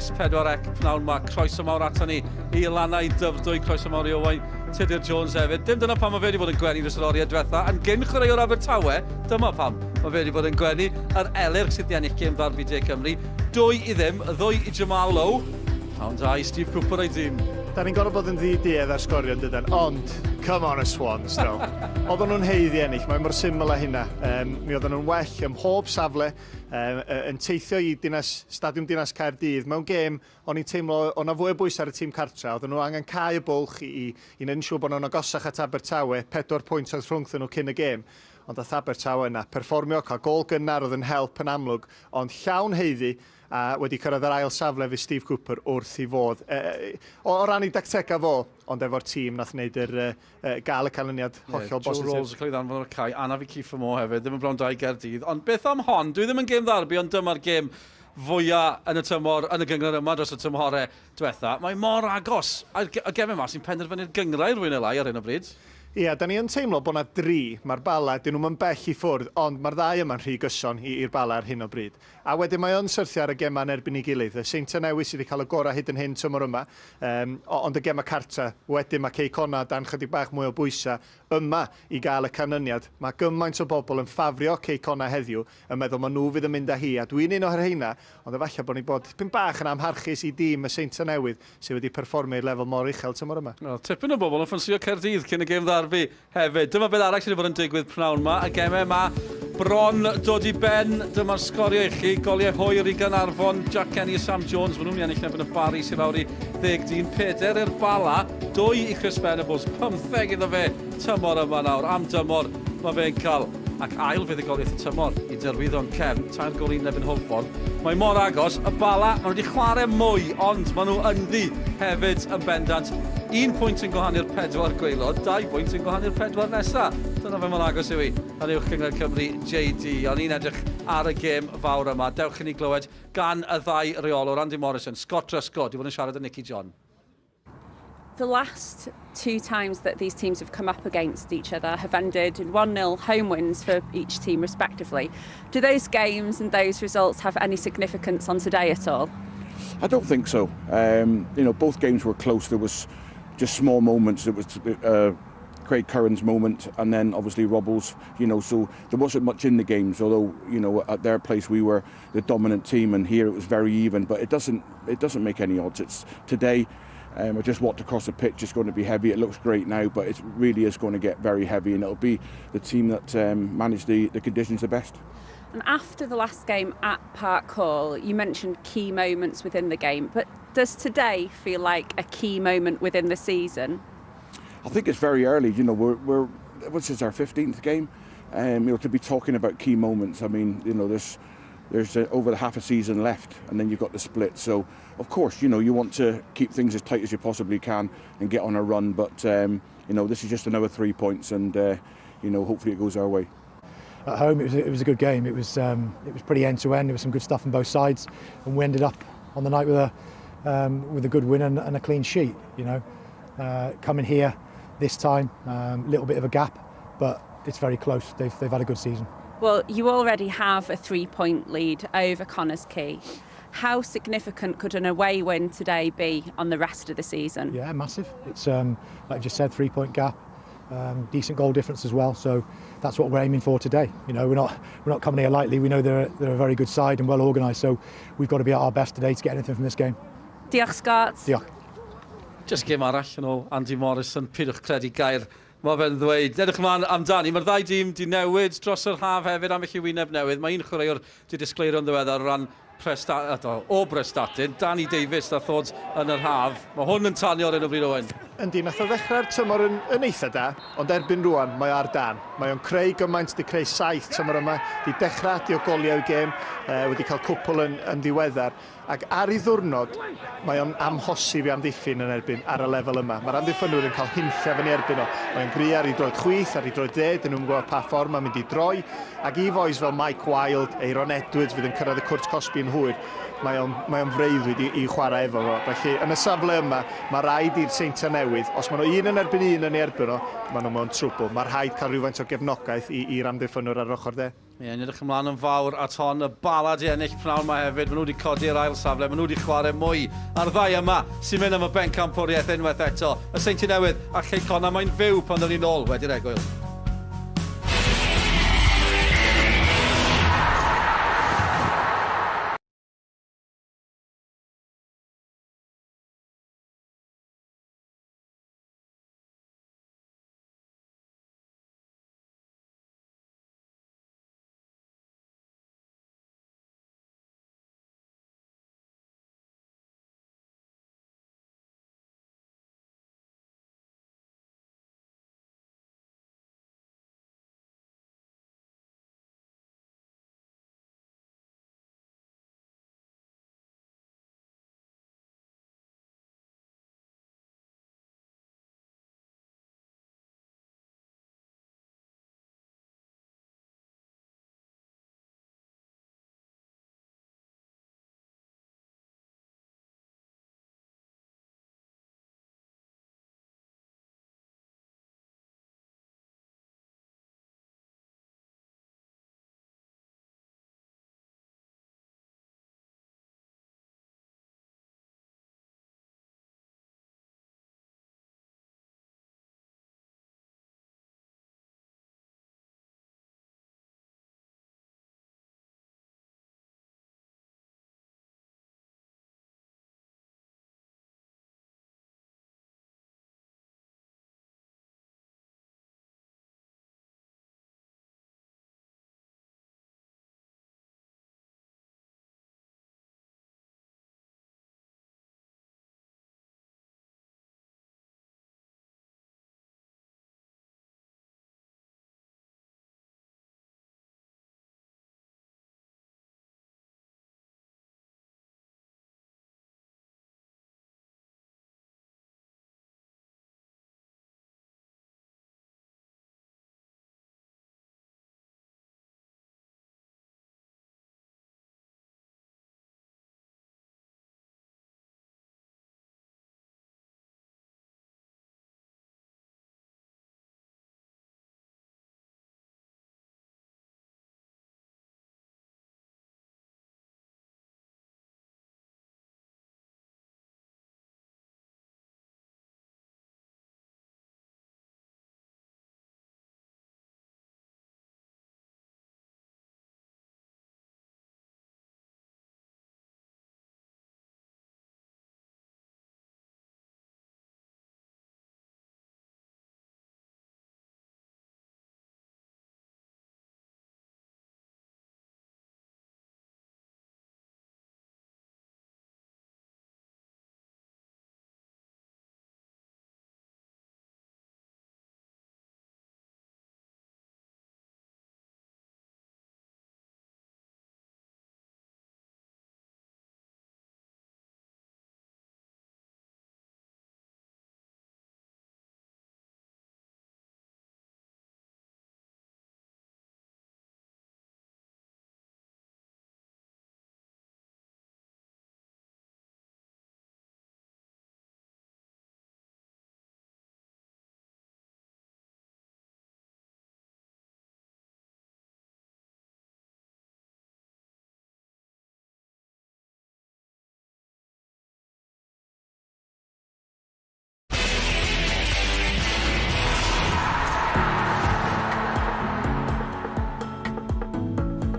S4C pnawn ma. Croeso mawr ato ni i Lannau Dyfrdwy, croeso mawr i Owain Tudur Jones hefyd. Dim dyna pam mae fe wedi bod yn gwenu dros yr oriau diwetha. Yn gyn chwaraewr Abertawe, dyma pam mae fe wedi bod yn gwenu. Yr Elyrch sydd wedi ennill gêm ddarbi De Cymru. 2-0, y ddwy i Jamal Lowe. Pnawn da i Steve Cooper o'i dîm. Da ni'n gorfod bod yn ddi-duedd ar sgorio yn dydan, ond come on y Swans though. Oedden nhw'n haeddu ennill, mae mor syml â hynna. Um, mi oedden nhw'n well ym mhob safle, um, yn teithio i dinas, Stadiwm Dinas Caerdydd mewn gêm o'n i'n teimlo o' 'na fwy o bwysau ar y tîm cartra, oedden nhw angen cau y bwlch i, i, i wneud yn siŵr bod nhw'n agosach at Abertawe, pedwar pwynt oedd rhwngthyn nhw cyn y gêm. Ond ath Abertawe yna, perfformio, cael gôl gynnar oedd yn help yn amlwg, ond llawn haeddu, a wedi cyrraedd yr ail safle fydd Steve Cooper wrth i fodd. E, e, o, o ran ei dactegau fo, ond efo'r tîm nath wneud yr, e, gael y canlyniad hollol yeah, bositif. Joe Ralls yn cael ei ddanfon o'r cae, anaf i Kieffer Moore hefyd, ddim yn bron da i Gaerdydd. Ond beth am hon? Dwi ddim yn gêm ddarbi, ond dyma'r gêm fwya' yn y tymor, yn y gynghrair yma dros y tymhore dwetha. Mae mor agos. A'r y gemau 'ma sy'n penderfynu'r gynghrair fwy neu lai ar hyn o bryd. Ia, da ni yn teimlo bod 'na dri. Mae'r Bala, 'dyn nhw'm yn bell i ffwrdd, ond mae'r ddau yma'n rhy gyson i i'r Bala ar hyn o bryd. A wedyn mae o'n syrthio ar y gemau yn erbyn ei gilydd. Y Seintiau Newydd sydd wedi cael y gorau hyd yn hyn tymor yma, yym, ond y gemau cartra. Wedyn mae Cei Connah dan chydig bach mwy o bwysau yma i gael y canlyniad. Mae gymaint o bobl yn ffafrio Cei Connah heddiw, yn meddwl ma' nhw fydd yn mynd â hi, a dwi'n un o'r rheina, ond efallai bod ni bod tipyn bach yn amharchus i dîm y Seintiau Newydd sydd wedi perfformio i'r lefel mor uchel tymor yma. Wel, tipyn o bobl yn ffansïo Caerdydd cyn y gêm ddarbi hefyd. Dyma beth arall sydd wedi bod yn digwydd pnawn 'ma. Y gemau 'ma bron dod i ben. Dyma'r sgoriau i chi. Goliau hwyr i Gaernarfon, Jack Kenny a Sam Jones. Maen nhw'n mynd i ennill yn erbyn y Barri sydd lawr i ddeg dyn. Peder i'r Bala, dwy i Chris Venables, pymtheg iddo fe tymor yma nawr. Am dymor mae fe'n cael. Ac ail fuddugoliaeth y tymor i Derwyddon Cefn, tair gôl i un yn erbyn Hwlffordd. Mae mor agos, y Bala, maen nhw wedi chwarae mwy, ond maen nhw ynddi hefyd yn bendant. Un pwynt yn gwahanu'r pedwar gwaelod, dau bwynt yn gwahanu'r pedwar nesa. Dyna fe mor agos yw hi yn Uwch Gynghrair Cymru JD. O'n i'n edrych ar y gêm fawr yma. Dewch i ni glywed gan y ddau reolwr, Andy Morrison, Scott Truscott, 'di bod yn siarad â Nicky John. The last two times that these teams have come up against each other have ended in 1-0 home wins for each team respectively. Do those games and those results have any significance on today at all? I don't think so. Um, you know, both games were close. There was just small moments. There was uh, Craig Curran's moment and then obviously Robble's, you know, so there wasn't much in the games, although, you know, at their place we were the dominant team and here it was very even, but it doesn't it doesn't make any odds. It's today um, I just walked across the pitch, it's going to be heavy. It looks great now, but it really is going to get very heavy and it'll be the team that um, manage the, the conditions the best. And after the last game at Park Hall, you mentioned key moments within the game, but does today feel like a key moment within the season? I think it's very early. You know, we're, we're what's this, our 15th game? Um, you know, to be talking about key moments, I mean, you know, there's there's uh, over half a season left, and then you've got the split. So, of course, you know, you want to keep things as tight as you possibly can and get on a run. But, um, you know, this is just another three points, and, uh, you know, hopefully it goes our way. At home, it was, it was a good game. It was, um, it was pretty end-to-end. There was some good stuff on both sides, and we ended up on the night with a, um, with a good win and, and a clean sheet, you know. Uh, coming here this time, um, little bit of a gap, but it's very close. They've, they've had a good season. Well, you already have a three-point lead over Connah's Quay. How significant could an away win today be on the rest of the season? Yeah, massive. It's, um, like I just said, three-point gap. Um, decent goal difference as well. So that's what we're aiming for today. You know, we're not we're not coming here lightly. We know they're they're a very good side and well organised. So we've got to be at our best today to get anything from this game. Diolch Scott. Diolch. Just gêm arall yn ôl Andy Morrison, pidwch credu gair mae fe'n ddweud. Edrych ymlaen amdani. Mae'r ddau dîm di newid dros yr haf hefyd am i wyneb newydd. Mae un chwaraewr di disgleirio'n ddiweddar o ran Presta o Brestatyn, Danny Davies nath ddod yn yr haf. Mae hwn yn tanio ar hyn o bryd Owen. Yndi, nath o ddechrau'r tymor yn, yn eitha da, ond erbyn rwan mae o ar dan. Mae o'n creu gymaint, di creu saith tymor yma, di dechrau adio goliau i gêm, eh, wedi cael cwpl yn, yn ddiweddar. Ac ar ei ddiwrnod, mae o'n amhosib i amddiffyn yn erbyn ar y lefel yma. Mae'r amddiffynwyr yn cael hunllef yn ei erbyn o. Mae'n gry ar ei droed chwith, ar ei droed dde, dyn nhw'm yn gwybod pa ffordd mae'n mynd i droi. Ac i fois fel Mike Wilde, Aeron Edwards fydd yn cyrraedd y cwrt cosbi yn hwyr, mae o'n, mae o'n freuddwyd i, i chwarae efo fo. Felly, yn y safle yma, mae rhaid i'r Seintiau Newydd, os maen nhw un yn erbyn un yn ei erbyn o, maen nhw mewn trwbl. Mae rhaid cael rhywfaint o gefnogaeth i'r amddiffynwr ar yr ochr dde. Ie, yeah, ni'n edrych ymlaen yn fawr at hon, y Bala di ennill pnawn yma hefyd. Maen nhw wedi codi'r ail safle, maen nhw wedi chwarae mwy. A'r ddau yma sy'n mynd am y bencampwriaeth unwaith eto. Y Seintiau Newydd a Chei Connah, mae'n fyw pan ddown ni'n ôl wedi'r egwyl.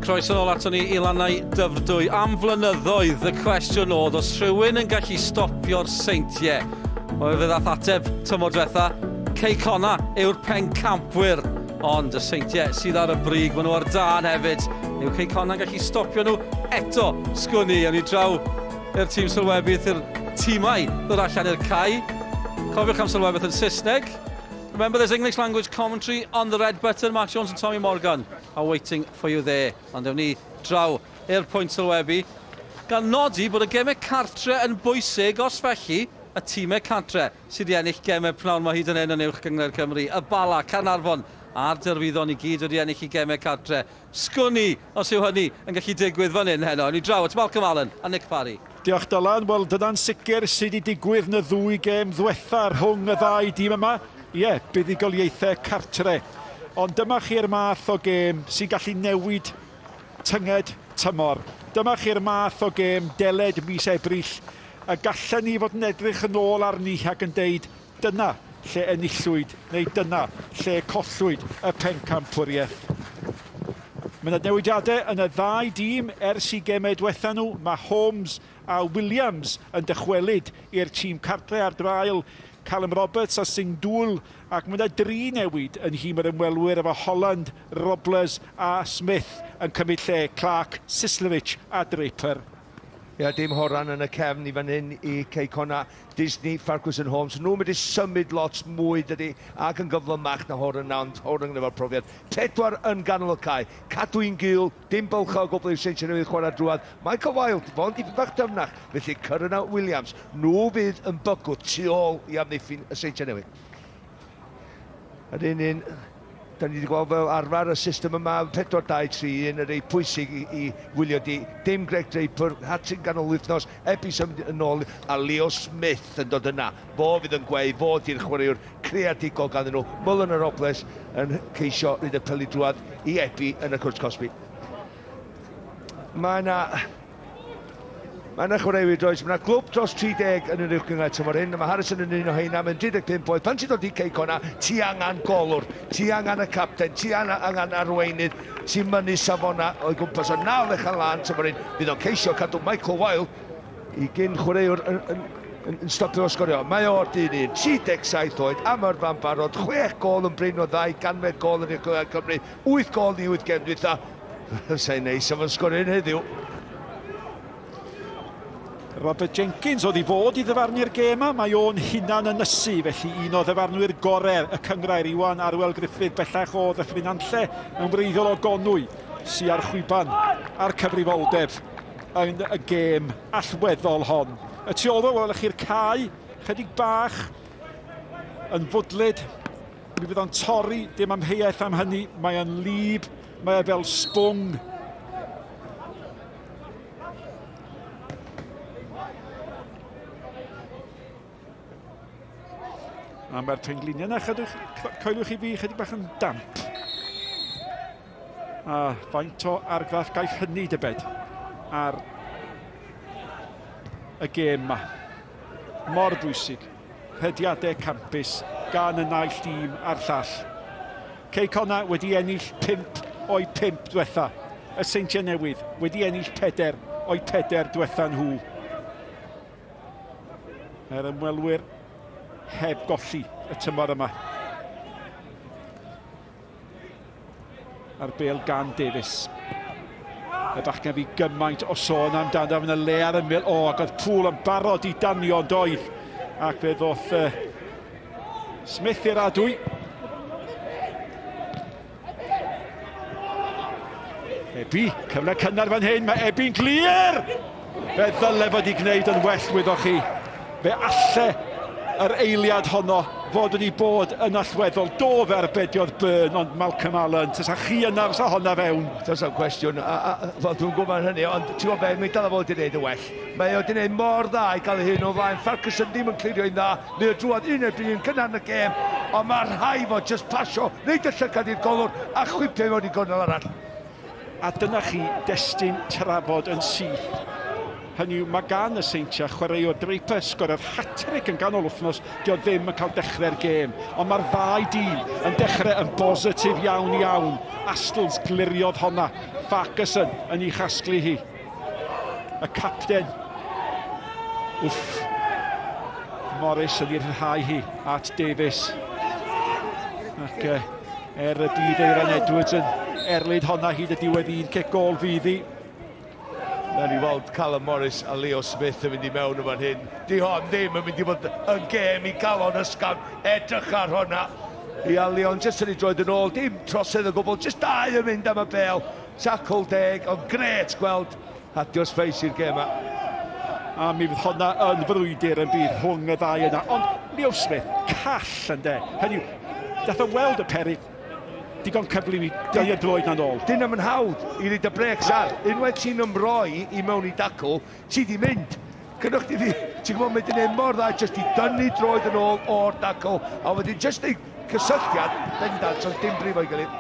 Croeso nôl ato ni i Lannau Dyfrdwy. Am flynyddoedd, y cwestiwn oedd, os rhywun yn gallu stopio'r seintiau? Wel, fe ddath ateb tymor diwetha, Cei Connah yw'r pencampwyr. Ond y seintiau sydd ar y brig, maen nhw ar dân hefyd. Yw Cei Connah yn gallu stopio nhw eto? Sgwn i, awn ni draw i'r tîm sylwebydd, i'r tîmau ddod allan i'r cae. Cofiwch am sylwebydd yn Saesneg. Remember there's English language commentary on the red button. Mark Jones and Tommy Morgan are waiting for you there. Ond ewn ni draw i'r pwynt sylwebu. Gan nodi bod y gemau cartre yn bwysig, os felly, y tîmau cartre sydd wedi ennill gemau pnawn ma hyd yn hyn yn Uwch Gynghrair Cymru. Y Bala, Caernarfon a'r Derwyddon i gyd wedi ennill i gemau cartre. Sgwn i os yw hynny yn gallu digwydd fan hyn heno. Ewn ni draw at Malcolm Allen a Nick Parry. Diolch Dylan. Wel dyna'n sicr sydd wedi digwydd yn y ddwy gêm ddwetha rhwng y ddau dîm yma. Ie, buddugoliaethau cartre. Ond dyma chi'r math o gêm sy'n gallu newid tynged tymor. Dyma chi'r math o gêm deled mis Ebrill y gallen ni fod yn edrych yn ôl arni ac yn deud dyna lle enillwyd neu dyna lle collwyd y pencampwriaeth. Mae yna newidiadau yn y ddau dîm ers i gemau diwetha nhw. Mae Holmes a Williams yn dychwelyd i'r tîm cartre ar draul Callum Roberts a Singdul, ac mae yna dri newid yn nhîm yr ymwelwyr efo Holland, Robles a Smith yn cymryd lle Clark, Sislovich a Draper. Ia, dim Horan yn y cefn i fan hyn i Cei Connah, Disney, Farquharson Holmes. Nhw'n mynd i symud lot mwy, dydy, ac yn gyflymach na Horan na, ond Horan efo'r profiad. Pedwar yn ganol y cae. Cadw un gul, dim bylchau o gwbl i'r Seintiau Newydd chwarae drwadd. Michael Wilde, fo'n dipyn bach dyfnach, felly Curran a Williams, nhw fydd yn bygwth tu ôl i amddiffyn y Seintiau Newydd. Yr un un, da ni wedi gweld fel arfer y system yma, 4, 2, 3, 1, y rei pwysig i, i wylio di. Dim Greg Draper, hat-trick ganol wythnos, Ebi symud yn ôl, a Leo Smith yn dod yna. Fo fydd yn gweu, fo di'r chwaraewr creadigol ganddyn nhw. Mullen a Robles yn ceisio rhyd y peli drwad i Ebi yn y cwrt cosbi. Mae yna Mae yna chwaraewyr does, mae yna glwb dros 30 yn yr uwch gynghrair tymor hyn, mae Harrison yn un o heina, mae'n 35 oed, pan ti'n dod i Cei Connah, ti angen golwr, ti angen y capten, ti angen arweinydd, ti'n mynnu safona o'i gwmpas, ond nawr ddechrau lan tymor hyn, fydd o'n ceisio cadw Michael Wilde i gyn chwaraewr yn, yn, yn, yn stopio o sgorio. Mae o'r dyn un, 37 oed, am yrfa'n barod, 6 gôl yn brin o ddau ganfed gôl yn uwch gynghrair Cymru, 8 gôl yn ei 8 gem dwytha, Fysa'n neis am yn sgorio un heddiw. Robert Jenkins oedd i fod i ddyfarnu'r gêm yma, mae o'n hunan ynysu, felly un o ddyfarnwyr gorau y cyngrair, Iwan Arwel Gruffydd, bellach o Ddyffryn Nantlle, yn wreiddiol o Gonwy, sy ar chwiban a'r cyfrifoldeb yn y gêm allweddol hon. Y tu ôl welwch chi'r cae, chydig bach yn fwdlyd, Mi fydd o'n torri, dim amheuaeth am hynny. Mae o'n lib, mae e fel sbwng. A mae'r pengliniau yna, chadwch, coelwch i fi, chydig bach yn damp. A faint o argraff gaiff hynny, dybed, ar y gêm yma. Mor bwysig. Rhediadau campus gan y naill dîm a'r llall. Cei Connah wedi ennill 5 o'i 5 dwetha. Y Seintiau Newydd wedi ennill 4 o'i 4 dwetha nhw. Mae'r ymwelwyr heb golli y tymor yma. A'r bêl gan Davies. Y bachgen fi gymaint o sôn amdano yn y le ar ymyl. O, ac oedd Poole yn barod i danio ond oedd. Ac fe ddoth uh, Smith i'r adwy. Ebi, cyfle cynnar fan hyn, mae Ebi'n glir! Fe ddyle fod i gwneud yn well, wyddoch chi. Fe alle yr eiliad honno fod wedi bod yn allweddol. Do fe arbediodd Byrne, ond Malcolm Allen, tasa chi yna, fysa honna fewn. Does am cwestiwn, a, a, fel dwi'n gwybod hynny, ond ti'n gwybod beth, mae'n dal fod wedi gwneud yn well. Mae o wedi gwneud mor dda i gael ei hun o flaen. Ferguson ddim yn clirio i'n dda, mae o drwad un erbyn un cynnar yn y gêm, ond mae rhai fod just pasio, neud y llygad i'r golwr a chwipio i mewn i gornel arall. A dyna chi destun trafod yn syth. Hynny yw, mae gan y Seintiau chwaraewr Draper sgoriodd hat-trick yn ganol wythnos, dio ddim yn cael dechrau'r gêm. Ond mae'r ddau dîm yn dechrau yn bositif iawn iawn. Astles gliriodd honna, Farquharson yn ei chasglu hi. Y capten, wff, Morris yn ei rhyddhau hi at Davies. Ac uh, Er y bydd Eiran Edwards yn erlid honna hyd y diwedd un cic gôl fydd hi. Nawn ni weld Callum Morris a Leo Smith yn mynd i mewn yn fan hyn. Di hon ddim yn mynd i fod yn gêm i galon ysgafn. Edrych ar honna. Ia, Leon jyst yn ei droed yn ôl, dim trosedd o gwbl, jyst dau yn mynd am y bêl. Tackle deg, ond grêt gweld adio sbeis i'r gêm yma. A mi fydd honna yn frwydr yn bydd rhwng y ddau yna. Ond Leo Smith, call yn de. Hynny yw, dath o weld y peryg digon cyflym i dynnu'r droed na'n ôl. Dyn nhw'n hawdd i reid y breaks ar. Unwaith ti'n ymroi i mewn i dacl, ti di mynd. Cynnwch ti fi, ti'n gwybod, mae di wneud mor dda jyst i dynnu droed yn ôl o'r dacl, a wedyn jyst ei Cysylltiad, bendant, ond dim brifo i gilydd.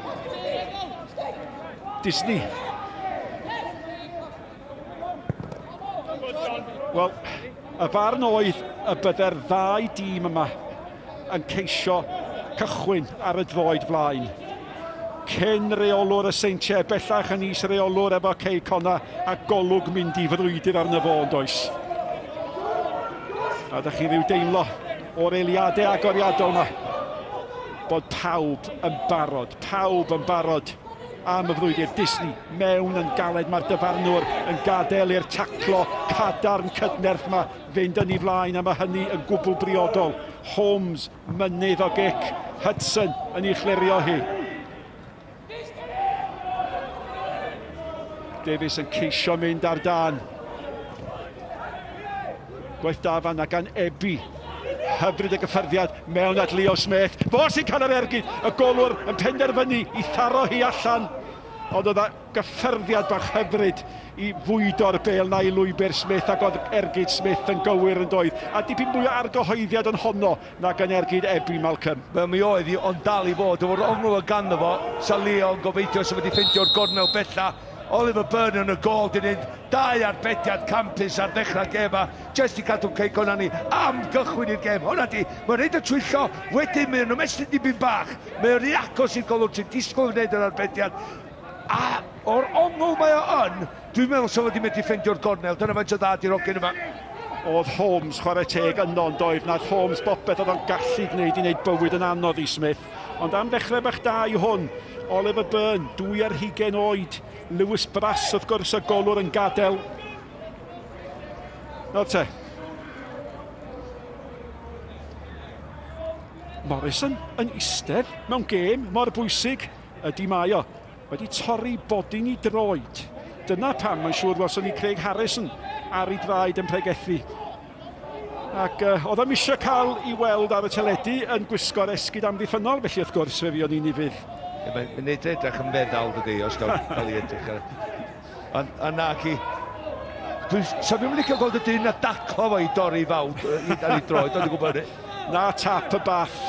Disney. Wel, y farn oedd y bydde'r ddau dîm yma yn ceisio cychwyn ar y droed flaen. Cyn reolwr y Seintiau, bellach yn is reolwr efo Cei Conna a golwg mynd i frwydr arno fo, ond oes. A ydych chi rhyw deimlo o'r eiliadau agoriadol yma bod pawb yn barod, pawb yn barod am y frwydr. Disney mewn yn galed, mae'r dyfarnwr yn gadael i'r taclo cadarn cydnerth yma fynd yn ei flaen a mae hynny yn gwbl briodol. Holmes, mynydd o gic, Hudson yn ei chlirio hi. Davies yn ceisio mynd ar dan. Gwaith da fanna gan Ebi. Hyfryd y gyffyrddiad mewn at Leo Smith. Fo sy'n cael yr ergyd. Y golwr yn penderfynu i tharo hi allan. Ond oedd gyffyrddiad bach hyfryd i fwydo'r bêl 'na i lwybr Smith ac oedd ergyd Smith yn gywir yn doedd? A dipyn mwy o argyhoeddiad yn honno nag yn ergyd Ebi Malcolm. Wel mi oedd hi, ond dal i fod efo'r ongl oedd ganddo fo, 'sa Leo yn gobeithio 'sa wedi ffeindio'r gornel bella. Oliver Byrne yn y gôl 'di neud dau arbediad campus ar ddechrau'r gêm a jyst i cadw Cei Connah ni am gychwyn i'r gêm. Hwnna 'di, mae'n rhaid y twyllo, wedyn mae o'n ymestyn dipyn bach, mae o'n rhy agos i'r golwg, ti'n disgwyl wneud yr arbediad. A o'r ongl mae o yn, dwi'n meddwl sa fo wedi medru ffeindio'r gornel, dyna faint o dda di'r hogyn yma. Oedd Holmes, chwarae teg, yno yn doedd, nath Holmes bopeth oedd o'n gallu gwneud i wneud bywyd yn anodd i Smith. Ond am ddechrau bach da i hwn, Oliver Byrne, 22 oed, Lewis Brass wrth gwrs y golwr yn gadael. Nawr te. Morrison yn eistedd mewn gêm mor bwysig. Ydy mae o wedi torri bodyn i droed. Dyna pam mae'n siŵr welson ni Craig Harrison ar ei draed yn pregethu. Ac uh, oedd o'm eisiau cael i weld ar y teledu yn gwisgo'r esgid amddiffynnol, felly wrth gwrs fe fuon ni'n ufudd. Mae'n neud edrych yn feddal, dydy, os gael cael ei edrych ar. Ond a na ci. Dwi'n... Sa fi'm yn licio gweld y dyn a daclo fo i dorri fawd ar ei droed, o'n i'n gwybod hynny. Na tap y bath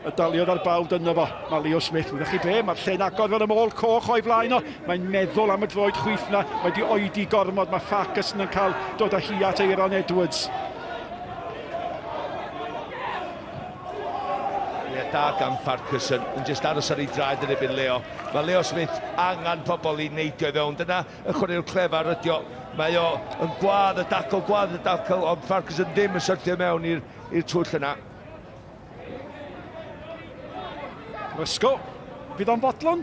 y daliodd ar bawd yno fo. Mae Leo Smith, wyddoch chi be, mae'r lle'n agor fel y môl coch o'i flaen o. Mae'n meddwl am y droed chwith na, mae di oedi gormod, mae Farquharson yn cael dod â hi at Aeron Edwards. Ie, da gan Farquharson, yn jyst aros ar ei draed yn erbyn Leo. Mae Leo Smith angen pobl i neidio i fewn. Dyna y chwaraewr clefar ydi o. Mae o yn gwadd y dacl, gwadd y dacl, ond Farquharson ddim yn syrthio mewn i'r twll yna. Rysgo, fydd o'n fodlon?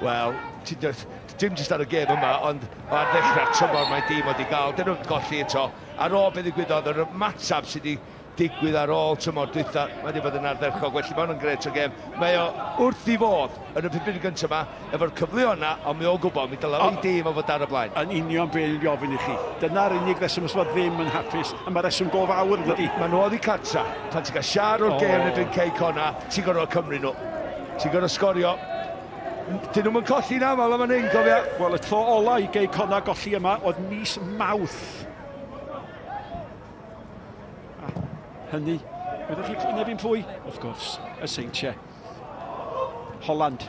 Wel, dim jyst ar y gêm yma, ond ar ddechrau'r tymor mae dîm wedi gael. Dyn nhw'n golli eto. Ar ôl beth ddigwyddodd, yr ymateb sydd wedi digwydd ar ôl tymor dwytha, mae wedi bod yn ardderchog, felly mae hwn yn grêt o gêm. Mae o wrth i fodd yn y pum gyntaf yma, efo'r cyfleoedd yna, ond mae o'n gwybod, mi dylai ei dîm o fod ar y blaen. Yn union be o'n i'n ofyn i chi. Dyna'r unig reswm os fod ddim yn hapus, a mae reswm go fawr yn dydi? Mae nhw oddi cartra. Pan ti'n cael siar o'r gêm yn erbyn Cei Connah, ti'n gorfod cymryd nhw. Ti'n gorfod sgorio. Dyn nhw'm yn colli'n aml am fan hyn, cofia. Wel, y tro ola i Gei Connah golli yma oedd mis Mawrth. A hynny, ydych chi yn erbyn pwy? Wrth gwrs, y Seintiau. Holland.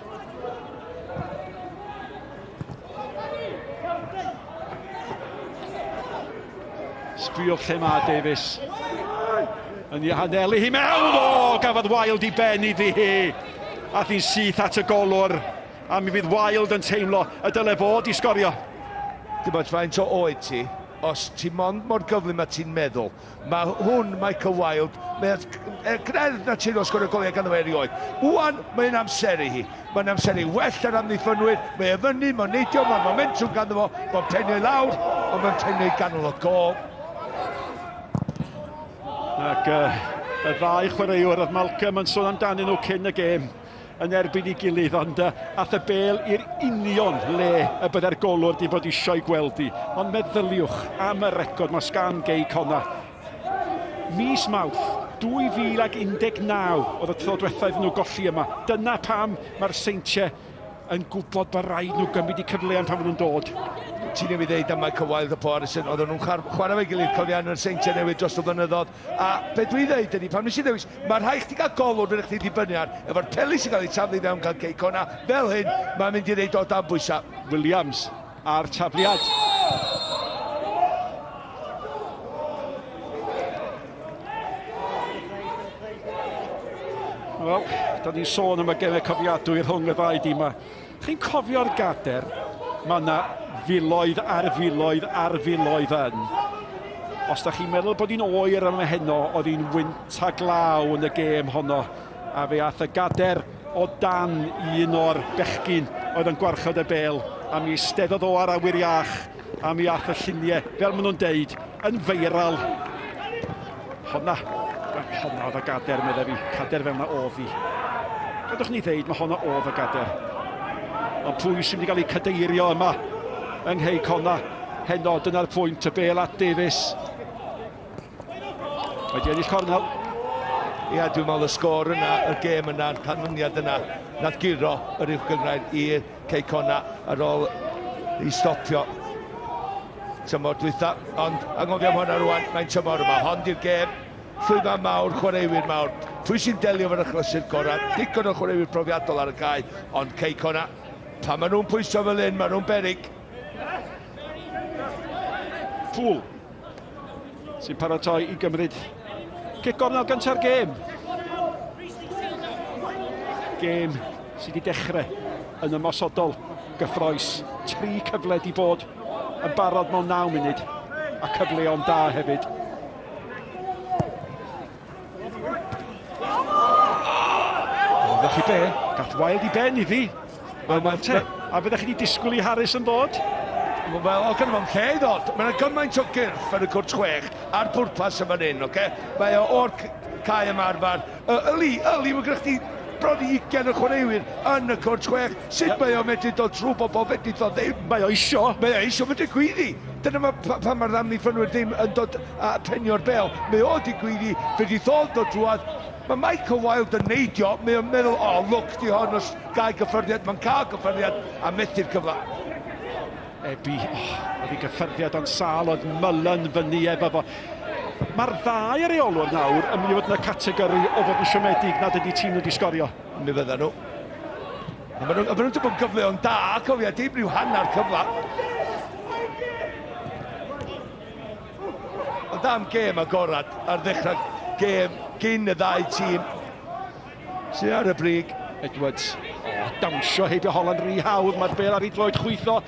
Sbïwch lle mae Davies. Yn ei hanelu hi mewn! O, gafodd Wild i ben iddi hi. Ath hi'n syth at y golwr. A mi fydd Wild yn teimlo y dyle fod i sgorio. Dim ots faint o oed ti, os ti mond mor gyflym a ti'n meddwl. Mae hwn, Michael Wilde, mae o greddf naturiol sgorio goliau ganddo fe erioed. Ŵan, mae'n amseru hi. Mae'n amseru well na'r amddiffynwyr. Mae e fyny, mae'n neidio, mae'r momentwm ganddo fo. Mae'n penio i lawr, ond mae'n penio i ganol y gôl. Ac uh, y ddau chwaraewr oedd Malcolm yn sôn amdanyn nhw cyn y gêm yn erbyn ei gilydd, ond uh, ath y bel i'r union le y byddai'r golwr di bod eisiau gweld hi. Ond meddyliwch am y record mae sgan Gei Connah. Mis Mawrth 2019 oedd y tro diwethaf iddyn nhw golli yma. Dyna pam mae'r Seintiau yn gwybod bod rhaid nhw gymryd eu cyfleon pan maen nhw'n dod. Ti newydd ddeud am Michael Wilde a Paul Harrison, oedden nhw'n chwarae fe'i gilydd, cofia, yn y Seintiau Newydd dros y blynyddoedd. A be dwi'n ddeud ydy, pan nes i ddewis, mae rhaid chdi gael golwr fydd chdi dibynnu ar, efo'r peli sy'n cael eu taflu fewn gan Cei Connah, fel hyn, mae'n mynd i reid o dan bwysau. Williams a'r tafliad. Wel, da ni'n sôn am y gemau cofiadwy rhwng y ddau dîm yma. Chi'n cofio'r gader? Mae yna filoedd ar filoedd ar filoedd yn. Os da chi'n meddwl bod hi'n oer am heno, oedd hi'n wynt a glaw yn y gêm honno. A fe ath y gader o dan un o'r bechgyn oedd yn gwarchod y bêl, a mi eisteddodd o ar awyr iach, a mi ath y lluniau, fel maen nhw'n deud, yn feiral. Honna, honna oedd y gader, meddai fi. Cader fel na oedd hi. Gadwch ni ddeud, mae honna oedd y gader. Ond pwy sy'n mynd i gael ei cadeirio yma yng Nghei Conna heno, dyna'r pwynt, y bel at Davies. Wedi ennill cornel. Ia, dwi'n meddwl y sgôr yna, y gêm yna, y canlyniad yna, nath guro yr uwch gynghrair i Cei Connah ar ôl i stopio tymor dwytha, ond anghofio am hwnna rwan, mae'n tymor yma. Hon di'r gêm, llwyfan mawr, chwaraewyr mawr. Pwy sy'n delio efo'r achlysur gorau? Digon o chwaraewyr profiadol ar y cae, ond Cei Connah, pan maen nhw'n pwyso fel hyn, maen nhw'n beryg. Poole sy'n paratoi i gymryd cic gornel gynta'r gêm. Gêm sydd wedi dechrau yn ymosodol gyffroes. Tri cyfle di bod yn barod mewn 9 munud a cyfleon da hefyd. Oeddech chi be? Gath Wilde i ben iddi. Wel, mae'n te. A fyddech chi wedi disgwyl i Harris yn ddod? Wel, oedd gynno fo'm lle i ddod. Mae yna gymaint o gyrff yn y cwrt chwech ar bwrpas yn fan hyn, oce? Mae o o'r cae ymarfer. Yli, yli, mae gennych chdi bron i 20 o chwaraewyr yn y cwrt chwech. Sut yeah. mae o'n medru dod trwy bobl fedrith o ddim? Mae o isio. Mae o isio, mae'n gwyddi. Dyna ma, pa, pan mae'r amddiffynwyr ddim yn dod a penio'r bel. Mae o di gwyddi, fedrith o dod drwad. Mae Michael Wilde yn neidio, mae o'n meddwl, o, oh, look, di hon os gael gyffyrddiad, mae'n cael gyffyrddiad a methu'r cyfle. Ebi, oh, oedd ei gyffyrddiad o'n sâl, oedd Mullen fyny efo fo. Mae'r ddau reolwr nawr yn mynd i fod yn y categori o fod yn siomedig nad ydy tîm nhw wedi sgorio. Mi fydda nhw. A maen nhw'n dod yn gyfleon da, cofia, dim rhyw hanner cyfle. Ond am gêm agorad ar ddechrau gêm gyn y ddau tîm sydd ar y brig. Edwards, oh, dawnsio heibio Holland rhy hawdd, mae'r bel ar ei droed chwitho.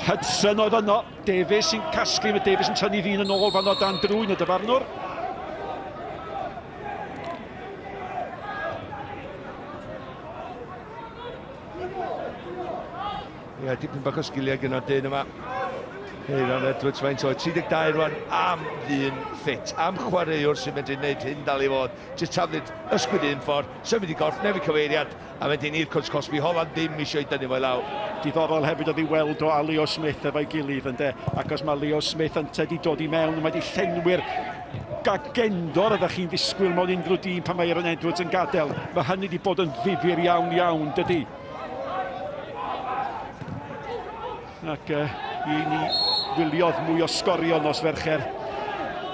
Hudson oedd yno, Davies sy'n casglu, mae Davies yn tynnu ddyn yn ôl fan o dan drwy'n y dyfarnwr. Ie, dipyn bach o sgiliau gyda'r dyn yma. Eiron Edwards, faint oed? 32 rwan am ddyn ffit, am chwaraewr sy'n medru gwneud hyn dal i fod. Jyst taflud ysgwyd un ffordd, symud i gorff, newid cyfeiriad, a wedyn i'r cwrt cosbi. Holland ddim eisiau ei dynnu fo i lawr. Diddorol hefyd oedd i weld o a Leo Smith efo'i gilydd ynde, ac os mae Leo Smith ynte di dod i mewn, mae di llenwi'r gagendor ydych chi'n ddisgwyl mewn unrhyw dîm pan mae Aaron Edwards yn gadael. Mae hynny wedi bod yn ddifyr iawn iawn, dydy? Ac uh, i ni wyliodd mwy o sgorio nos Fercher.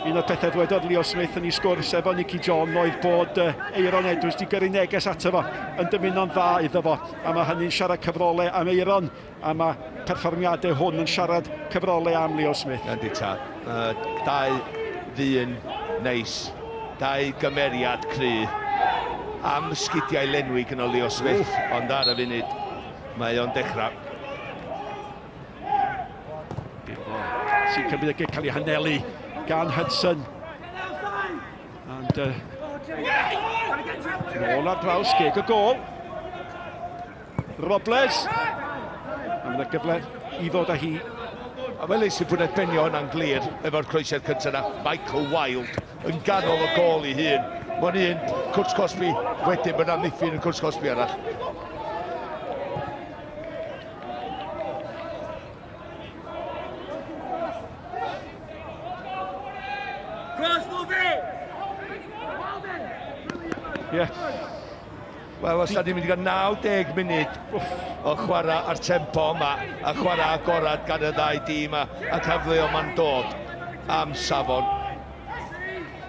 Un o'r pethau ddwedodd Leo Smith yn ei sgwrs efo Nicky John oedd bod uh, Aaron Edwards wedi gyrru neges ato fo yn dymuno'n dda iddo fo. A mae hynny'n siarad cyfrolau am Aaron a mae perfformiadau hwn yn siarad cyfrolau am Leo Smith. Yndi ta. Uh, dau ddyn neis. Dau gymeriad cry. Am sgidiau lenwi gyda Leo Smith, Wff. ond ar y funud Mae o'n dechrau. Bilbo sy'n cymryd y gic cael ei hanelu gan Hudson. And uh, nôl ar draws gig y gôl. Robles. A mae'n gyfle i ddod â hi. A fel eisiau bod yn benio hwnna'n glir efo'r croesiad cyntaf yna, Michael Wilde yn ganol y gôl ei hun. Mae'n un cwrt cosbi, wedyn mae'n amddiffyn y cwrt cosbi arall. Ie. Yeah. Wel, os da ni'n mynd i gael 90 munud o chwarae ar tempo yma, a chwarae agorad gan y ddau dîm a, a cyfleoedd ma'n dod am safon.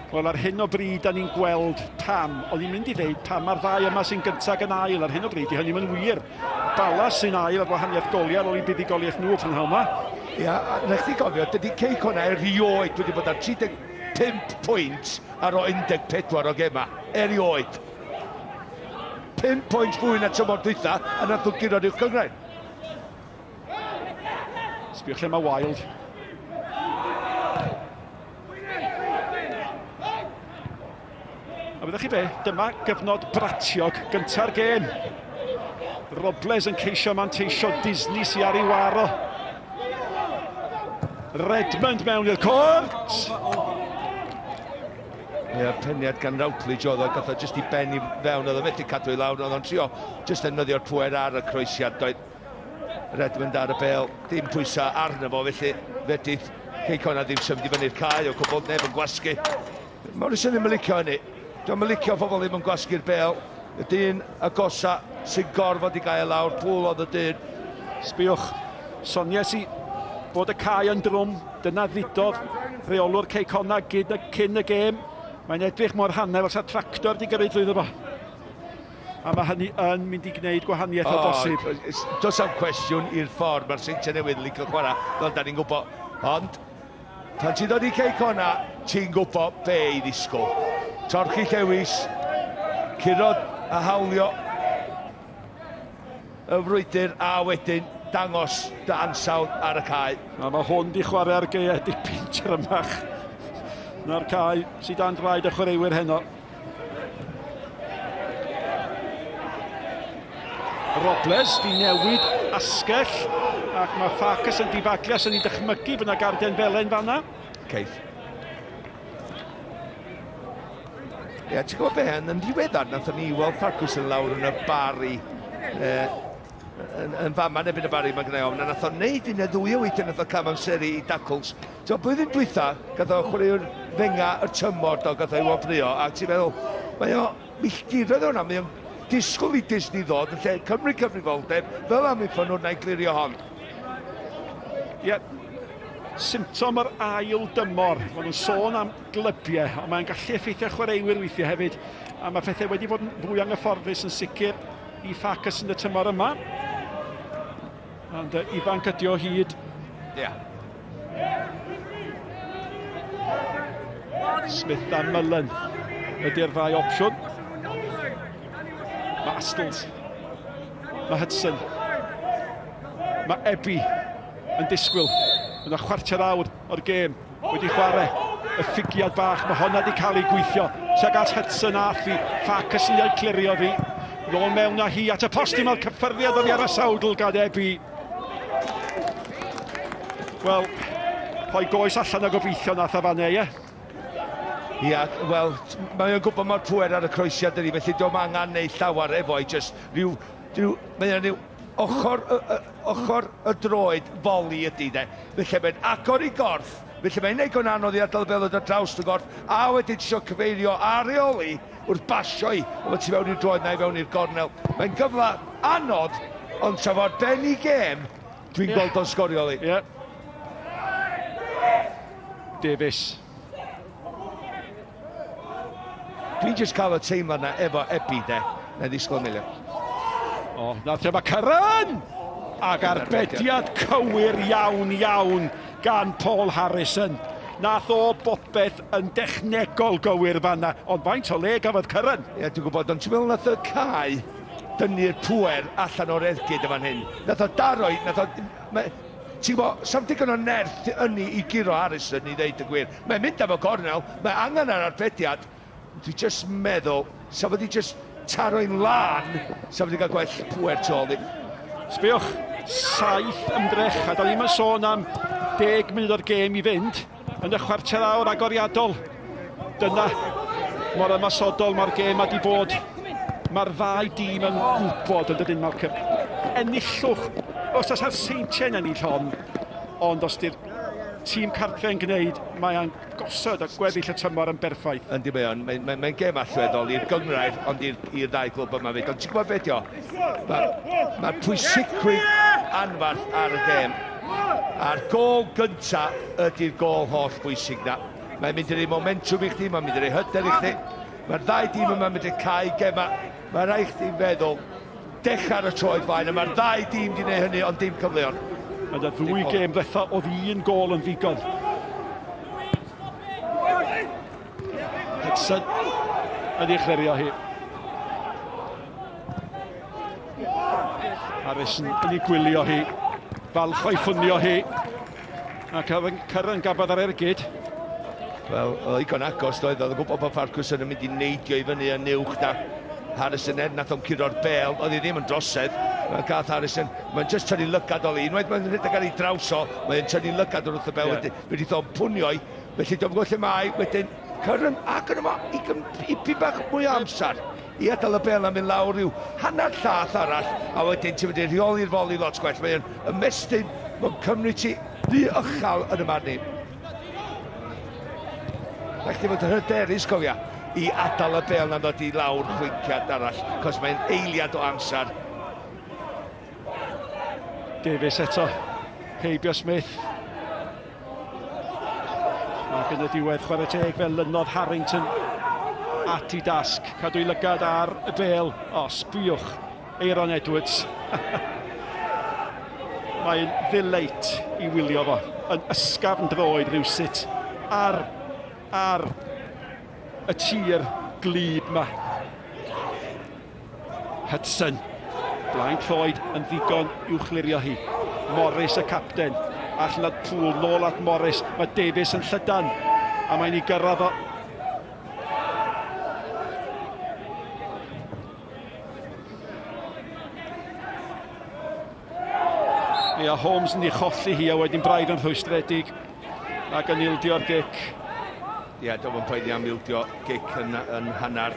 Wel, ar hyn o bryd, da ni'n gweld pam, o'n i'n mynd i ddeud pam mae'r ddau yma sy'n gyntaf ac yn ail, ar hyn o bryd, di hynny'n yn wir. Bala sy'n ail ar wahaniaeth goliau ar ôl i buddugoliaeth nhw prynhawn yma. Ia, na chdi gofio, dydy Cei Connah erioed wedi bod ar 35 pwynt ar o 14 o gema. Erioed. 5 pwynt fwy na tymor dwytha, a nath nhw guro'r uwch gynghrair. Sbiwch lle mae Wild. A byddwch chi be, dyma gyfnod bratiog gynta'r gêm. Robles yn ceisio manteisio Disney sy ar ei waro. Redmond mewn i'r cwrt! Ie, peniad gan Routledge oedd o, gath o jyst i ben i fewn, oedd o methu cadw i lawr, oedd o'n trio jyst defnyddio'r pwer ar y croesiad, doedd Redmond ar y bel, dim pwysau arno fo, felly fedrith Cei Connah ddim symud i fyny'r cae o gwbl, neb yn gwasgu. Morrison ddim yn licio hynny. Dwi'n yn licio pobl ddim yn gwasgu'r bel. Y dyn agosa sy'n gorfod i gael lawr, Pŵl oedd y dyn. Sbiwch, soniais i bod y cae yn drwm, Dyna ddudodd rheolwr Cei Connah gyd cyn y gêm. Mae'n edrych mor hanner fel sa tractor di gyrru drwyddo fo. A mae hynny yn mynd i gwneud gwahaniaeth o bosib. Does am cwestiwn i'r ffordd mae'r Seintiau Newydd yn licio chwarae, fel da ni'n gwybod. Ond, pan ti'n dod i Cei Connah, ti'n gwybod be i ddisgwyl. Torchi Llewis, curo a hawlio y frwydr a wedyn dangos dy ansawdd ar y cae. A mae hwn di chwarae ar gaeau dipyn trymach na'r cae sydd dan draed y chwaraewyr heno. Robles di newid asgell ac mae Farkas yn difaglias yn ei dychmygu bod yna garden felen fanna. Ceith. Ie, ti'n gwybod be, yn, yn ddiweddar, nathon ni weld Farquharson lawr yn y Bari, eh, yn, yn fama yn ebyn y Bari, mae gennau ofn, a nath o'n neud un neu ddwy o weithiau nath o cam amseru i dacls. Ti'n blwyddyn dwytha, gath o chwaraewr fenga y tymor, do, gath o'i wobrwyo, a ti'n meddwl, mae o milltiroedd o'na, mae o'n disgwyl i Disney ddod yn lle cymryd cyfrifoldeb fel amddiffynnwr na i glirio hon. Ie, yeah. symptom yr ail dymor. Maen nhw'n sôn am glybiau, ond mae'n gallu effeithio chwaraewyr weithiau hefyd, a mae pethau wedi bod yn fwy anghyfforddus yn sicr i Farkas yn y tymor yma. Ond uh, ifanc ydi o hyd. Ie. Yeah. Smith a Mullen ydy'r ddau opsiwn. Mae Astles, mae Hudson, mae Ebi yn disgwyl. Mae yna chwarter awr o'r gêm. Wedi chwarae y ffigiad bach, mae honna wedi cael ei gweithio tuag at Hudson a thi. Farquharson ei clirio ddi. Nôl mewn â hi at y post i mae'r cyffyrddiad oddi ar y sawdl gan Ebi. Wel, rhoi goes allan a gobeithio nath a fanne, ie? Ia, wel, mae o'n gwybod mae'r pwer ar y croesiad ydi, felly diolch angen neud llawer efo i just rhyw, rhyw, mae o'n rhyw ochr, y, y, ochr y droed foli ydi de. Felly mae'n agor i gorff, felly mae'n neud o'n anodd i adael y bel ddod ar draws y gorff, a wedyn tisio cyfeirio a reoli wrth basio i, o tu fewn i'r droed na i fewn i'r gornel. Mae'n gyfle anodd, ond tra fo ar ben i gêm, dwi'n yeah. gweld o'n sgorio li. Yeah. Davies. Dwi'n just cael y teimlad na efo Ebi de. Na i ddisgwyl am eiliad. O, na lle mae Curran! Ac arbediad cywir iawn iawn gan Paul Harrison. Nath o bopeth yn dechnegol gywir fanna, ond faint o le gafodd Curran? Ie, dwi'n gwybod, ond ti'n meddwl nath y cae dynnu'r pŵer allan o'r ergyd yn fan hyn? Nath o daro i, nath o... Mae, ti'n gwybod, sa'm digon o nerth ynni i guro Harrison i ddeud y gwir. Mae'n mynd am y gornel, mae angen ar arbediad. Dwi jyst meddwl, sa fo di jyst taro'n lân, sa fo di cael gwell pŵer tu ôl i. Sbiwch, saith ymdrech, a da ni'n sôn am 10 munud o'r gêm i fynd yn y chwarter awr agoriadol. Dyna mor ymosodol mae'r gêm wedi bod. Mae'r ddau dîm yn gwybod yn dydyn Malcolm. Enillwch, os oes ar seintiau'n ennill hon, ond os di'r tîm cartre yn gwneud, mae o'n gosod y gweddill y tymor yn berffaith. Yndi mae o'n, mae'n mae, mae gêm allweddol i'r gynghrair, ond i'r ddau glwb yma fyd. Ond ti'n gwybod beth o? Mae'r ma pwysigrwydd anfarth ar y gêm. A'r gôl gynta ydy'r gôl holl bwysig na. Mae'n mynd i roi momentwm i chdi, mae'n mynd i roi hyder i chdi. Mae'r ddau dîm yma'n mynd i cael gema. Mae rhaid chdi feddwl, dechrau ar y troed blaen, a mae'r ddau dîm di wneud hynny, ond dim cyfleon. Yn y ddwy gêm ddetha, oedd un gôl yn ddigon. Hudson yn ei chlirio hi. Harrison yn ei gwylio hi. Falch o'i ffunio hi. A Curran gafodd ar ergyd. Wel, oedd ddigon agos doedd, oedd yn gwybod bod Farquharson yn mynd i neidio i fyny yn uwch na Harrison er nath o'n curo'r bel, oedd hi ddim yn drosedd. Mae'n gath Harrison, mae'n just tynnu lygad oli. Unwaith mae'n rhedeg ar ei draws o, mae'n tynnu lygad wrth y bel, yeah. wedyn, wedi ddo'n pwnio i. Felly dwi'n gwybod lle mae, wedyn Curran ac yn yma i ipyn bach mwy o amser i adael y bel am mynd lawr rhyw hanner llath arall, a wedyn ti'n mynd i rheoli'r foli lot gwell. Mae'n ymestyn, mae'n cymryd ti rhy uchel yn y marn i. Rhaid chdi fod yn hyderus, cofia, i adael y bel na'n dod i lawr chwinciad arall, cos mae'n eiliad o amser. Davies eto, heibio Smith. Ac yn y diwedd, chwarae teg fel lynodd Harrington at ei dasg. Cadw'i lygad ar y bel. O, sbïwch, Aeron Edwards. Mae'n ddileit i wylio fo. Yn ysgafn droed rhywsut ar, ar y tir glib ma. Hudson. Blaen troed yn ddigon i'w chlirio hi. Morris y capten. Allan at Poole, nôl at Morris. Mae Davies yn llydan. A mae'n ei gyrraedd o. Ia, Holmes yn ei cholli hi a wedyn braidd yn rhwystredig ac yn ildio'r gic. Ie, yeah, dwi'n poeni am ildio gic yn, yn hanner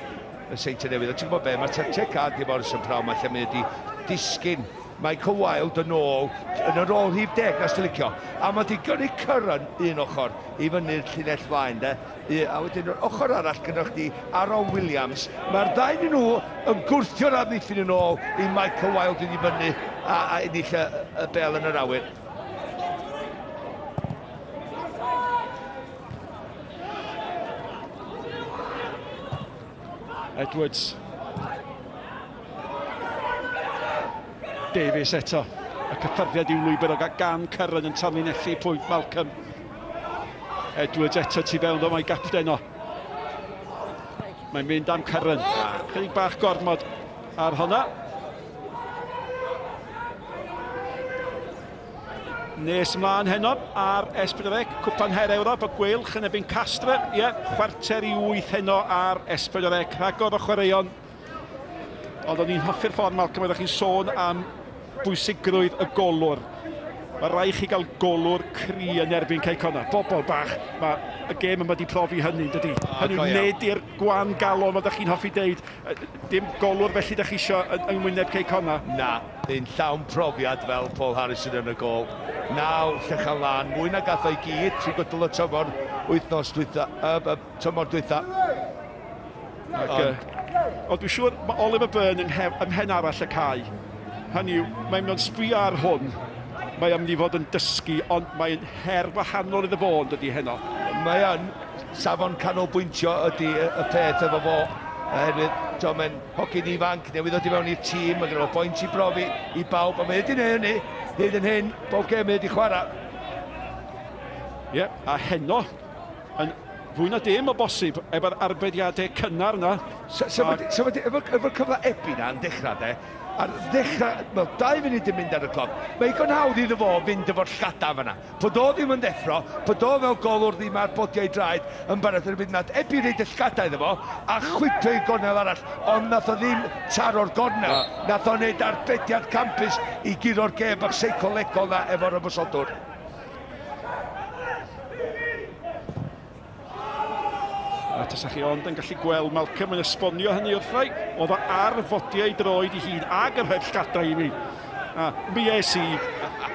y Seintiau Newydd. Ond ti'n gwybod be, mae tacteg Andy Morrison prawn ma lle mae wedi disgyn Michael Wilde yn ôl, yn y rôl rhif deg, na sy'n licio. A mae wedi gyrru Curran un ochr i fyny'r llinell flaen, de. I, a wedyn yr ochr arall gyda chdi Aaron Williams. Mae'r ddau yn nhw yn gwrthio'r amddiffyn yn ôl i Michael Wilde yn i fyny a, a ennill y, y bel yn yr awyr. Edwards. Davies eto. Y cyffyrddiad i'w lwybr o gan Curran yn tanlinellu pwynt Malcolm. Edwards eto tu fewn ddo, mae gapten o. Mae'n mynd am Curran. Chydig bach gormod ar honna. Nes ymlaen heno ar S4C, Cwpan Her Ewrop, y Gweilch yn ebyn Castre. Ie, yeah, 7:45 heno ar S4C, rhagor o chwaraeon. Ond o'n i'n hoffi'r ffordd, Malcolm, oeddech chi'n sôn am bwysigrwydd y golwr. Mae rhaid chi gael golwr cry yn erbyn Cei Connah. Bobl bach, mae y gêm yma wedi profi hynny, dydy. Hynny yw, nid i'r gwan galon, fel ydych chi'n hoffi deud. Dim golwr felly ydych chi eisiau yn, yng ngwyneb Cei Connah. Na, un llawn profiad fel Paul Harrison yn y gôl. Naw llechan lân, mwy na gath o'i gyd trwy gydol y tymor wythnos dwytha, uh, tymor dwytha. Ac, ond, uh, ond dwi'n siŵr mae Oliver Byrne yn, ym mhen arall y cae. Hynny yw, mae'n mynd sbio ar hwn, mae am mynd i fod yn dysgu, ond mae'n her wahanol iddo fo yn dydy heno. Mae yn safon canolbwyntio ydy y peth efo fo, oherwydd to, mae'n hogyn ifanc, newydd ddod i fewn i'r tîm, mae gen fo boint i brofi i bawb, a mae wedi gwneud hynny, hyd yn hyn, bob gêm mae wedi chwarae. Ie, yeah, a heno, yn fwy na dim o bosib, efo'r arbediadau cynnar yna. So, so, a... so efo, efo cyfle ebi na yn dechrau de, ar ddechrau, wel, dau funud yn mynd ar y cloc, mae igon hawdd iddo fo fynd efo'r llada fyna. Pod o ddim yn ddeffro, pod o fel golwr ddim ar bodiau draed yn barod yn y byd nad ebi reid y llgada iddo fo, a chwipio i'r gornel arall, ond nath o ddim taro'r gornel. Na. Nath o wneud arbediad campus i guro'r gêm bach seicolegol na efo'r ymosodwr. A tasa chi ond yn gallu gweld Malcolm yn esbonio hynny wrthai, oedd o ar fodiau droed i hun ag yr rhaid llgadau i mi. A mi es i,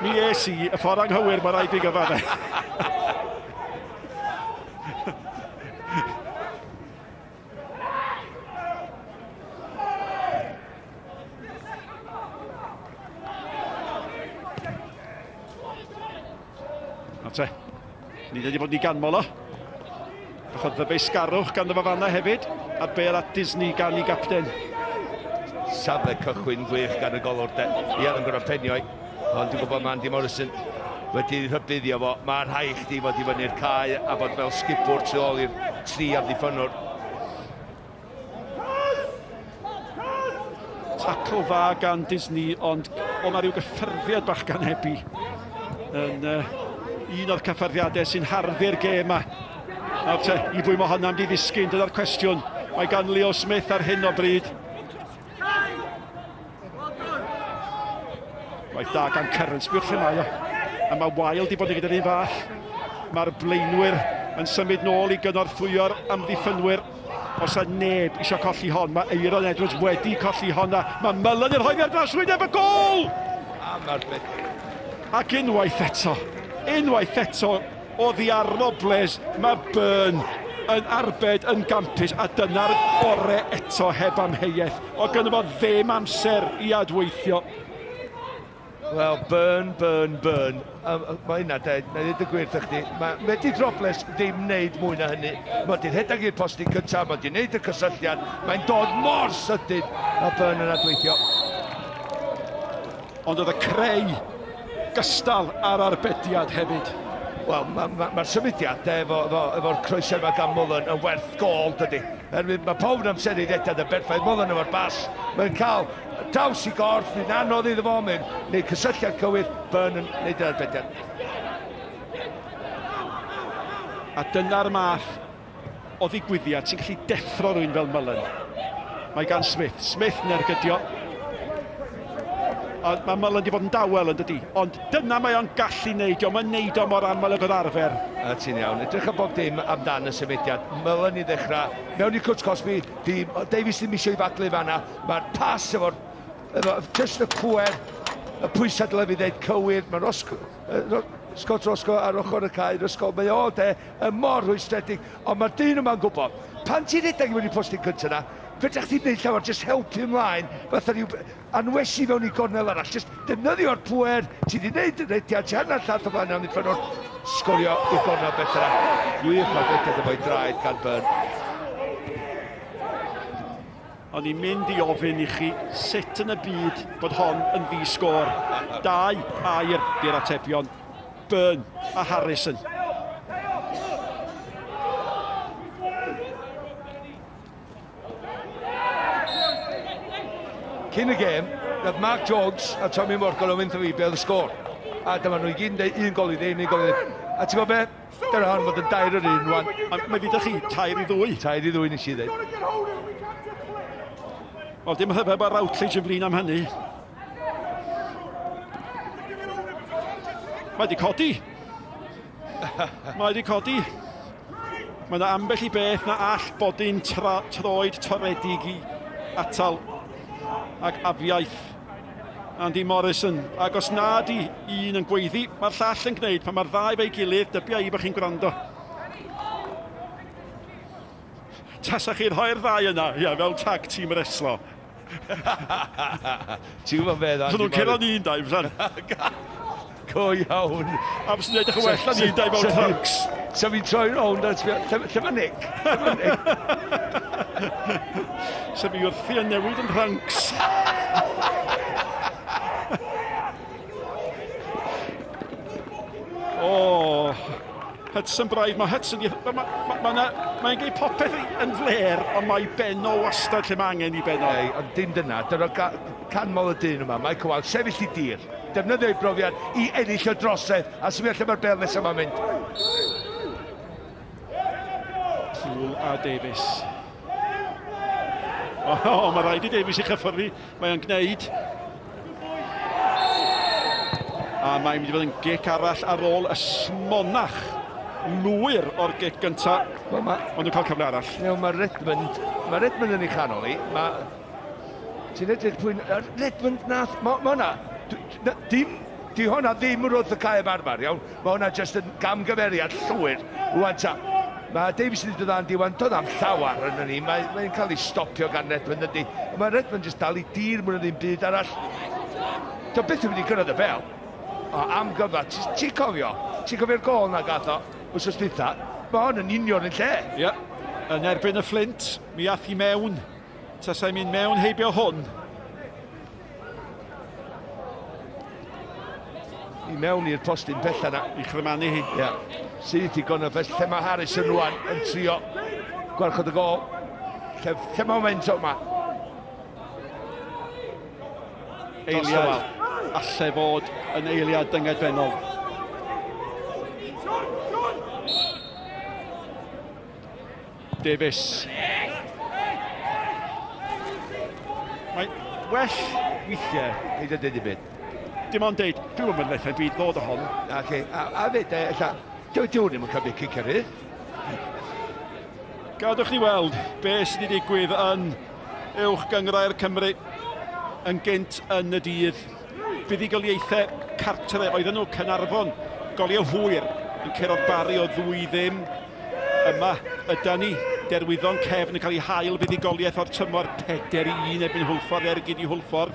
mi es i, y ffordd anghywir mae rhaid i gyfadde. Nawr te, ni wedi bod ni ganmol o. Bach o ddyfeisgarwch ganddo fo fanna hefyd, a bel at Disney gan i gapten. Safle cychwyn gwych gan y golwr de. Ia, yn gorfod penio i. Ond dwi'n gwybod mae Andy Morrison wedi rhybuddio fo. Mae rhaid chdi fod i fyny'r cae a bod fel sgipwr tu ôl i'r tri amddiffynnwr. Tacl dda gan Disney, ond o na rhyw gyffyrddiad bach gan Ebi yn uh, un o'r cyffyrddiadau sy'n harddu'r gêm yma. Nawr te, i bwy mae hwnna'n di ddisgyn, dyna'r cwestiwn. Mae gan Leo Smith ar hyn o bryd. Gwaith da gan Curran, sbiwch lle mae o. A mae Wild i bod yn gyda'r un fath. Mae'r blaenwyr yn symud nôl i gynorthwyo'r amddiffynwyr. Os yna neb eisiau colli hon, mae Eiron Edwards wedi colli hon a mae Mullen yn rhoi ar draws wyneb y gôl! A mae'r beth. Ac unwaith eto, unwaith eto, Oddi ar Robles, mae Byrne yn arbed yn gampus a dyna'r gore eto heb amheuaeth. O gynno fo ddim amser i adweithio. Wel, Byrne, Byrne, Byrne. Um, mae hynna, de, na i ddweud y gwir wrthych chdi. Mae Medi Robles ddim wneud mwy na hynny. Mae di'n rhedeg i'r postyn cyntaf, mae di'n wneud y cysylltiad, mae'n dod mor sydyn a Byrne yn adweithio. Ond oedd y creu gystal â'r arbediad hefyd. Wel, mae'r ma, ma, ma symudiadau efo, efo, efo'r croesau yma gan Mullen yn werth gol, dydy. Erwydd mae pawb yn amseru redad yn berffaith. Mullen efo'r bas, mae'n cael draws i gorff, mae'n anodd iddo fo, mae'n gwneud cysylltiad cywir, Byrne yn gwneud yr arbediad. A dyna'r math o ddigwyddiad sy'n gallu deffro rhywun fel Mullen. Mae gan Smith. Smith yn ergydio. A mae Mullen wedi bod yn dawel yn dydy. Ond dyna mae o'n gallu neud. Dio'm yn neud o mor aml ag oedd arfer. A ti'n iawn. Edrych ar bob dim amdan y symudiad. Mullen i ddechrau. Mewn i cwt cosbi. Di Davies ddim eisiau i faglu fanna. Mae'r pas efo'r efo just y pwer, y pwysau dylai fi ddeud cywir. Mae Roscoe, Scott Roscoe ar ochr y cae. Roscoe, mae o de yn mor rhwystredig, ond mae'r dyn yma'n gwybod, pan ti'n rhedeg i mewn i'r postyn cyntaf yna, fedra chdi wneud llawer, jyst helpu ymlaen, fatha rhyw anwesu fewn i gornel arall, jyst defnyddio'r pwer, ti di wneud y rhediad, ti hanner llath o flaen amddiffynnwr, sgorio i'r gornel beth yna. Gwych o'r rhediad efo'i draed gan Byrne. O'n i'n mynd i ofyn i chi sut yn y byd bod hon yn ddi-sgôr. Dau air di'r atebion. Byrne a Harrison. Cyn y gêm, nath Mark Jones a Tommy Morgan o wrtho fi be oedd y sgôr. A dyma nhw i gyd yn dweud un gol i ddim, un gol i ddim. A ti'n gwybod be? Dyna hon fod yn dair yr un rwan. A mae fi chi, 3-2. 3-2 nes i ddweud. Wel, dim rhyfedd bod Routledge yn flin am hynny. Mae wedi codi. Mae wedi codi. Mae yna ambell i beth na all bodyn troed toredig i atal ac afiaith Andy Morrison. Ac os na di un yn gweiddi, mae'r llall yn gwneud. Pan mae'r ddau fe'i gilydd, dybia i bod chi'n gwrando. Tasa chi'n rhoi'r ddau yna, ia, fel tag team reslo. Ti'n gwybod beth, Andy Nhw'n curo ni'n dau, fysan. Go iawn. A fysan nhw'n edrych yn well na ni'n dau mewn trunks. So fi'n troi rownd a sbio, lle mae Nick? Lle mae Nick? So fi wrthi yn newid yn trunks. O, Hudson braidd, mae Hudson, mae'n ma, ma, ma, ma gwneud popeth yn fler, ond mae ben o wastad lle mae angen i ben o. Ei, ond dim dyna, dyna canmol y dyn yma, Michael Wilde, sefyll i dir, defnyddio ei brofiad i ennill y drosedd, a sbio lle mae'r bel nesaf yma'n mynd. Poole a Davies. O, oh, mae rhaid i Davies i chyffwrdd, mae o'n gwneud. A mae'n mynd i fod yn gic arall ar ôl y smonach lwyr o'r gic gyntaf. Well, ma, Ond nhw'n cael cyfle arall. Iawn, mae Redmond, mae Redmond yn ei chanol i. Mae... Ti'n edrych pwy'n... Redmond nath... Mae ma hwnna... Dim... Di hwnna ddim yn wrth y cae ymarfer, iawn. Mae hwnna jyst yn gamgymeriad llwyr. Rwan ta, mae Davies wedi dod yn diwan, doedd am llawer yn ni. Mae'n mae cael ei stopio gan Redmond ydy. Mae Redmond jyst dal i dir mwy na ddim byd arall. Dio byth yn mynd i gyrraedd y bel. O, am gyfa, ti'n cofio? Ti'n cofio'r gol na gath o wsos dwytha? Mae hon yn union yn lle. Ie, yeah. Yn erbyn y Fflint, mi ath i mewn. Tasai'n mynd mewn heibio hwn. I mewn i'r postyn pella na. I chrymanu hi. Ie. Yeah. Syth i Gonafest, lle mae Harris yn rwan yn trio gwarchod y gol. Lle, lle mae momentum yma? Eiliad alle fod yn eiliad dyngedfennol. Davies. Mae well weithiau. Paid â deud dim byd. Dim ond deud, dwi'm yn mynd allan byd ddod o hon. Na, chi. A, a fyd, e, ella, dyw dyw ddim yn cymryd cic ar hyd. Gadwch ni weld be sydd wedi digwydd yn Uwch Gynghrair Cymru yn gynt yn y dydd. Buddugoliaethau cartre oedden nhw Caernarfon, goliau hwyr yn curo'r Barri o ddwy ddim. Yma yda ni, Derwyddon cefn yn cael ei hail fuddugoliaeth o'r tymor 4-1 erbyn Hwlffordd, ergyd i Hwlffordd.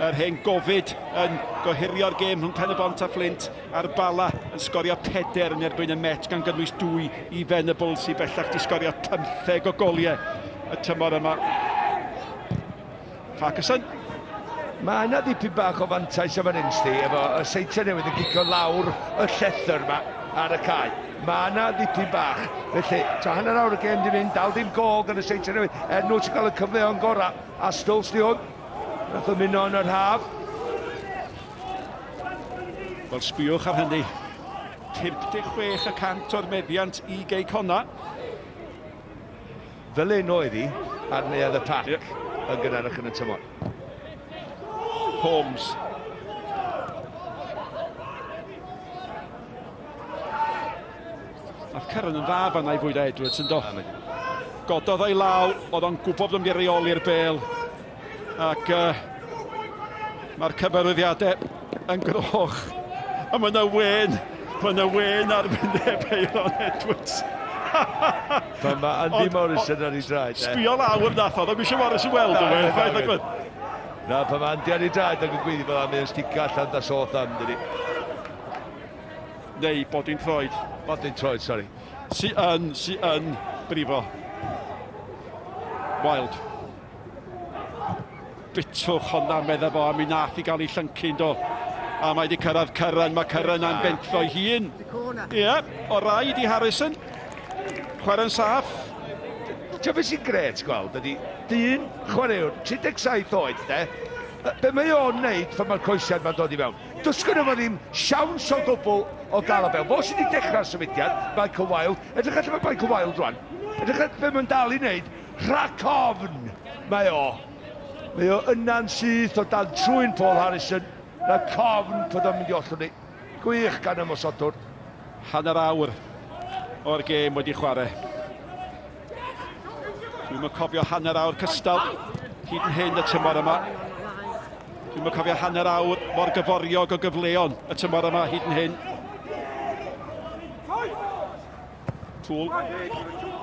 Yr hen gofid yn gohirio'r gêm rhwng Pen-y-bont a Fflint a'r Bala yn sgorio 4 yn erbyn y Met gan gynnwys 2 i Venables sydd bellach wedi sgorio 15 o goliau y tymor yma. Farquharson. Mae yna ddipyn bach o fantais o fan hyn, Sti, efo y seintiau newydd yn gicio lawr y llethr yma ar y cae. Mae yna ddipyn bach. Felly, ta hanner awr y gêm di fynd, dal ddim gol gan y seintiau newydd. Er nhw sy'n cael y cyfleon gorau. A Stolz di hwn. Nath ymuno yn yr haf. Wel, sbïwch ar hynny. 56 y cant o'r meddiant i Gei Connah. Fel un oedd hi ar Neuadd y Parc yep. yn gynharach yn y tymor. Holmes. Nath Curran yn dda fanna i fwyda Edwards yn do. Gododd o'i law, oedd o'n gwybod bod o'n mynd i reoli'r bel. Ac uh, mae'r cyfarwyddiadau yn groch. A mae yna wen, mae yna wen ar wyneb Eiron Edwards. Pan mae Andy Morrison ar ei draed. Sbio lawr nath o, ddim eisiau Morrison weld o fe. Na, pan mae Andy ar ei draed ac yn gweithio fel am, mae'n sticio allan da soth am, dydi. Neu bodyn troed. Bodyn troed, sori. Sy yn, sy yn brifo. Wild. Bitwch honna, medda fo, a mi nath i gael ei llyncu, do. A mae wedi cyrraedd Curran, mae Curran am bentho'i hun. Ie, yeah, o raid i Harrison. Chwarae'n saff. Ti'n beth sy'n gret gweld ydy dyn chwaraewr 37 oed de, be mae o'n neud pan mae'r coesiad ma'n dod i mewn. Does gynno fo ddim siawns o gwbl o gael o fewn. Fo sydd wedi dechrau'r symudiad, Michael Wilde. Edrych allan mae Michael Wilde rwan. Edrych at be mae'n dal i wneud. Rhac ofn mae o. Mae o yna'n syth o dan trwyn Paul Harrison. Rhac ofn bod o'n mynd i ollwng ni. Gwych gan ymosodwr. Hanner awr o'r gêm wedi chwarae. Dwi'm yn cofio hanner awr cystal hyd yn hyn y tymor yma. Dwi'm yn cofio hanner awr mor gyforiog o gyfleon y tymor yma hyd yn hyn. Tŵl.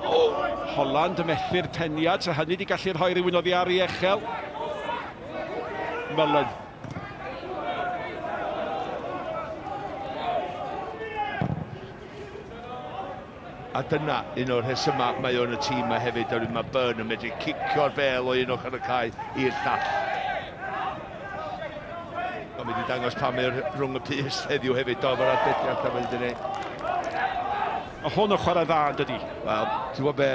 Oh, Holland yn methu'r peniad, so hynny wedi gallu rhoi rhywun oddi ar ei echel. Mullen. A dyna un o'r rhesymau mae o'n y tîm yma hefyd, oherwydd mae Byrne yn medru cicio'r bel o un ochr y cae i'r llall. Mae'n mynd i dangos pam mae rhwng y pys heddiw hefyd, do, fo'r arbediad da mae'n gwneud. Mae hwn yn chwarae dda, yn dydi? Wel, ti'n gwybod be,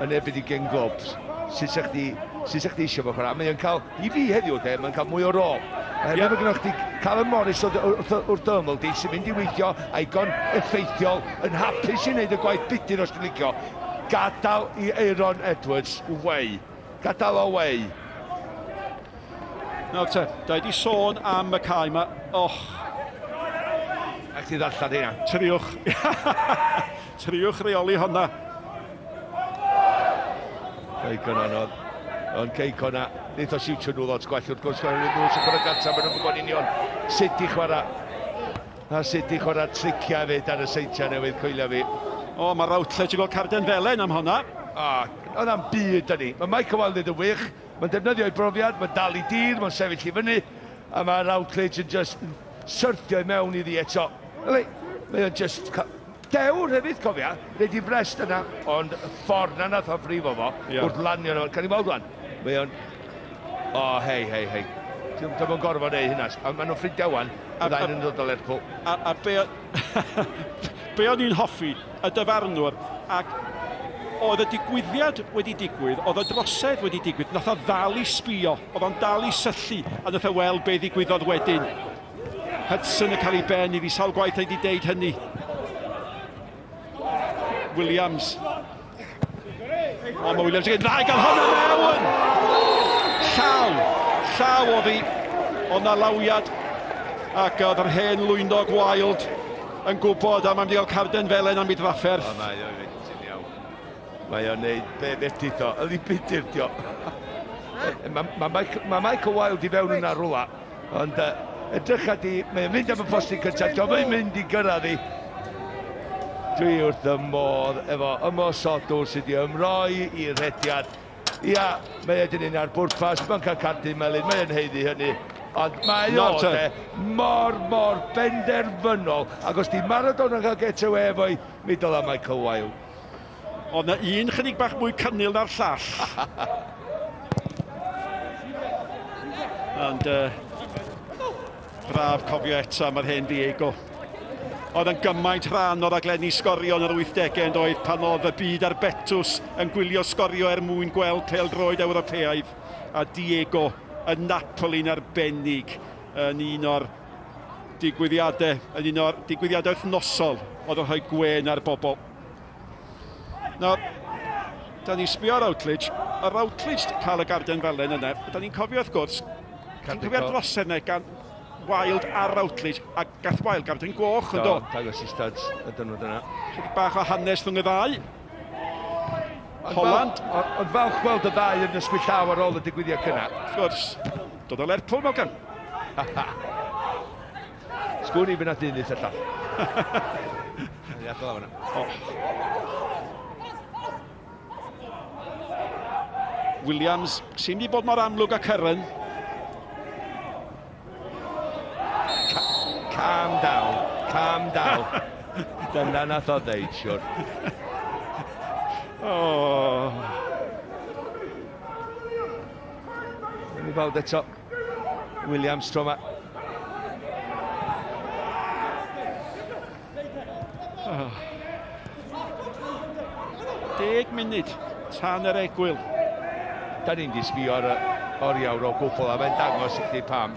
yn erbyn i gen glwb, sut sa chdi, sut sa chdi eisiau fo chwarae? Mae o'n cael, i fi heddiw de, mae'n cael mwy o rôl. Oherwydd yeah. mae gennych chdi Callum Morris wrth, wrth ymyl di sy'n mynd i weithio a'igon effeithiol, yn hapus i wneud y gwaith budur os ti'n licio. Gadael i Aeron Edwards wei. Gadael o wei. Nawr te, da i di sôn am y cae yma. Och. A ti ddarllen hynna. Triwch. Triwch reoli honna. Digon anodd. Ond Cei Connah, wneith o siwtio nhw lot gwell wrth gwrs, oherwydd nhw sy'n chwarae gartra, maen nhw'n gwybod union sut i chwarae. A sut i chwarae triciau hefyd ar y seintiau newydd, coelio fi. O, mae Routledge yn gweld carden felen am honna. O, oedd am byd yn ni. Mae Michael Wilde yn wych, mae'n defnyddio ei brofiad, mae'n dal i dir, mae'n sefyll i fyny, a mae Routledge yn just syrthio i mewn iddi eto. Yli. Mae o'n just... Dewr hefyd, cofia, reid i frest yna, ond y ffordd na nath o frifo fo, yeah. wrth lanio nhw, cael ei weld wan. Mae o'n... O, oh, hei, hei, hei. Dwi'n yn gorfod neud hynna. A maen nhw'n ffrindiau wan, y ddau'n yn dod o Lerpwl. A, a be, be o'n i'n hoffi, y dyfarnwr, ac oedd y digwyddiad wedi digwydd, oedd y drosedd wedi digwydd, nath o ddal i sbio, oedd o'n dal i syllu, a nath o weld be ddigwyddodd wedyn. Hudson yn cael ei ben iddi sawl gwaith wedi deud hynny. Williams. O, mae Williams yn dda i gael hwnna mewn! Llaw! Llaw oedd hi. Ond na lawiad. Ac oedd yr hen lwynog Wild yn gwybod am am wedi cael carden felen am ei drafferth. O, mae o'n ti'n iawn. Mae o'n neud be fedrith o. Yli budur, dio. Mae ma, ma Michael Wild i fewn yna rwla. Ond uh, edrycha di, mae'n mynd am y postyn cyntaf, dio'm yn mynd i gyrraedd i. Dwi wrth y modd efo ymosodwr sydd wedi ymroi i'r rhediad. Ia, mae e dyn ar bwrpas, mae'n cael cardyn melyn, mae e'n haeddu hynny. Ond mae o de, mor, mor benderfynol. Ac os di Maradona yn cael get away efo'i, mi dyla Michael Wilde. Oedd na un chydig bach mwy cynnil na'r llall. Ond uh, braf cofio eto am yr hen Diego. Oedd yn gymaint rhan o'r raglenni sgorio yn yr 80au yn doedd pan oedd y byd ar betws yn gwylio sgorio er mwyn gweld pêl-droed Ewropeaidd a Diego yn Napoli'n arbennig yn un o'r digwyddiadau, yn un o'r digwyddiadau wythnosol oedd yn rhoi gwên ar bobl. Nawr, da ni'n sbio ar Routledge, a Routledge cael y garden felen yna, da ni'n cofio wrth gwrs, ti'n cofio'r drosedd yna gan Wild a Routledge, a gath Wild garden goch yn do? Do, dangos i studs ydyn nhw dyna. Chydig bach o hanes rhwng y ddau. Holland. Ond falch gweld y ddau yn ysgwyd llaw ar ôl y digwyddiad cynnar. Wrth gwrs, dod o Lerpwl, Morgan. Sgwn i fynd at un eitha llall. Ia, adael fan'na. O. Williams, sy'n mynd i bod mor amlwg â Curran. Calm down, calm down. Dyna nath o ddeud, siwr. Oh. Ni weld eto. Williams tro yma. Oh. 10 munud tan yr egwyl. Da ni'n di sbio ar y oriawr o gwbl a mae'n dangos i chdi pam.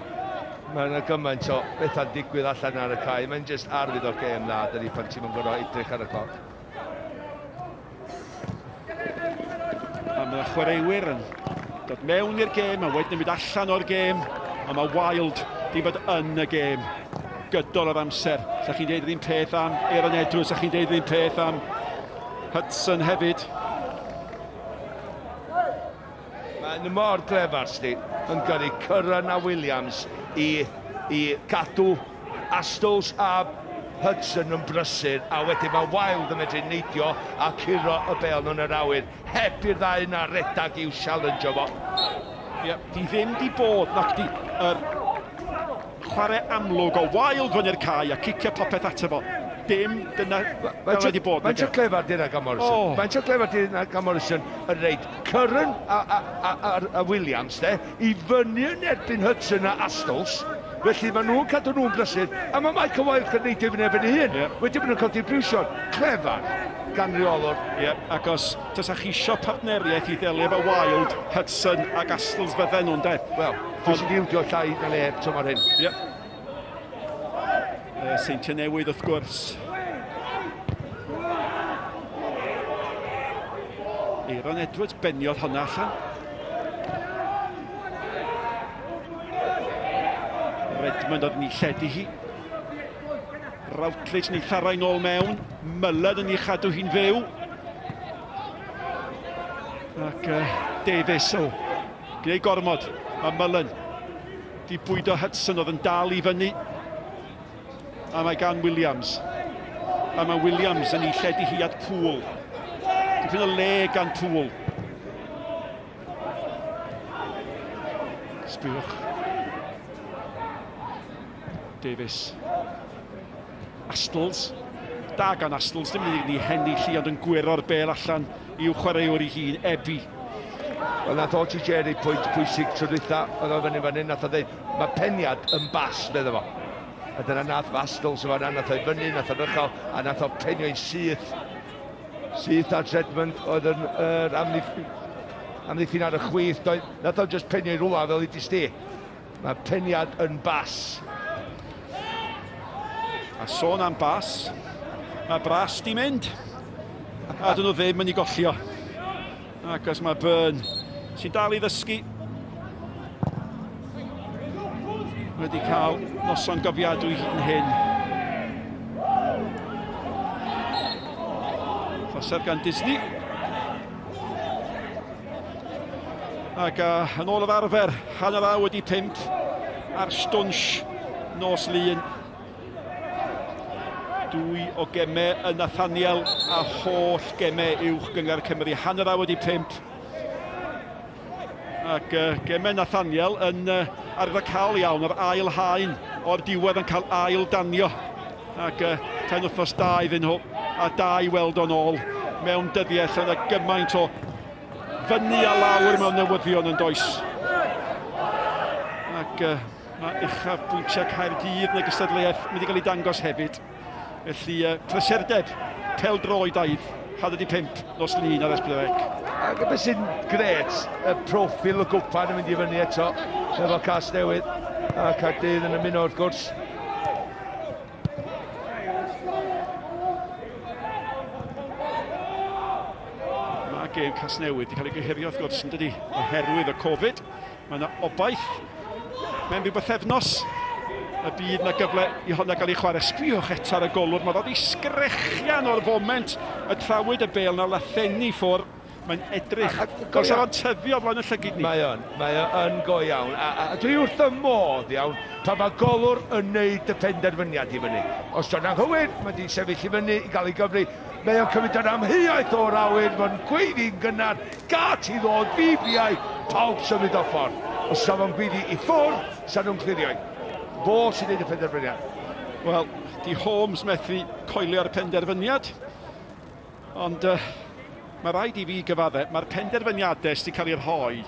Mae yna gymaint o bethau'n digwydd allan ar y cae. Mae'n just arwydd o gêm dda, dydy pan ti'n mynd gorfod edrych ar y cloc. A mae chwaraewyr yn dod mewn i'r gêm a wedyn yn mynd allan o'r gêm. A mae Wild di bod yn y gêm gydol yr amser. Sa chi'n deud yr un peth am Aaron Edwards, sa chi'n deud yr un peth am Hudson hefyd. Mae'n mor glefar, sti, yn gyrru Curran a Williams i, i gadw Astles a Hudson yn brysur, a wedyn mae Wilde yn medru neidio a curo y bêl mewn yr awyr, heb i'r ddau yna redag i'w challenge fo. Ie, yeah, di ddim di bod, nac di, yr chwarae amlwg o Wilde fyny'r cae a cicio popeth ato fo. Dim dyna dyna wedi bod. Mae'n tro clefar di yna gan Morrison. Oh. Mae'n tro clefar di yna gan Morrison yn reid Curran a, a, a, a, a Williams de, i fyny yn erbyn Hudson a Astles. Felly maen nhw'n cadw nhw'n brysur, a mae Michael Wilde yn neidio fyny erbyn ei hun. Yeah. Wedyn maen nhw'n cael dibriwsion. Clefar gan reolwr. Ie, yeah, ac os tysa chi isio partneriaeth i ddelio efo Wilde, Hudson ac Astles fydden nhw'n de. Wel, dwi sy'n ildio llai na neb tymor hyn. Ie. Yeah. Seintiau Newydd wrth gwrs. Aaron Edwards beniodd honna allan. Redmond oedd yn ei lledu hi. Routledge yn ei tharau nôl mewn. Mullen yn ei chadw hi'n fyw. Ac uh, Davies, o, oh, gwneud gormod. Mae Mullen di bwydo Hudson oedd yn dal i fyny. A mae gan Williams. A mae Williams yn ei lledu hi at Poole. Dipyn o le gan Poole. Sbiwch. Davies. Astles. Da gan Astles, dim yn unig henni lli ond yn gwyro'r bel allan i'w chwaraewr ei hun, Ebi. Wel, nath Ochi Jerry pwynt pwysig tro dwytha, oedd o fyny fan hyn, nath o ddeud, mae peniad yn bas, medda fo. A dyna nath Astles o fanna, nath o'i fyny, nath o'n uchel, a nath o penio'n syth. Syth at Redmond, oedd yn yr amddiffyn ar y chwith, doedd, nath o just penio'i rwla fel i di sti. Mae peniad yn bas. A sôn am bas, mae Bras di mynd. A dyn nhw ddim yn ei golli o. Ac os mae Byrne, sy'n dal i ddysgu, wedi cael noson gofiadwy hyd yn hyn. Thosef gan Disney. Ac uh, yn ôl yr arfer, 5:30 ar stwnsh nos Lun. Dwy o gemau y Nathaniel a holl gemau uwch gyngor Cymru. 5:30. Ac uh, gemau Nathaniel yn uh, arwyddocaol iawn, yr ail haen o'r diwedd yn cael ail danio. Ac uh, penwythnos da iddyn nhw, a da i weld o'n ôl mewn dyddiau lle yna gymaint o fyny a lawr mewn newyddion yn does. Ac uh, mae uchaf bwyntiau Caerdydd yn y gystadleuaeth mynd i gael ei dangos hefyd. Felly, uh, prysurdeb, peldroed aidd, 4:30 nos Lun ar S4C. Ac beth sy'n gret, y proffil y gwpan yn mynd i fyny eto, efo Casnewydd a Caerdydd yn ymuno wrth gwrs. Mae gêm Casnewydd wedi cael ei gohirio wrth gwrs yn dydi oherwydd y Covid. Mae yna obaith mewn rhyw bythefnos y bydd yna gyfle i honna gael ei chwarae. Sbïwch eto ar y golwr, mae ddod i sgrechian o'r foment y trawyd y bêl na lathenni ffwr. Mae'n edrych fel sa fo'n tyfu o flaen y llygid ni. Mae o'n, mae o yn go iawn. A, a, a dwi wrth y modd iawn pan mae golwr yn neud y penderfyniad i fyny. Os dio'n anghywir, mae di sefyll i fyny i gael ei gyfri. Mae o'n cymryd yr amheuaeth o'r awyr, mae'n gweiddi'n gynnar, gât i ddod, BBI, pawb symud o ffordd. Os sa fo'n gweiddi i ffwrdd, sa nhw'n clirio i. Fo sy'n neud y penderfyniad. Wel, di Holmes methu coelio'r penderfyniad. Ond uh, mae rhaid i fi gyfadde, mae'r penderfyniadau sydd wedi cael eu rhoi,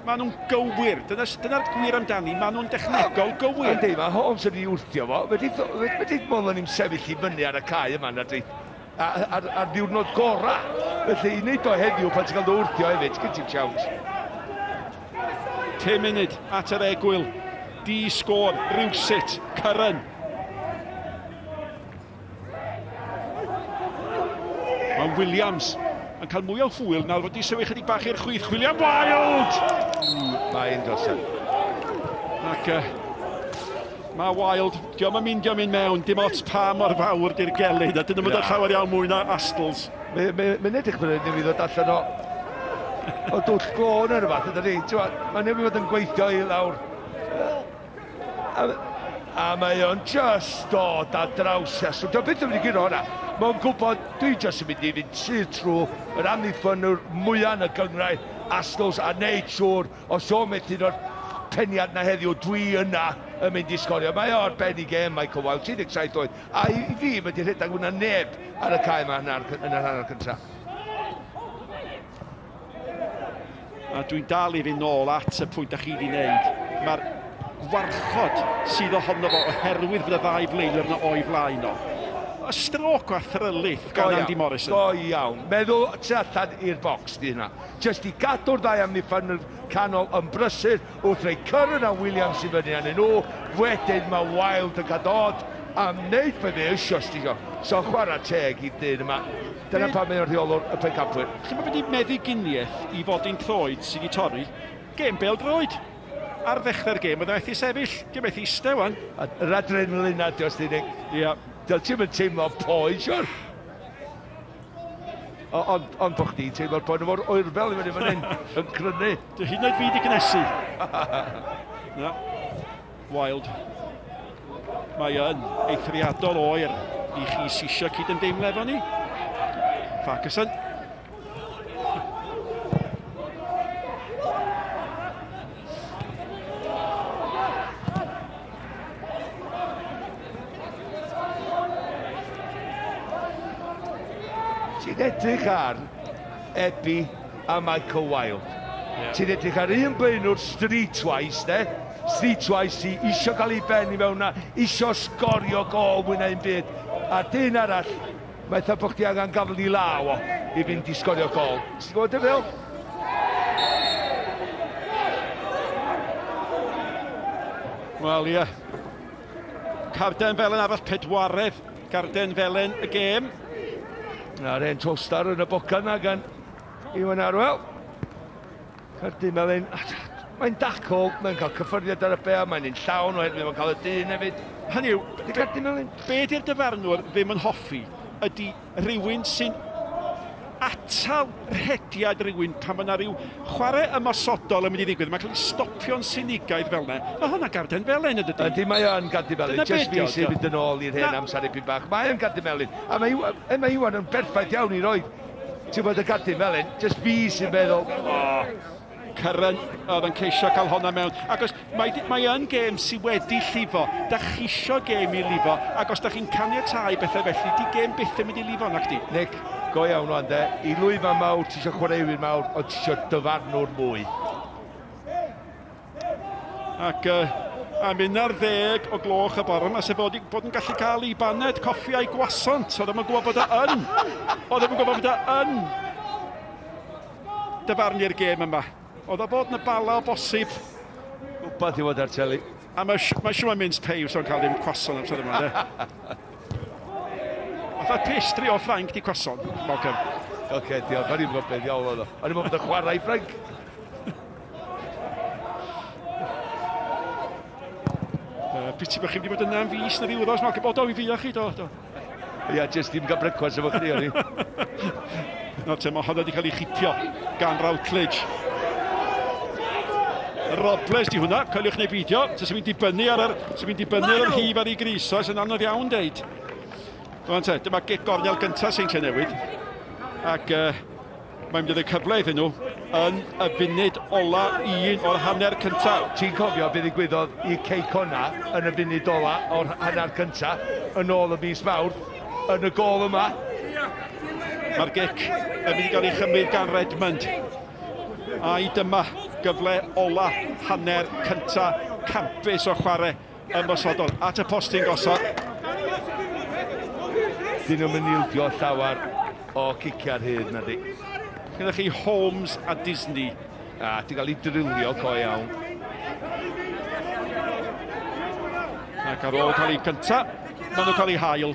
maen nhw'n gywir. Dyna'r dyna gwir amdani, maen nhw'n dechnegol gywir. Yndi, mae Holmes wedi wrthio fo. Wedi, wedi modd o'n i'n sefyll i fyny ar y cae yma, na di. Ar, ar ddiwrnod gorau. Felly, i wneud o heddiw pan ti'n cael dy wrthio hefyd, gen ti'm siawns. 5 munud at yr egwyl. Di sgôr, rywsut, Curran. Mae Williams yn cael mwy o hwyl nawr wedi sefyll chydig bach i'r chwith. William Wilde! Mae'n drosodd. Ac uh, mae Wilde, diolch yn mynd, diolch yn mynd mewn, dim ots pa mor fawr di'r gelyn, a dyn nhw'n mynd llawer iawn mwy na Astles. Mae'n mae, mae edrych fel newydd ddod allan o, o dwll glo neu rhywbeth, ydy ni? Mae'n newydd fod yn gweithio i lawr. A, a mae o'n just dod ar draws Cecil. Dio byth yn mynd i guro hwnna. Mae'n gwybod, dwi just yn mynd i fynd syth trwy yr amddiffynwr mwyaf yn y gynghrair, Astles, a neud siŵr, os o'n methu o'r peniad na heddiw, dwi yna yn mynd i sgorio. Mae o ar ben i gêm, Michael Wilde, 37 oed. A i fi, mae di rhedeg hwnna neb ar y cae yma yn yr hanner cyntaf. A dwi'n dal i fynd nôl at y pwynt da chi wedi wneud. Mae'r gwarchod sydd ohono fo oherwydd bod y ddau flaenor yna o'i flaen o. Y stroc o athrylith gan Andy Morrison. Go iawn. Meddwl tu allan i'r bocs di hynna. Jyst i gadw'r ddau amddiffynwyr canol yn brysur wrth rei Curran a Williams i fyny arnyn nhw. Wedyn mae Wilde yn cael dod a wneud be fe isio, os ti isio. So chwarae teg i'r dyn yma. Dyna pam mae o'n rheolwr y pencampwyr. Lle mae wedi meddyginiaeth i fodyn troed sydd wedi torri? Gêm bêl-droed. Ar ddechrau'r gêm oedd e methu sefyll, dim methu iste wan. Yr adrenalin na, di os ti'n Nick. Ia. Dyl ti'm yn teimlo poen, siwr. Ond, ond bod chdi'n teimlo'r poen efo'r oerfel i fyny fan hyn, yn crynu. Dy hyd yn oed fi di gnesu. Na. Wilde. Mae yn eithriadol oer i chi sy eisiau cydymdeimlo efo ni. Farquharson. Ti'n edrych ar Ebi a Michael Wilde. Yeah. Ti'n edrych ar un blaenwr streetwise, de? Streetwise sy isio cael ei ben i mewn na, isio sgorio gol mwy na un byd. A dyn arall, mae eitha bod chdi angen gafel i law o i fynd i sgorio gol. Ti'n gwybod dy fel? Wel, ie. Carden felen arall, pedwaredd garden felen y gêm. A'r hen tostar yn y boca na gan Iwan Arwel. Cerdyn melyn. Mae'n dacl, mae'n cael cyffyrddiad ar y bel, mae'n un llawn oherwydd mae'n cael y dyn hefyd. Hynny yw, cerdyn melyn. Be di'r dyfarnwr ddim yn hoffi ydy rhywun sy'n atal rhediad rhywun pan mae yna rhyw chwarae ymosodol yn mynd i ddigwydd. Mae'n cael ei stopio'n sinigaidd fel yna. Mae hwnna garden felen yn dydy? Ydy, mae o'n garden felyn. Just fi sy'n mynd yn ôl i'r hen amser ipyn bach. Mae o'n garden melyn. A mae, mae Iwan yn berffaith iawn i roi ti'n bod y garden felyn. Just fi sy'n meddwl, oh, Curran oedd yn ceisio cael honna mewn. Ac os, mae, mae yn gêm sydd wedi llifo. Da chi isio gêm i lifo, ac os da chi'n caniatáu bethau felly, di gêm byth yn mynd i lifo, nac di? Nick, go iawn rwan de. I lwyfan mawr, ti eisiau chwaraewyr mawr, ond ti eisiau dyfarnwr mwy. Ac uh, am 11 o gloch y bore yma, sef bod, bod yn gallu cael ei baned coffi a'i gwasant. Oedd ddim yn gwybod bod e yn. Oedd ddim yn gwybod bod e yn dyfarnu'r gêm yma. Oedd o fod yn y bala o bosib. Rhywbeth i fod ar teli. A mae, mae siwr mae'n mince pie so'n cael ddim croissant amser yma, de. Fatha pastry o Ffrainc di croissant, Malcolm. Oce, okay, diolch. O'n i'n gwybod beth iawn oedd o. O'n i'n meddwl bod yn chwarae i Ffrainc. Piti bod chi wedi bod yna am fis na ryw wthnos, Malcolm. O, do, mi fuoch chi, do, do. Ia, jyst ddim gael brecwast efo chdi o'n i. Nawr te, mae honna wedi cael ei chipio gan Routledge. Robles di hwnna, coeliwch neu beidio. So, sy'n dibynnu ar yr, sy'n dibynnu ar yr hif ar ei griso, sy'n anodd iawn deud. Rwan te, dyma gic gornel gyntaf Seintiau Newydd. Ac uh, Mae'n mynd i roi cyfle iddyn nhw yn y funud ola un o'r hanner cyntaf. Ti'n cofio beth ddigwyddodd i Cei Connah yn y funud ola o'r hanner cyntaf yn ôl y mis Mawrth yn y gôl yma? Mae'r gic yn mynd i gael ei chymryd gan Redmond. Ai dyma gyfle ola hanner cyntaf campus o chwarae ymosodol at y postyn gosod. Dyn nhw'n mynd ildio llawer o ciciau rhydd na di. Gyda chi Holmes a Disney. A ti gael ei drilio co iawn. Ac ar ôl cael ei gyntaf, maen nhw'n cael ei hail.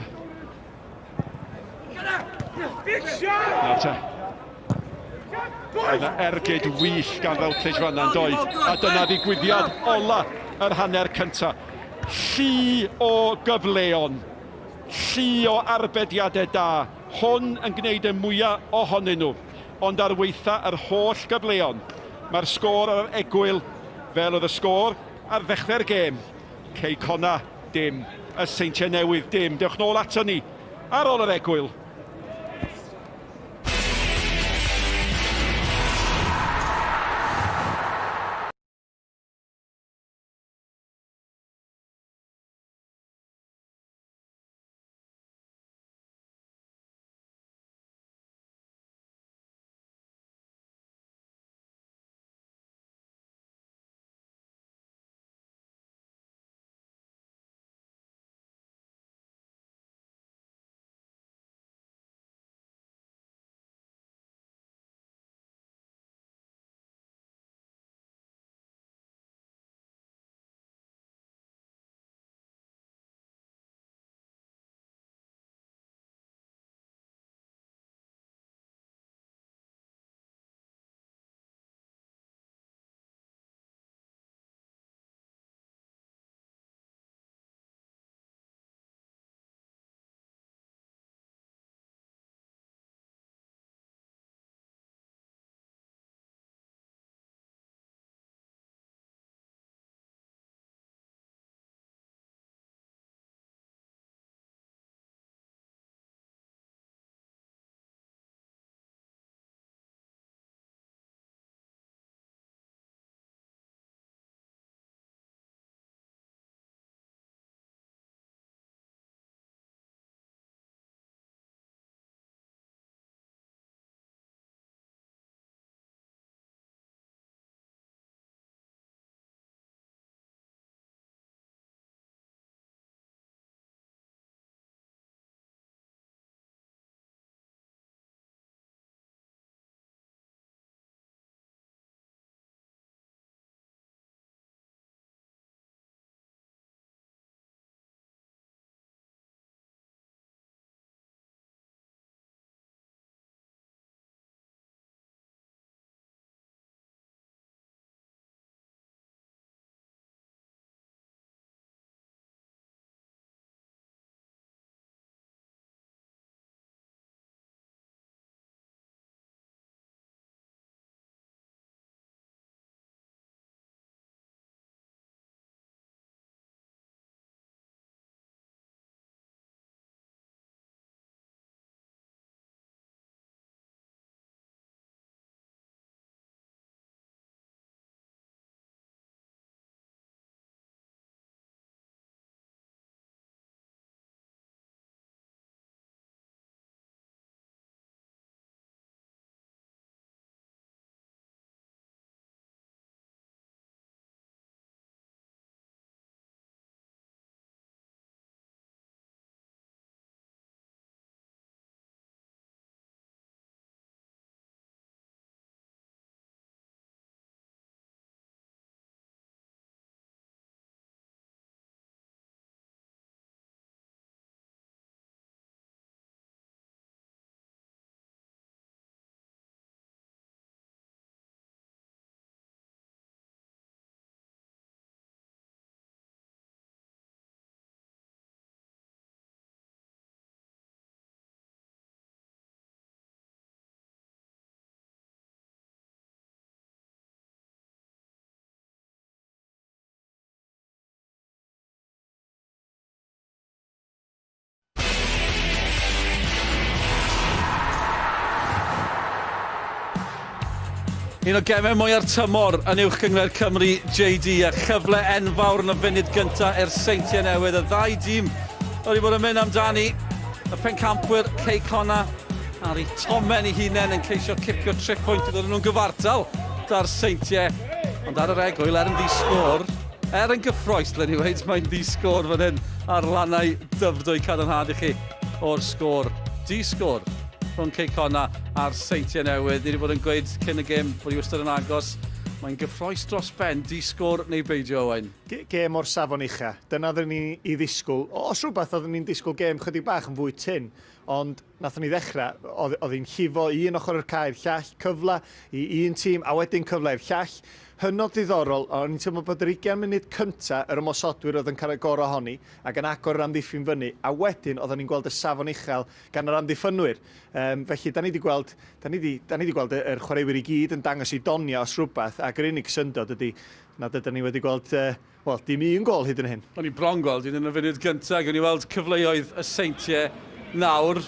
Nawr te. Yna ergyd wych gan Routledge fanna yn doedd. A dyna ddigwyddiad ola yr hanner cynta. Llu o gyfleon. Llu o arbediadau da. Hwn yn gwneud y mwyaf ohonyn nhw. Ond ar weitha yr holl gyfleon, mae'r sgôr ar yr egwyl fel oedd y sgôr ar ddechrau'r gêm. Cei Connah, dim. Y Seintiau Newydd, dim. Dewch nôl ato ni ar ôl yr egwyl. Un o gemau mwya'r tymor yn Uwch Gynghrair Cymru, JD, a chyfle enfawr yn y funud gyntaf i'r Seintiau Newydd. Y ddau dîm wedi bod yn mynd amdani. Y pencampwyr, Cei Connah, ar eu tomen eu hunain yn ceisio cipio triphwynt i ddod nhw'n gyfartal da'r Seintiau. Ond ar yr egwyl, er yn ddi-sgôr, er yn gyffroes, ddylen ni weud, mae'n ddi-sgôr fan hyn ar lannau Dyfrdwy. Cadarnhad i chi o'r sgôr. Di-sgôr rhwng Cei Connah a'r Seintiau Newydd. Ni wedi bod yn gweud cyn y gêm bod hi wastad yn agos. Mae'n gyffroes dros ben, di-sgôr neu beidio, Owain. Gêm o'r safon ucha. Dyna oeddwn ni i ddisgwyl. Os rhywbeth, oeddwn ni'n disgwyl gêm chydig bach yn fwy tynn. Ond nathon ni ddechrau, oedd, oedd hi'n llifo un ochr yr cae i'r llall, cyfle i un tîm a wedyn cyfle i'r llall. Hynod ddiddorol, o'n i'n teimlo bod yr 20 munud cynta yr ymosodwyr oedd yn cael y gorau ohoni ac yn agor yr amddiffyn fyny, a wedyn oedden ni'n gweld y safon uchel gan yr amddiffynwyr. Um, felly, da ni wedi gweld, da ni wedi, da ni wedi gweld yr chwaraewyr i gyd yn dangos i donia os rhywbeth, ac yr unig syndod ydy nad ydyn ni wedi gweld, uh, wel, dim un gol hyd yn hyn. O'n i bron gweld un yn y funud gyntaf, gawn ni weld cyfleoedd y Seintiau nawr.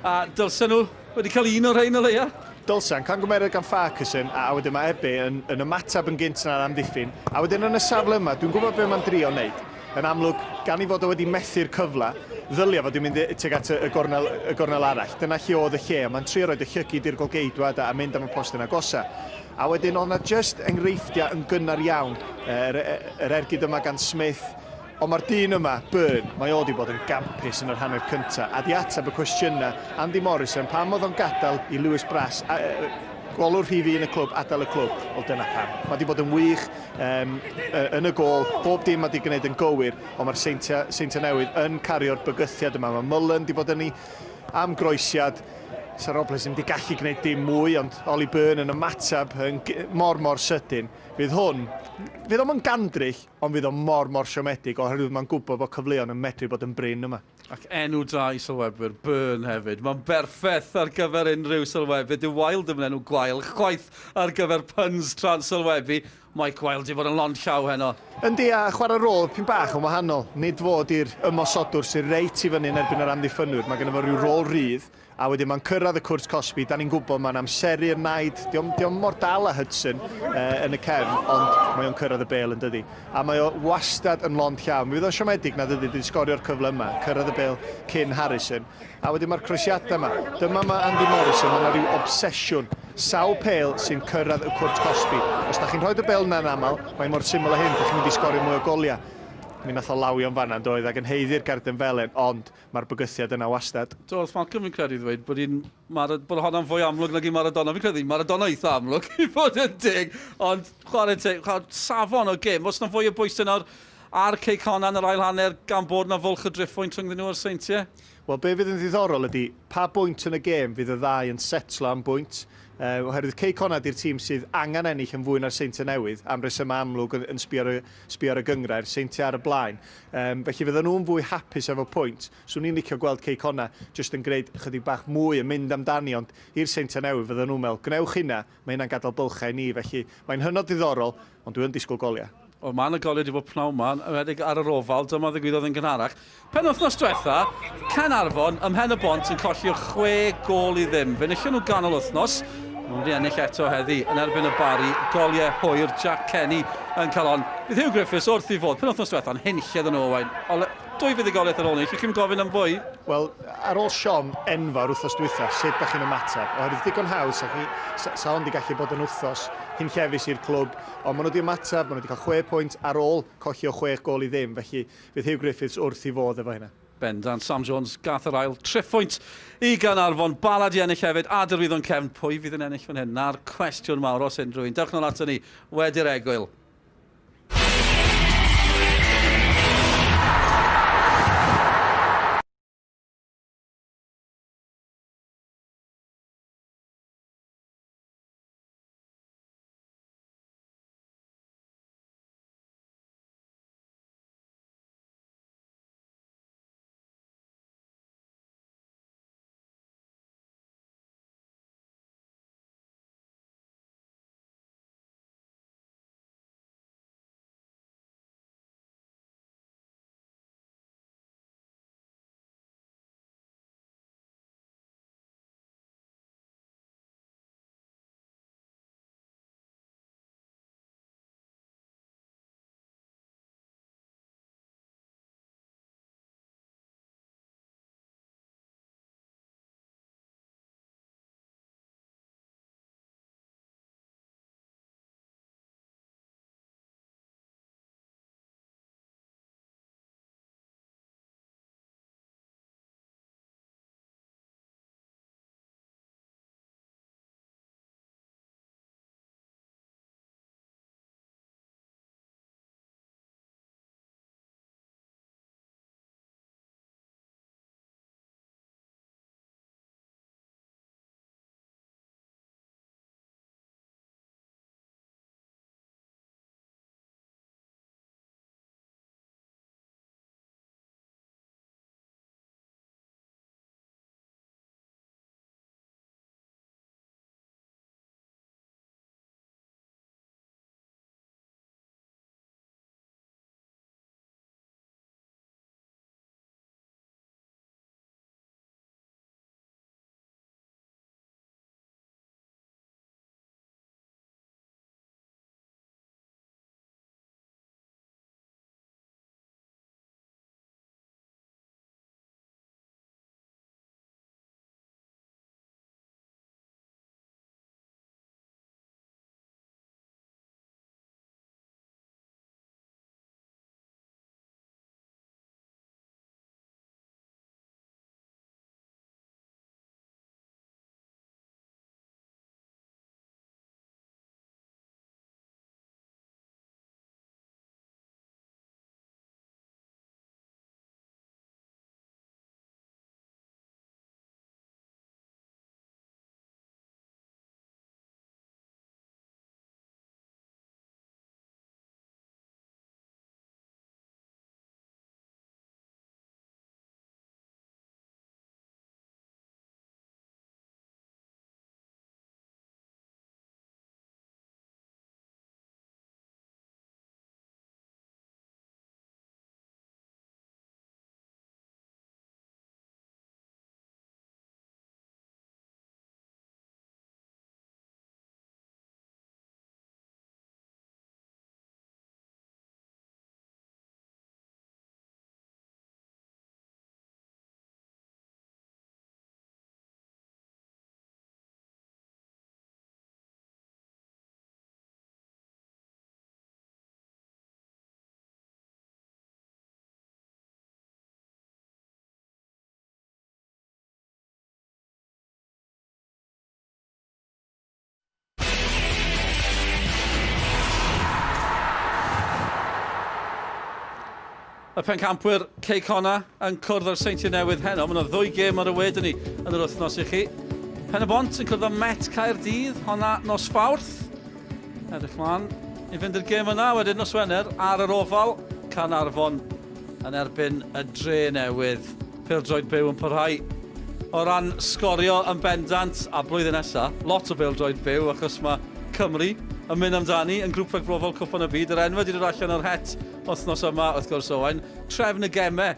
A dylsen nhw wedi cael un o'r rhain o leia? Dylsen, camgymeriad gan Farquharson, a wedyn mae Ebe yn, yn ymateb yn gynt na'r amddiffyn. A wedyn yn y safle yma, dwi'n gwybod beth mae'n drio wneud. Yn amlwg, gan ei fod o wedi methu'r cyfle, ddylia fod wedi mynd tuag at y, y, gornel, y gornel arall. Dyna lle oedd y lle, a mae'n trio roed y llygid i'r golgeidwad a, a mynd am y postyn agosa. A wedyn oedd 'na jyst enghreifftiau yn gynnar iawn, yr, yr ergyd yma gan Smith, ond mae'r dyn yma, Byrne, mae o wedi bod yn gampus yn yr hanner cyntaf, a di ateb y cwestiynau Andy Morrison, pam oedd o'n gadael i Lewis Brass, a, golwr rhif un y clwb, adael y clwb, wel dyna pam. Mae wedi bod yn wych um, yn y gôl, bob dim mae wedi gwneud yn gywir, ond mae'r Seintiau, Seintiau Newydd yn cario'r bygythiad yma. Mae Mullen wedi bod yn ei am groesiad, Sa Robles ddim wedi gallu gwneud dim mwy, ond Ollie Byrne yn ymateb yn mor mor sydyn. Fydd hwn, fydd o'm yn gandryll, ond fydd o mor mor siomedig oherwydd mae'n gwybod bod cyfleon yn medru bod yn brin yma. Ac enw da i sylwebwyr, Byrne hefyd. Mae'n berffaith ar gyfer unrhyw sylwebydd. Dyw Wilde ddim yn enw gwael chwaith ar gyfer puns tra'n sylwebu. Mike Wilde 'di bod yn lond llaw heno. Yndi, a chwarae rôl pyn bach yn wahanol. Nid fod i'r ymosodwr sydd reit i fyny yn erbyn yr amddiffynwyr. Mae gynno fo rhyw rôl rydd, a wedyn mae'n cyrraedd y cwrt cosbi. Da ni'n gwybod mae'n amseru'r naid. Di o'm, di o'm mor dal â Hudson uh, yn y cefn, ond mae o'n cyrraedd y bêl yn dydi. A mae o wastad yn lond llaw. Mi fydd o'n siomedig nad ydy wedi sgorio'r cyfle yma, cyrraedd y bêl cyn Harrison. A wedyn mae'r croesiadau yma. Dyma mae Andy Morrison, mae yna rhyw obsesiwn. Sawl pêl sy'n cyrraedd y cwrt cosbi. Os da chi'n rhoi y bêl yna'n aml, mae mor syml â hyn, da chi'n mynd i sgorio mwy o goliau. Mi nath o lawio'n fanna yn doedd ac yn haeddu'r garden felen, ond mae'r bygythiad yna wastad. Do, wrth Malcolm fi'n credu ddweud bod hi'n bod honna'n fwy amlwg nag i Maradona. Fi'n credu Maradona eitha amlwg i fod yn deg, ond chwarae teg, chwarae safon o gêm. Oes 'na fwy o bwysau nawr ar Cei Connah yn yr ail hanner gan bod 'na fwlch o driphwynt rhyngddyn nhw a'r Seintiau? Wel, be fydd yn ddiddorol ydy pa bwynt yn y gêm fydd y ddau yn setlo am bwynt. Uh, oherwydd Cei Connah ydy'r tîm sydd angen ennill yn fwy na'r Seintiau Newydd, am resymau amlwg yn, yn sbio ar y, sbio ar y gynghrair, Seintiau ar y blaen. Um, felly fydden nhw'n fwy hapus efo pwynt. Swn i'n licio gweld Cei Connah jyst yn gwneud chydig bach mwy, yn mynd amdani, ond i'r Seintiau Newydd fydden nhw'n meddwl, gwnewch hynna, mae hynna'n gadael bylchau i ni. Felly mae'n hynod ddiddorol, ond dwi yn disgwyl goliau. Wel, mae 'na goliau 'di bod pnawn 'ma, yn enwedig ar yr Oval, dyma ddigwyddodd yn gynharach. Penwythnos diwetha, Caernarfon ym Mhen-y-bont yn colli o 6-0. Fe enillon nhw ganol wythnos, maen nhw wedi ennill eto heddi yn erbyn y Barri, goliau hwyr, Jack Kenny yn cael on. Bydd Huw Griffiths wrth ei fodd, penwythnos diwetha yn hunlledd yn Owain. Ole, dwy fuddugoliaeth ar ôl ni, lle chi'n gofyn am fwy? Wel, ar ôl siom enfawr wythnos dwytha, sut da chi'n ymateb? Oherwydd digon hawdd, sa, chi, sa, sa hon di gallu bod yn wythnos hunllefus i'r clwb, ond maen nhw wedi ymateb, maen nhw wedi cael 6 pwynt ar ôl colli o 6-0, felly fydd Huw Griffiths wrth ei fodd efo hynna. Bendant, Sam Jones gath yr ail triphwynt i Gaernarfon, Bala 'di ennill hefyd, a Derwyddon Cefn, pwy fydd yn ennill fan hyn? Na'r cwestiwn mawr os unrhyw un. Dewch nôl ato ni wedi'r egwyl. Y pencampwyr Cei Connah yn cwrdd â'r Seintiau Newydd heno. Mae yna ddwy gêm ar y we dyn ni yn yr wythnos i chi. Pen y Bont yn cwrdd â Met Caerdydd, honna nos Fawrth. Edrych mlaen i fynd i'r gêm yna, wedyn nos Wener ar yr Ofal, Caernarfon yn erbyn y Dre Newydd. Pêl-droed byw yn parhau o ran sgorio yn bendant, a blwyddyn nesa, lot o bêl-droed byw achos mae Cymru yn mynd amdani yn grŵp rhagbrofol Cwpan y Byd. Yr enwau wedi dod allan o'r het wythnos yma, wrth gwrs, Owain. Trefn y gemau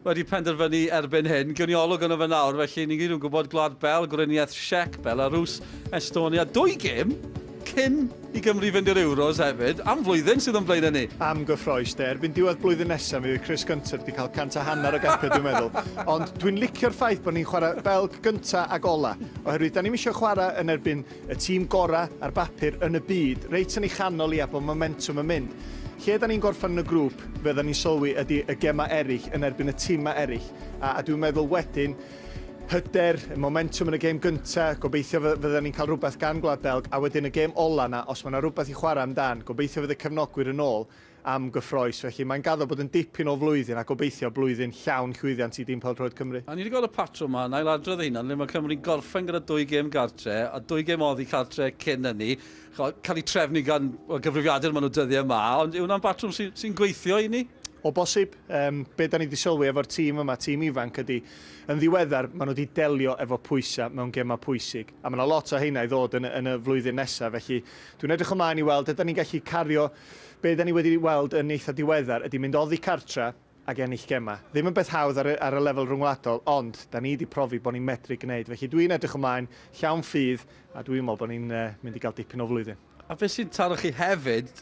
wedi penderfynu erbyn hyn. Gewn ni olwg arno fe nawr, felly ni gyd yn gwybod Gwlad Belg, Gweriniaeth Siec, Belarws, Estonia. Dwy gêm cyn i Gymru fynd i'r Euros hefyd, am flwyddyn sydd o'n blaenau ni. Am gyffrous de. Erbyn diwedd blwyddyn nesaf mi fydd Chris Gunter wedi cael 150 o gapiau dwi'n meddwl. Ond dwi'n licio'r ffaith bod ni'n chwarae Belg gynta ag ola. Oherwydd da ni'm eisiau chwarae yn erbyn y tîm gorau ar bapur yn y byd, reit yn ei chanol hi a bod momentwm yn mynd. Lle da ni'n gorffen yn y grŵp, fe dda ni'n sylwi ydy y gemau eraill yn erbyn y timau eraill. A, a dwi'n meddwl wedyn, hyder, y momentwm yn y gêm gynta, gobeithio fydden ni'n cael rhywbeth gan Gwlad Belg, a wedyn y gêm ola 'na, os mae 'na rhywbeth i chwarae amdan, gobeithio fydd y cefnogwyr yn ôl am gyffrous. Felly mae'n gaddo bod yn dipyn o flwyddyn, a gobeithio blwyddyn llawn llwyddiant i dîm pêl-droed Cymru. A ni wedi gweld y patrwm 'ma yn ailadrodd ei hunan, le mae Cymru'n gorffen gyda dwy gêm gartre, a dwy gêm oddi cartre cyn hynny, cael eu trefnu gan wel, gyfrifiadur maen nhw dyddiau yma, ond yw hwnna'n batrwm sy'n sy gweithio i ni? O bosib. Um, be da ni wedi sylwi efo'r tîm yma, tîm ifanc, ydy yn ddiweddar maen nhw wedi delio efo pwysau mewn gemau pwysig. A mae yna lot o heina i ddod yn, yn y flwyddyn nesaf, felly dwi'n edrych ymlaen i weld ydyn ni'n gallu cario be da ni wedi weld yn eitha diweddar ydy mynd oddi cartra ag ennill gemau. Ddim yn beth hawdd ar y, ar y lefel rhyngwladol, ond da ni wedi profi bod ni'n medru gwneud. Felly dwi'n edrych ymlaen, llawn ffydd, a dwi'n meddwl bod ni'n uh, mynd i gael dipyn o flwyddyn. A beth sy'n taro chi hefyd,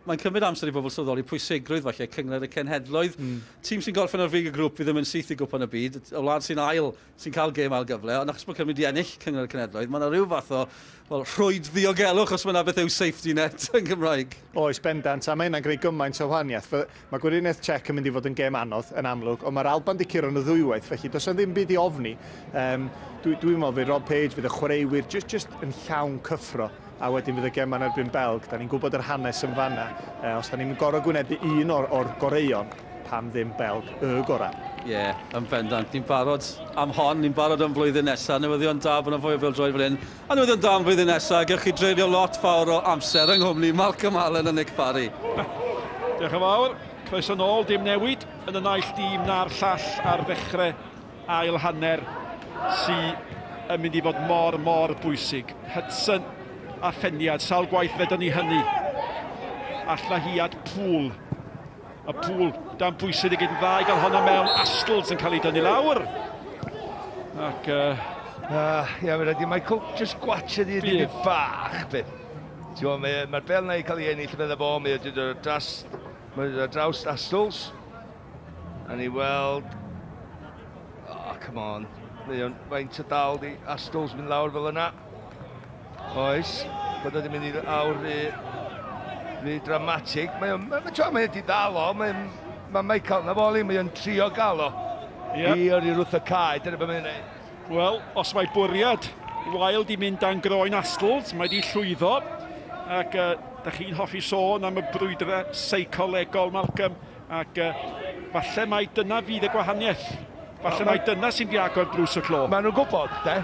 mae'n cymryd amser i bobl sylweddoli pwysigrwydd falle Cynghrair y Cenhedloedd. Mm. Tîm sy'n gorffen ar frig y grŵp fydd ddim yn syth i gwpan y byd, y wlad sy'n ail, sy'n cael gêm ail gyfle, ond achos bod Cymru wedi ennill Cynghrair y Cenhedloedd, mae yna rhyw fath o well, rhwyd ddiogelwch os mae yna beth yw safety net yn Gymraeg. Oes, bendant, a mae hynna'n gwneud gymaint o wahaniaeth. Mae Gweriniaeth Czech yn mynd i fod yn gêm anodd, yn amlwg, ond mae'r Alban 'di curo nhw ddwywaith, felly does 'na ddim byd i ofni. Um, Dwi'n dwi meddwl fydd Rob Page, fydd y chwaraewyr, just, just yn llawn cyffro. A wedyn fydd y gemau yn erbyn Belg, da ni'n gwybod yr hanes yn fanna. E, os da ni'n gorfod gwynebu un o'r, or goreuon, pam ddim Belg y gorau? Ie, yeah, yn bendant. Ni'n barod am hon, ni'n barod am flwyddyn nesaf. Newyddion da bod yna fwy o bêl-droed fan hyn. A newyddion da am flwyddyn nesaf, gewch chi dreulio lot fawr o amser yng nghwmni Malcolm Allen a Nick Parry. Diolch yn fawr. Croeso nôl, dim newid yn y naill dîm na'r llall ar ddechrau ail hanner sy yn mynd i fod mor, mor bwysig. Hudson a Pheniad, sawl gwaith fedon ni hynny. Alla hi at Pŵl. A Pŵl dan bwysau i gyd yn dda i gael honna mewn. Astles yn cael ei dynnu lawr. Ac... Ia, mae'n rhaid i Michael just gwatcha di ydy bach, beth. Ti'n gwybod, mae'r mae bel na i cael ei ennill fedda fo, mae wedi dod ar draws, mae wedi dod ar draws Astles. A ni weld... Oh, come on. Mae o'n faint o dal di Astles mynd lawr fel yna. Oes. Bod wedi mynd i awr rhy, rhy dramatig. Mae o'n... Mae o'n mae wedi ddal o. Mae, mae Michael na foli, mae o'n trio gael o. Yep. I yrru wrth y cae, dyna beth mae'n gwneud. Wel, os mae bwriad Wild i mynd dan groen Astles, mae wedi llwyddo. Ac uh, da chi'n hoffi sôn am y brwydrau seicolegol, Malcolm. Ac uh, falle mai dyna fydd y gwahaniaeth. Falle mai dyna sy'n di agor drws y clo. Maen nhw'n gwybod, de.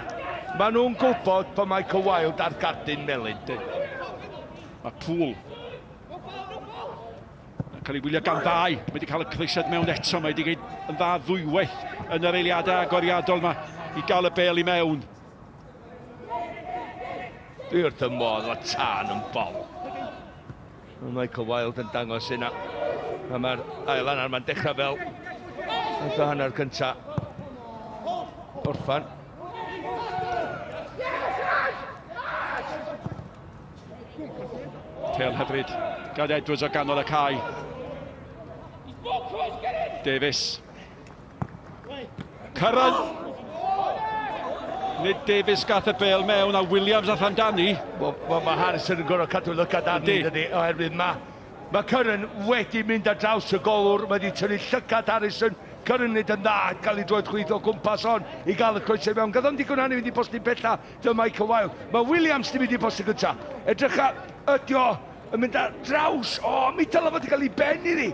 Maen nhw'n gwybod bod Michael Wilde ar gardyn melyn. Dyn. Mae Pŵl yn cael ei wylio gan ddau. Mae wedi cael y croesiad mewn eto. Mae wedi gwneud yn dda ddwywaith yn yr eiliadau agoriadol yma i gael y bel i mewn. Dwi wrth y modd o tân yn bol. Mae Michael Wilde yn dangos hynna. A mae'r ail hanner mae'n dechrau fel y hanner cynta. Orffan. Pêl hyfryd gan Edwards o ganol y cae. Davies. Curran! Nid Davies gath y bêl mewn a Williams ath amdani. Wel, well, mae Harrison yn gorfod cadw lygad arni, dydy, oherwydd mae mae Curran wedi mynd ar draws y golwr, mae wedi tynnu llygad Harrison. Curran nid yn dda, gael ei droed chwith o gwmpas on i gael y croesau mewn. Gath o'n digon hynny mynd i postyn pella, dyma Michael Wilde. Mae Williams di mynd i postyn gynta. Edrycha, ydi o yn mynd ar draws. O, mi dylai fod wedi cael ei ben iddi.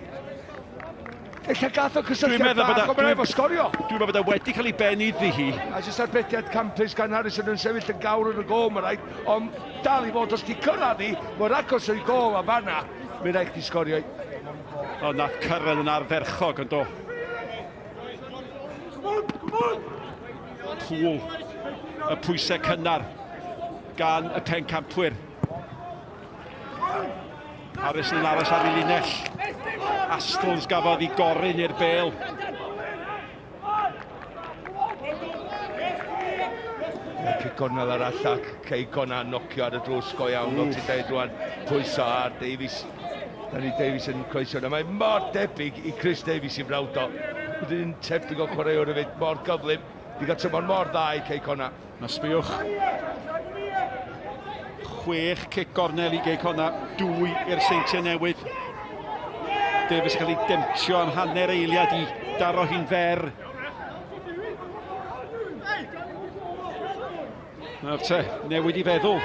Ella gath o cysylltiad bach, ond mae'n efo sgorio. Dwi'n meddwl bod e wedi cael ei ben iddi hi. A jyst arbediad campus gan Harrison yn sefyll yn gawr yn y gôl, mae rhaid. Ond dal i fod, os ti cyrraedd hi, mor agos o'i gôl a fanna, mae rhaid chdi sgorio. O, nath Curran yn ardderchog yn do. Pŵl, y pwysau cynnar gan y pencampwyr. Harrison yn aros ar ei linell. Astles gafodd i gorun i'r bel. Cic gornel arall ac Cei Connah nocio ar y drws go iawn, fel ti'n dweud rwan, pwyso ar Davies. Danny Davies yn croeso yna. Mae mor debyg i Chris Davies i frawd o. Wedyn tebyg o chwaraewr hefyd, mor gyflym. Di gael tymor mor dda i Cei Connah. Na sbiwch. Chwech cic gornel i Gei Connah, dwy i'r Seintiau Newydd. Davies yn cael ei demtio am hanner eiliad i daro hi'n fer. Nawr te, newid i feddwl.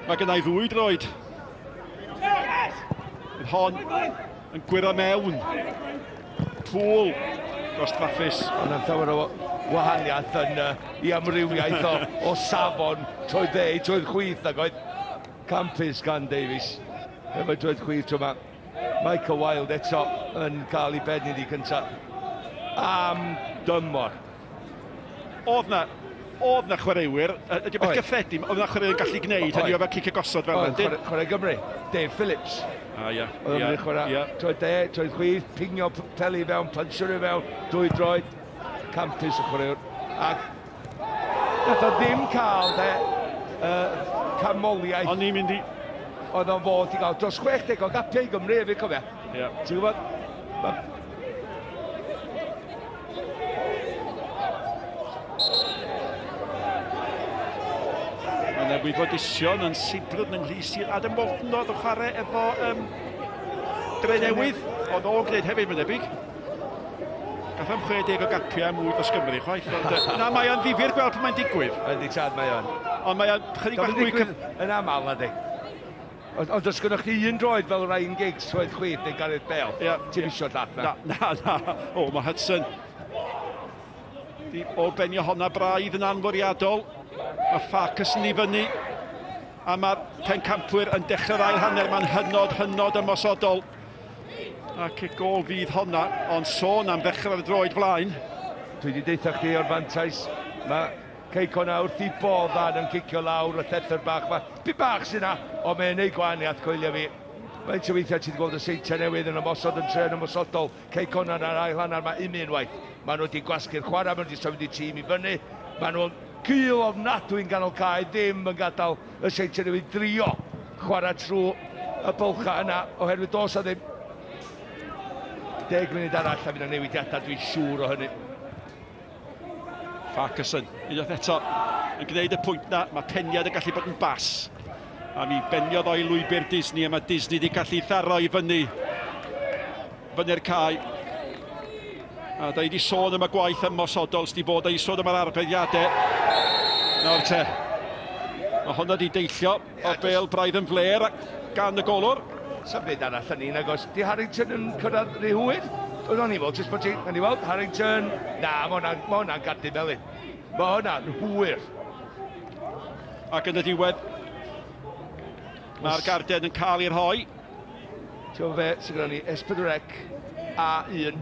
Mae gennau ddwy droed. Bydd hon yn gwyro mewn. Pŵl dros Traffus. Ond yn llawer o wahaniaeth yn uh, i amrywiaeth o, o safon troed dde i troed chwith nag oedd campus gan Davies. Efo troed chwith tro yma. Michael Wilde eto yn cael ei ben iddi cyntaf am dymor. Oedd na, oedd na chwaraewyr, ydy beth gyffredin, oedd na chwaraewyr yn gallu gwneud hynny o fel cicio gosod fel yna. Chwarae Gymru, Dave Phillips. Ah, ia. Oedd o'n chwarae yeah. troed de, troed chwith, pingio peli fewn, puncher i fewn, dwy droed, campus y chwaraewr. Ac nath o ddim cael de, uh, canmoliaeth. O'n i'n mynd i... Oedd o'n fod i gael dros 60 o gapiau i Gymru hefyd, cofia. Ie. Ti'n gwybod? Ma... Mae yna wybodusion yn sibrwd yn ynghlis i Adam Walton oedd yn chwarae efo um, Dre Newydd. Oedd o'n gwneud hefyd, mae'n debyg. Gath am 60 o gapiau mwy dros Gymru, chwaith. Ond, na, mae o'n ddifyr gweld pan mae'n digwydd. Ydy tad, mae o'n. Ond mae o'n chydig bach mwy... Yn aml, na di. Ond, ond os gynnwch chi un droed fel Ryan Giggs, troed chwith neu Gareth Bale, yeah, ti'n yeah. isio llall na. Na, na, na. O, mae Hudson di o benio honna braidd yn anfwriadol. Mae Farquharson i fyny. A mae'r pencampwyr yn dechrau'r ail hanner. Mae'n hynod, hynod ymosodol. A cic gol fydd honna, ond sôn am ddechrau'r droed flaen. Dwi wedi deitha chdi o'r fantais. Mae Cei Connah wrth i boddhad yn cicio lawr y llethr bach 'ma. Dipyn bach sy 'na, ond mae'n neud gwahaniaeth, coelia fi. Faint o weithiau ti wedi gweld y Seintiau Newydd yn ymosod yn trên ymosodol, Cei Connah yn yr ail hanner 'ma un unwaith. Maen nhw wedi gwasgu'r chwarae, maen nhw wedi symud eu tîm i fyny. Maen nhw'n gul ofnadwy yn ganol cae, ddim yn gadael y Seintiau Newydd drio chwarae trwy y bylchau yna, oherwydd does 'na ddim deg munud arall a fydd 'na newidiadau, dwi'n siŵr o hynny. Farquharson, unwaith eto, yn gwneud y pwynt na, mae peniad yn gallu bod yn bas. A mi beniodd o'i lwybr Disney, a mae Disney wedi gallu tharo i fyny. Fyny'r cae. A da i wedi sôn am y gwaith ymosodol sydd wedi bod, da i sôn am yr arbediadau. Nawr te, mae hwnna wedi deillio o'r bel braidd yn fler gan y golwr. Sa'm byd arall yn un agos. Di Harrington yn cyrraedd rhy hwyr? Oedd o'n i fod, jyst bod ti... Nawn ni weld, Harrington... Na, mae hwnna'n ma hwnna gardyn melyn. Mae hwnna'n hwyr. Ac yn y diwedd, mae'r garden yn cael ei rhoi. Ti'n gwybod be sydd gyda ni? S4C A1.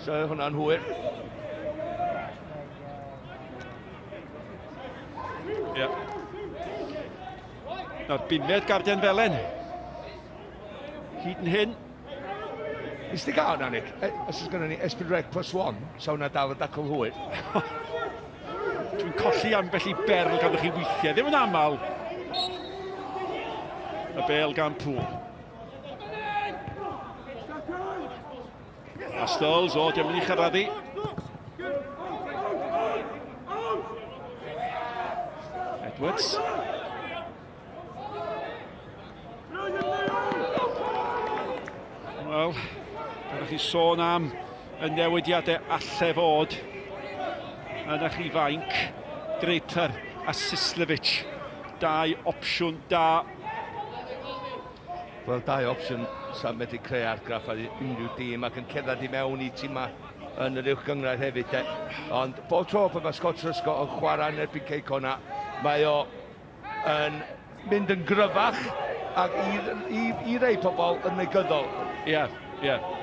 So hwnna'n hwyr. Ie. Yeah. Nawr bumed garden felen. Hyd yn hyn. Nes ti gael hwnna, Nick? E, os oes gennym ni S4C plus one, sa hwnna dal yn dacl hwyr. Dwi'n colli ambell i berl ganddo chi weithiau, ddim yn aml. Y bel gan Pŵl. A Stolz, o, diolch mynd i chyrraedd i. Edwards. Wel, byddwch chi sôn am y newidiadau alle fod yn y rhifainc. Draper a Sislevic, dau opsiwn da. Wel, dau opsiwn sa'n medru creu argraff ar unrhyw dîm ac yn cerdded i mewn i tîmau yn yr uwch gynghrair hefyd. De. Ond bob tro pan mae Scott Truscott yn chwarae yn erbyn Cei Connah, mae o yn mynd yn gryfach ac i, i, i rei pobl yn negyddol. Ie, yeah, ie. Yeah.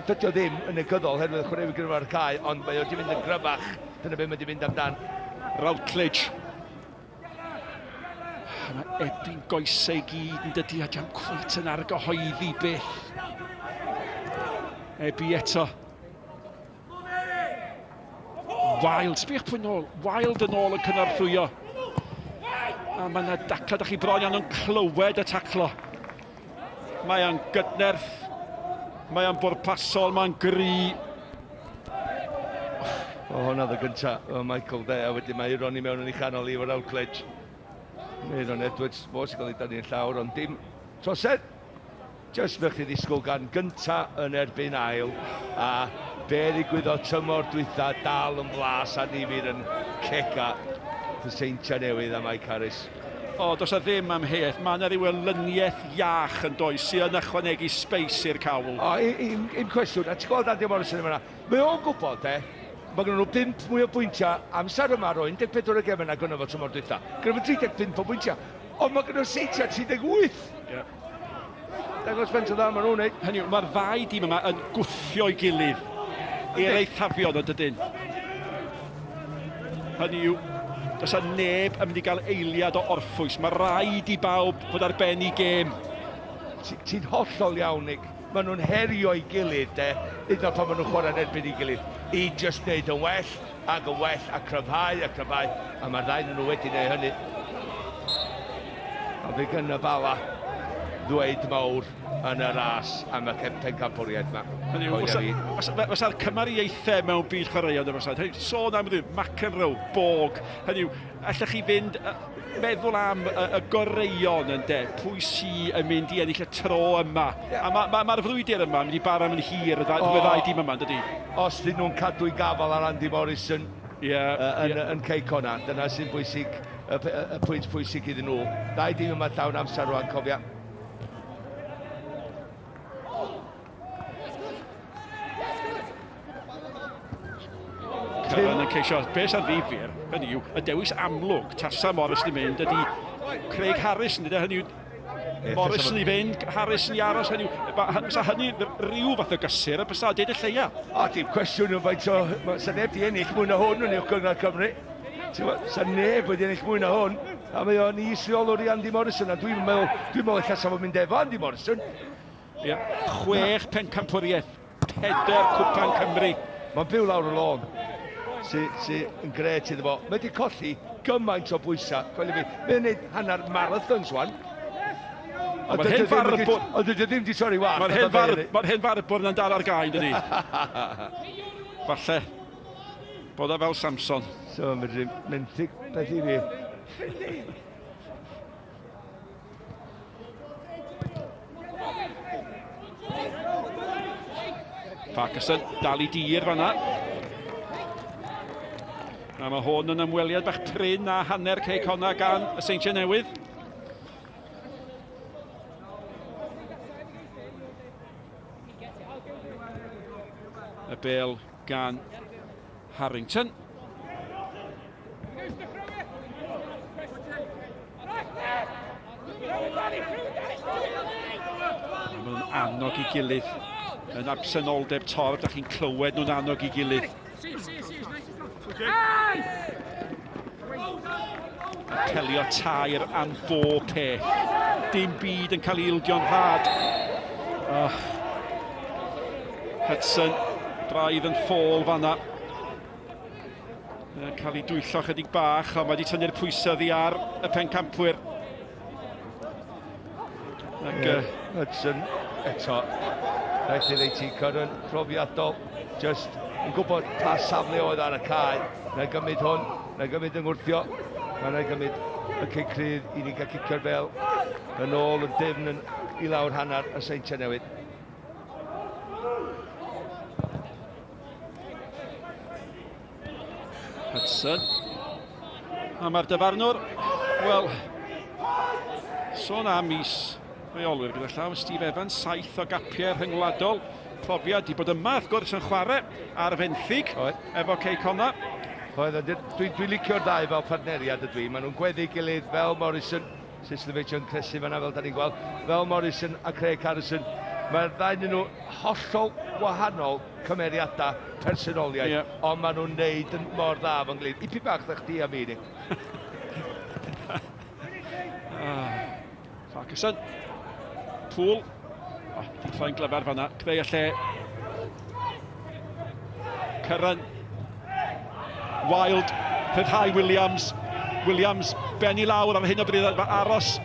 Dydy o ddim yn negyddol, herwydd chwaraewyr gryfach ar y cae, ond mae o wedi mynd yn gryfach. Dyna beth mae wedi mynd amdan. Routledge. Mae Ebi'n goesau i gyd yn dydy a diolch cweit yn argyhoeddi byth. Ebi eto. Wild, sbïwch pwy nôl. Wild yn ôl yn cynorthwyo. A mae yna daclo, da chi bron iawn yn clywed y taclo. Mae o'n gydnerth, mae o'n bwrpasol, mae'n gry. O, hwnna oedd y gynta, o Michael de, a wedyn mae Euron i mewn yn ei chanol i efo'r Routledge. Euron Edwards, fo sy'n cael ei dynnu yn llawr, ond dim trosedd. Jyst fel chdi ddisgwyl gan gynta yn erbyn ail, a be ddigwyddodd tymor dwytha dal yn flas a ddifyr yn cega y Seintiau Newydd a Mike Harris. O, does 'na ddim amheuaeth, mae yna ryw elyniaeth iach yn does sy yn ychwanegu sbeis i'r cawl. O, un, un cwestiwn, a ti'n gweld Andy Morrison yn fan'na, mae o'n gwybod de, mae gynnon nhw 5 mwy o bwyntiau amser yma ar o 14 o gemau na gynno fo tymor dwytha. Gynno fo 35 o bwyntiau, ond mae gynno Seintiau 38! Yeah. Dangos faint o dda maen nhw'n neud. Hynny yw, mae'r ddau dîm yma yn gwthio'i gilydd i'r eithafion yn dydyn. Hynny yw, does yna neb yn mynd i gael eiliad o orffwys. Mae rhaid i bawb fod ar ben i gêm. Ti'n hollol iawn, Nick. Maen nhw'n herio'i gilydd, de, hyd yn oed pan maen nhw'n chwarae'n erbyn ei gilydd, i jyst wneud yn well ac yn well a cryfhau a cryfhau, a mae'r ddau nhw wedi gwneud hynny. Ond fe gyn y Bala ddweud mawr yn y ras am y pencampwriaeth yma. Hynny yw, fysa'r cymariaethau mewn byd chwaraeon efo fysa, sôn am ryw McEnroe, Borg, hynny yw, allech chi fynd meddwl am y, y goreuon yn de, pwy sy yn mynd i ennill y tro yma. Yeah. A mae'r ma, ma, ma frwydr yma yn mynd i bara yn hir y ddau, oh. ddau dîm yma, yn dydy? Os dyn nhw'n cadw'i gafel ar Andy Morrison yeah, yn, yeah. yn Cei Connah, dyna sy'n bwysig, y, y, y pwynt pwysig iddyn nhw. Dau dîm yma llawn amser rwan, cofia. Curran yn ceisio, beth sy'n ddifyr, hynny yw, y dewis amlwg, tasa Morris yn mynd, ydy Craig Harris, yn hynny yw, Morris yn ei fynd, Harris yn ei aros, hynny yw, bysa hynny rhyw fath o gysur, a bysa deud y lleia. O, dim cwestiwn yn faint o, sa neb di ennill mwy na hwn yn uwch gynghrair Cymru. Sa neb wedi ennill mwy na hwn, a mae o'n is-reolwr i Andy Morrison, a dwi'n meddwl, dwi'n meddwl ella sa fo'n mynd efo Andy Morrison. Ia, chwech pencampwriaeth, peder cwpan Cymru. Mae'n byw lawr y lôn, sy, sy yn gret iddo fo. Mae wedi colli gymaint o bwysau, coelio fi. Mae'n gwneud hanner marathons wan. Ond mae'r hen farbwr... Ond dydy o ddim wedi torri wallt. Mae'r hen, far, ma hen farbwr yna'n dal ar gael, dydy. Falle bod o fel Samson. So, mae'n menthyg beth i fi. Farquharson dal i dir fanna. A mae hwn yn ymweliad bach prin a hanner Cei Connah gan y Seintiau Newydd. Y bel gan Harrington. Maen nhw'n annog i gilydd. Yn absenoldeb torf, da chi'n clywed nhw'n annog i gilydd. Apelio tair am bob peth. Dim byd yn cael ei ildio'n rhad. Oh. Hudson, braidd yn ffôl fanna. Yn cael ei dwyllo chydig bach, ond mae wedi tynnu'r pwysau ddi ar y pencampwyr. Ac, yeah, Hudson eto, rhaid i ddeud ti, Curran, profiadol, just yn gwybod pa safle oedd ar y cae. Na i gymryd hwn, na i gymryd yng ngwrthio, na i gymryd y cic rhydd i ni gael cicio'r bel yn ôl yn dyfn yn, i lawr hanner y Seintiau Newydd. Hudson. A mae'r dyfarnwr, wel, sôn am mis Rheolwyr gyda llaw, Steve Evans, 7 o gapiau rhyngwladol. Profiad di bod yma, wrth gwrs, yn chwarae ar fenthyg efo Cei Connah. Oedd, dwi'n dwi licio'r ddau fel partneriad ydw i. Maen nhw'n gweddu gilydd fel Morrison, Sislovich yn cresu fanna fel da ni'n gweld, fel Morrison a Craig Harrison. Mae'r ddau nhw hollol wahanol cymeriadau personoliaeth, yeah. ond maen nhw'n neud yn mor dda fo'n gilydd. Ipyn bach dda chdi a fi, Nick. ah. Farquharson. Poole. Oh, di troi'n glyfar fanna. Creu y lle. Curran. Wild. Rhyddhau Williams. Williams ben i lawr ar hyn o bryd aros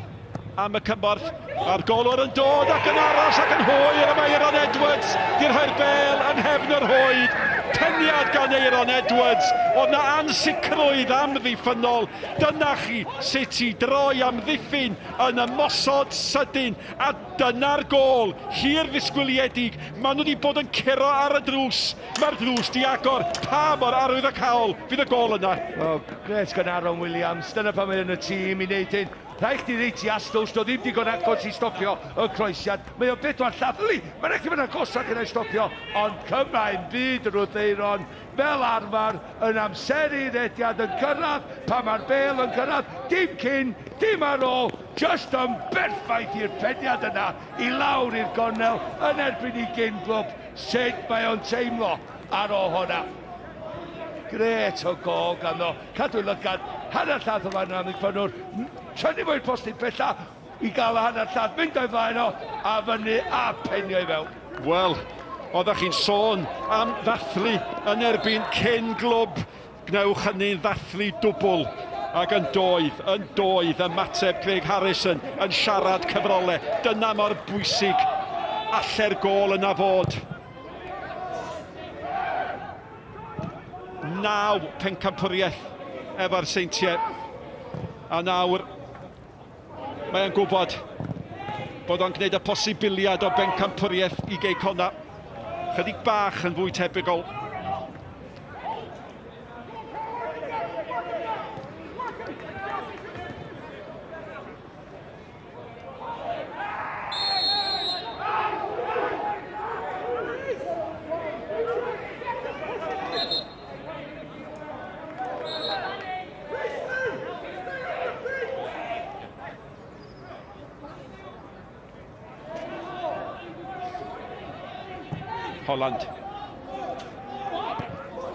am y cymorth. A'r golwr yn dod ac yn aros ac yn hwyr a mae Aeron Edwards di rhoi'r bel yn nghefn yr rhwyd. Peniad gan Aeron Edwards. Oedd na ansicrwydd amddiffynnol. Dyna chi sut i droi amddiffyn yn ymosod sydyn a dyna'r gôl hir ddisgwyliedig. Maen nhw wedi bod yn curo ar y drws. Mae'r drws di agor. Pa mor arwyddocaol fydd y gôl yna? O, grêt gan Aaron Williams. Dyna pam mae yn y tîm i wneud hyn. Rhaid chdi reit i Astles, do ddim digon agos i stopio y croesiad. Mae o bedwar llath. Yli, mae'n rhaid i fod yn agosach yna i stopio, ond cymaint byd yn wrth Eiron. Fel arfer, yn amseru rediad yn cyrraedd, pan mae'r bêl yn cyrraedd, dim cyn, dim ar ôl, just yn berffaith i'r peniad yna, i lawr i'r gornel, yn erbyn i gyn glwb, sut mae o'n teimlo ar ôl hwnna. Grêt o gôl ganddo, cadw lygad, hanner llath o fan amddiffynnwr, tynnu fo i'r postyn pella, i gael y hanner llath, mynd o'i flaen o, a fyny, a penio i fewn. Wel, oeddech chi'n sôn am ddathlu yn erbyn cyn glwb. Gwnewch hynny'n ddathlu dwbl. Ac yn doedd, yn doedd, ymateb Craig Harrison yn siarad cyfrolau. Dyna mor bwysig alle'r gôl yna fod. 9 pencampwriaeth efo'r Seintiau. A nawr Mae e'n gwybod bod o'n gwneud y posibiliad o bencampwriaeth i Gei Connah chydig bach yn fwy tebygol. Holland.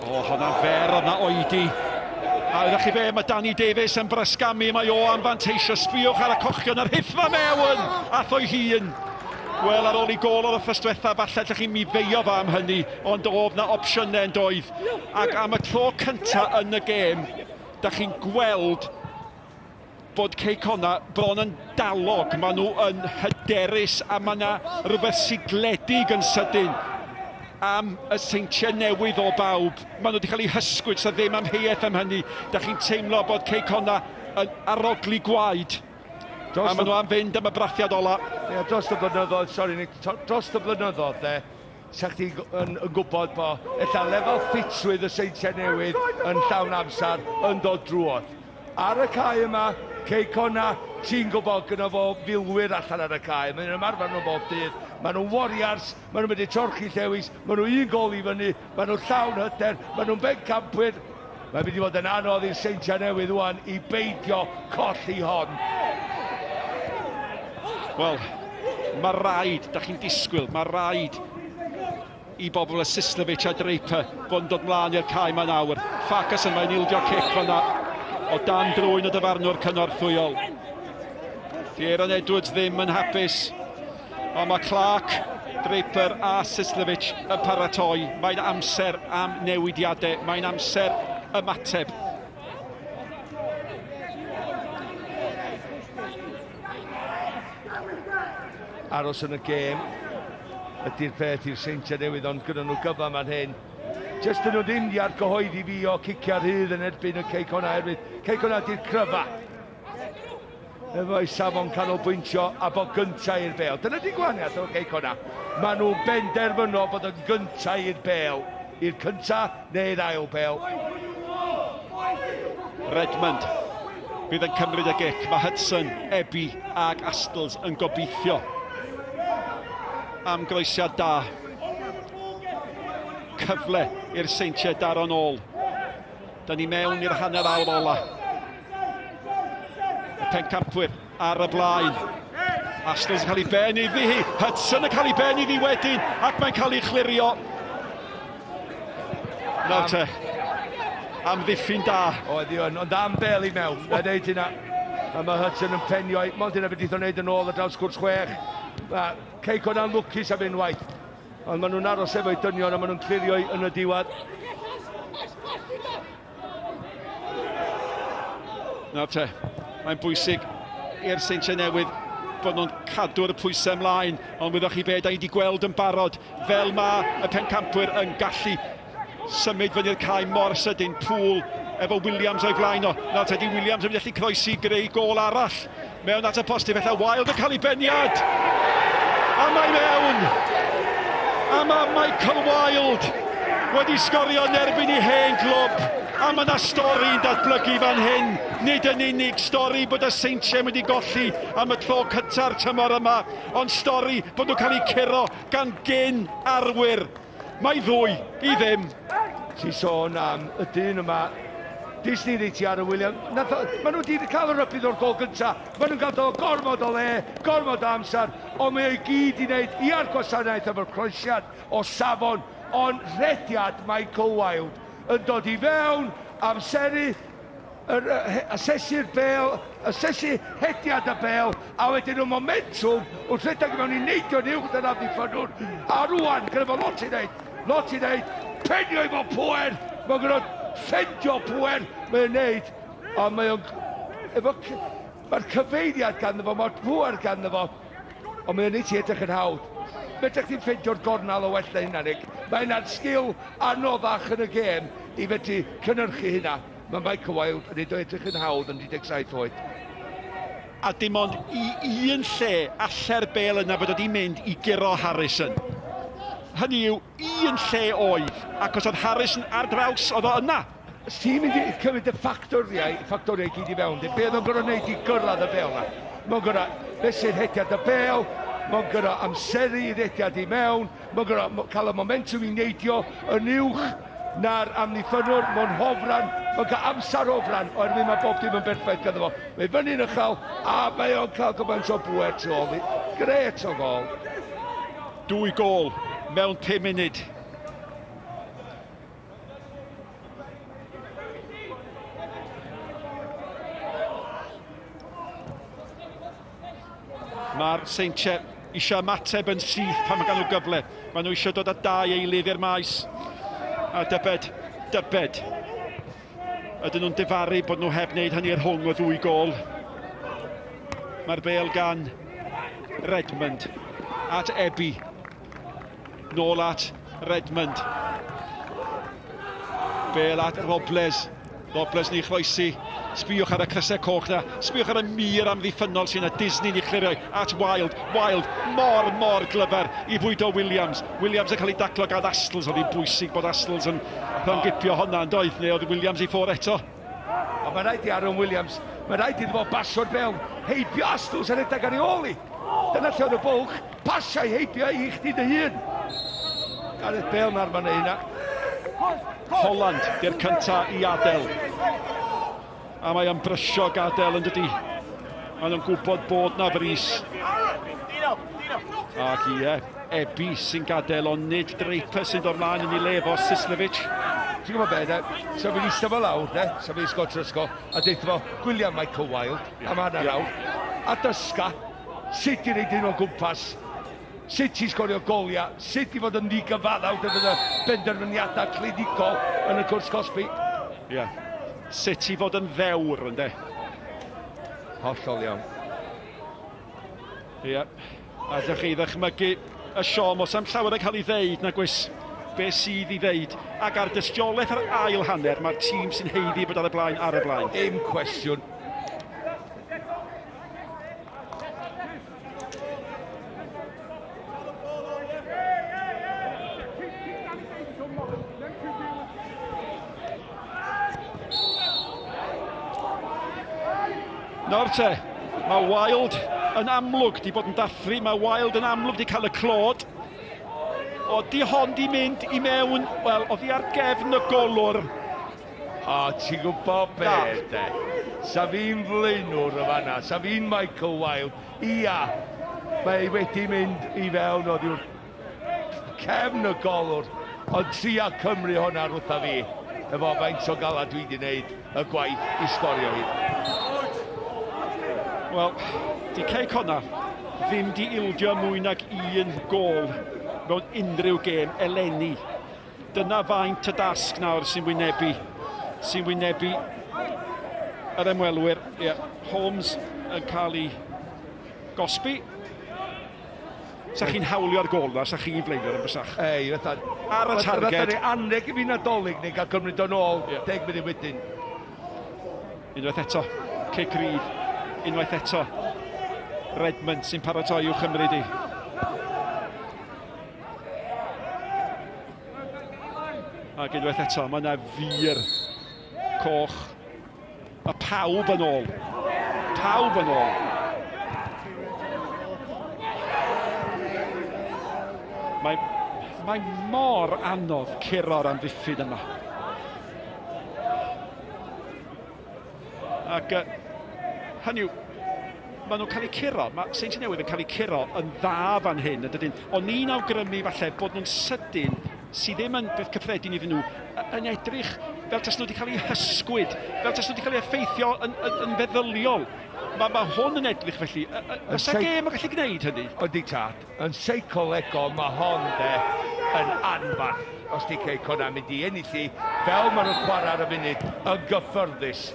O, hwnna'n fer, oedd na oedi. A ydych chi fe, mae Danny Davies yn brysgamu, mae o am fanteisio. Sbïwch ar y cochion, yr rhithfa mewn, ath o'i hun. Wel, ar ôl i gôl o'r wythnos diwetha, falle allech chi mi feio fo am hynny, ond oedd na opsiynau yn doedd. Ac am y tro cynta yn y gêm, da chi'n gweld bod Cei Connah bron yn dalog, maen nhw yn hyderus a mae yna rhywbeth sigledig yn sydyn am y seintiau newydd o bawb. Maen nhw wedi cael eu hysgwyd, so ddim amheuaeth am hynny. Da chi'n teimlo bod Cei Connah yn arogli gwaed. Dros a maen nhw am fynd am y brathiad ola. Ie, dros y blynyddoedd, sori Nick, dros y blynyddoedd de, sa chdi yn, yn gwybod bo ella lefel ffitrwydd y Seintiau Newydd yn llawn amser yn dod drwodd. Ar y cae yma, Cei Connah, ti'n gwybod gyda fo filwyr allan ar y cae. Mae'n ymarfer nhw bob dydd. Maen nhw'n warriors, maen nhw'n mynd i torchi llewis, maen nhw un gol i fyny, maen nhw'n llawn hyder, maen nhw'n bencampwyr. Mae'n mynd i fod yn anodd i'r Seintiau Newydd wan i beidio colli hon. Wel, mae rhaid, da chi'n disgwyl, mae rhaid i bobl y Sislovich a Draper fod yn dod mlaen i'r cae yma nawr. Farquharson, mae'n ildio cic fanna o dan drwyn y dyfarnwr cynorthwyol. Di Aaron Edwards ddim yn hapus. Ond mae Clark, Draper a Sislovich yn paratoi. Mae'n amser am newidiadau, mae'n amser ymateb. Aros yn y gêm ydy'r peth i'r Seintiau Newydd, ond gyda nhw gyfan fan hyn. Jyst dyn nhw ddim di argyhoeddi fi o ciciau rhydd yn erbyn y Cei Connah oherwydd Cei Connah di'r cryfa. Efo'i safon canolbwyntio a bod gyntaf i'r bêl. Dyna di gwahaniaeth efo Cei Connah. Maen nhw'n benderfynol bod yn gyntaf i'r bêl. I'r cyntaf neu'r ail bêl. Redmond. fydd yn cymryd y gic. Mae Hudson, Ebi ag Astles yn gobeithio am groesiad da. Cyfle i'r Seintiau daro'n ôl. Da ni mewn i'r hanner awr ola. Y pencampwyr ar y blaen. Astles yn cael ei ben iddi hi. Hudson yn cael ei ben iddi wedyn ac mae'n cael ei chlirio. Nawr te, amddiffyn da. Oedd hi yn, ond am bel i mewn, na ddeud hynna. A mae Hudson yn penio, mond hynna beth o'n neud yn ôl ar draws cwrs chwech. Mae Cei Connah'n lwcus am unwaith. Ond maen nhw'n aros efo'i dynion a maen nhw'n clirio yn y diwedd. Nawr te, mae'n bwysig i'r Seintiau Newydd bod nhw'n cadw'r pwysau ymlaen, ond wyddoch chi be, da ni wedi gweld yn barod, fel mae y pencampwyr yn gallu symud fyny'r cae mor sydyn, Poole efo Williams o'i flaen o. Nawr te, di Williams yn mynd allu croesi greu gôl arall mewn at y postyn, felly Wilde yn cael ei beniad! A mae mewn! A mae Michael Wilde wedi sgorio yn erbyn ei hen glwb. A mae yna stori'n datblygu fan hyn. Nid yn unig stori bod y Seintiau mynd i golli am y tro cynta'r tymor yma, ond stori bod nhw'n cael eu curo gan gyn arwyr. Mae ddwy i ddim. Ti'n sôn am y dyn yma, Disney reit ar y wyliau. Nath o, maen nhw wedi cael y rybudd o'r gol gyntaf. Maen nhw'n gadael gormod o le, gormod o amser, ond mae o'i gyd i wneud ia'r gwasanaeth efo'r croesiad o safon, ond rhediad Michael Wilde yn dod i fewn, amseru, yr, asesu'r bêl, asesu hediad y bêl, a wedyn y momentwm wrth redeg i mewn i neidio'n uwch na'r amddiffynnwr. A rwan, gyda fo lot i wneud, lot i wneud, penio i fo pwer, mae'n gyda ffendio pwer, mae'n wneud, ond mae o'n, efo, mae'r cyfeiriad ganddo fo, mae'r pwer ganddo fo, ond mae'n neud ti edrych yn hawdd. Fedrech chi'n ffeindio'r gornel o well na hynna, Nick. Mae hynna'n sgil anoddach yn y gêm i fedru cynhyrchu hynna. Mae Michael Wilde yn neud o edrych yn hawdd yn 17 oed. A dim ond i un lle alle'r bêl yna fod wedi mynd i guro Harrison. Hynny yw, un lle oedd, ac os oedd Harrison ar draws, oedd o yna. Os ti'n mynd i cymryd y ffactoriau, ffactoriau gyd i fewn, be oedd o'n gorfod wneud i gyrraedd y bêl yna? Mae'n gorfod fesur hediad y bêl, mae'n gorfod amseru i rediad i mewn, mae'n gorfod cael y momentum i neidio yn uwch na'r amddiffynnwr, mae'n hofran, mae'n cael amser hofran, oherwydd mae bob dim yn berffaith ganddo fo. Mae fyny'n uchel, a mae o'n cael gymaint o bwer tu ôl i. Gret o gol. Dwy gol mewn 5 munud. Mae'r Seintiau eisiau ymateb yn syth pan mae gan nhw gyfle. Maen nhw eisiau dod â dau eilydd i'r maes. A dybed, dybed. Ydyn nhw'n difaru bod nhw heb wneud hynny rhwng y ddwy gol. Mae'r bel gan Redmond at Ebi. Nôl at Redmond. Bel at Robles. Robles ni chroesi. Sbïwch ar y crysau coch na. Sbïwch ar y mur amddiffynnol sy'n y Disney ni chlirio at Wilde. Wilde mor, mor glyfar i fwydo Williams. Williams yn cael ei daclo gan Astles. Oedd hi'n bwysig bod Astles yn rhyngipio honna yn doedd? Neu oedd Williams i ffwr eto? Ond mae rhaid i Aaron Williams, mae rhaid iddo fo basio'r bel, heibio Astles a rhedeg ar ei ôl i. Dyna lle oedd y bwlch, pasiau heibio i chdi dy hun. Gareth Bale na'r fan hynna. Holland di'r cynta i adael. A mae o'n brysio gadael yn dydi. Maen nhw'n gwybod bod na frys. Ac ie, Ebi sy'n gadael, ond nid Draper sy'n dod mlaen yn ei le efo Sislevic. Ti'n gwybod be, de? So fi'n eistedd fo lawr, de? So fi'n Scott Trysgo, a deud fo, gwylia Michael Wilde, am hanner awr, a dysga sut i reid un o gwmpas, sut i sgorio goliau, sut i fod yn ddigyfaddawd efo y benderfyniadau clinigol yn y cwrs cosbi. Ie. Yeah. Sut i fod yn ddewr, ynddo? Hollol iawn. Ie. Yeah. Allwch chi ddychmygu y siom, os am llawer yn cael ei ddeud, nag oes be sydd i ddeud. Ac ar dystiolaeth yr ail hanner, mae'r tîm sy'n haeddu bod ar y blaen ar y blaen. Dim cwestiwn. Nawr te, mae Wild yn amlwg di bod yn dathlu, mae Wild yn amlwg di cael y clod. O, di hon di mynd i mewn, wel, oddi ar gefn y golwr. O, ti'n gwybod be, de? Sa fi'n flaenwr y fanna, sa fi'n Michael Wild. Ia, mae wedi mynd i fewn oddi wrth cefn y golwr, ond tria Cymru hwnna rwtha fi, efo faint o galad dwi wedi wneud y gwaith i sgorio hi. Wel, di Cei Connah ddim di ildio mwy nag un gôl mewn unrhyw gêm eleni. Dyna faint y dasg nawr sy'n wynebu, sy'n wynebu yr ymwelwyr. Yeah, Holmes yn cael ei gosbi. Sa chi'n hawlio'r gôl 'na, sa chi'n flaenor yn bysach? Ei, fatha... Ar y targed. Fatha ni anreg i fi Nadolig neu gael cymryd o'n ôl yeah. 10 munud wedyn. Unwaith eto, cic rydd. Unwaith eto, Redmond sy'n paratoi i'w chymryd i. Ac unwaith eto, mae yna fur coch. Mae pawb yn ôl. Pawb yn ôl. Mae, mae mor anodd curo'r amddiffyn yma. Ac uh, hynny yw, maen nhw'n cael eu curo, mae Seintiau Newydd yn cael eu curo yn dda fan hyn, yn dydyn. O'n i'n awgrymu falle bod nhw'n sydyn, sydd ddim yn beth cyffredin iddyn nhw, yn edrych fel tas nhw wedi cael eu hysgwyd, fel tas nhw wedi cael eu effeithio yn, yn, yn feddyliol. Mae, mae hwn yn edrych felly. Fysa gêm yn gallu gwneud hynny? Ydy tad. Yn seicolegol mae hon de yn anfarth. Os di Cei Connah mynd i ennill hi fel maen nhw'n chwarae ar y funud yn gyffyrddus.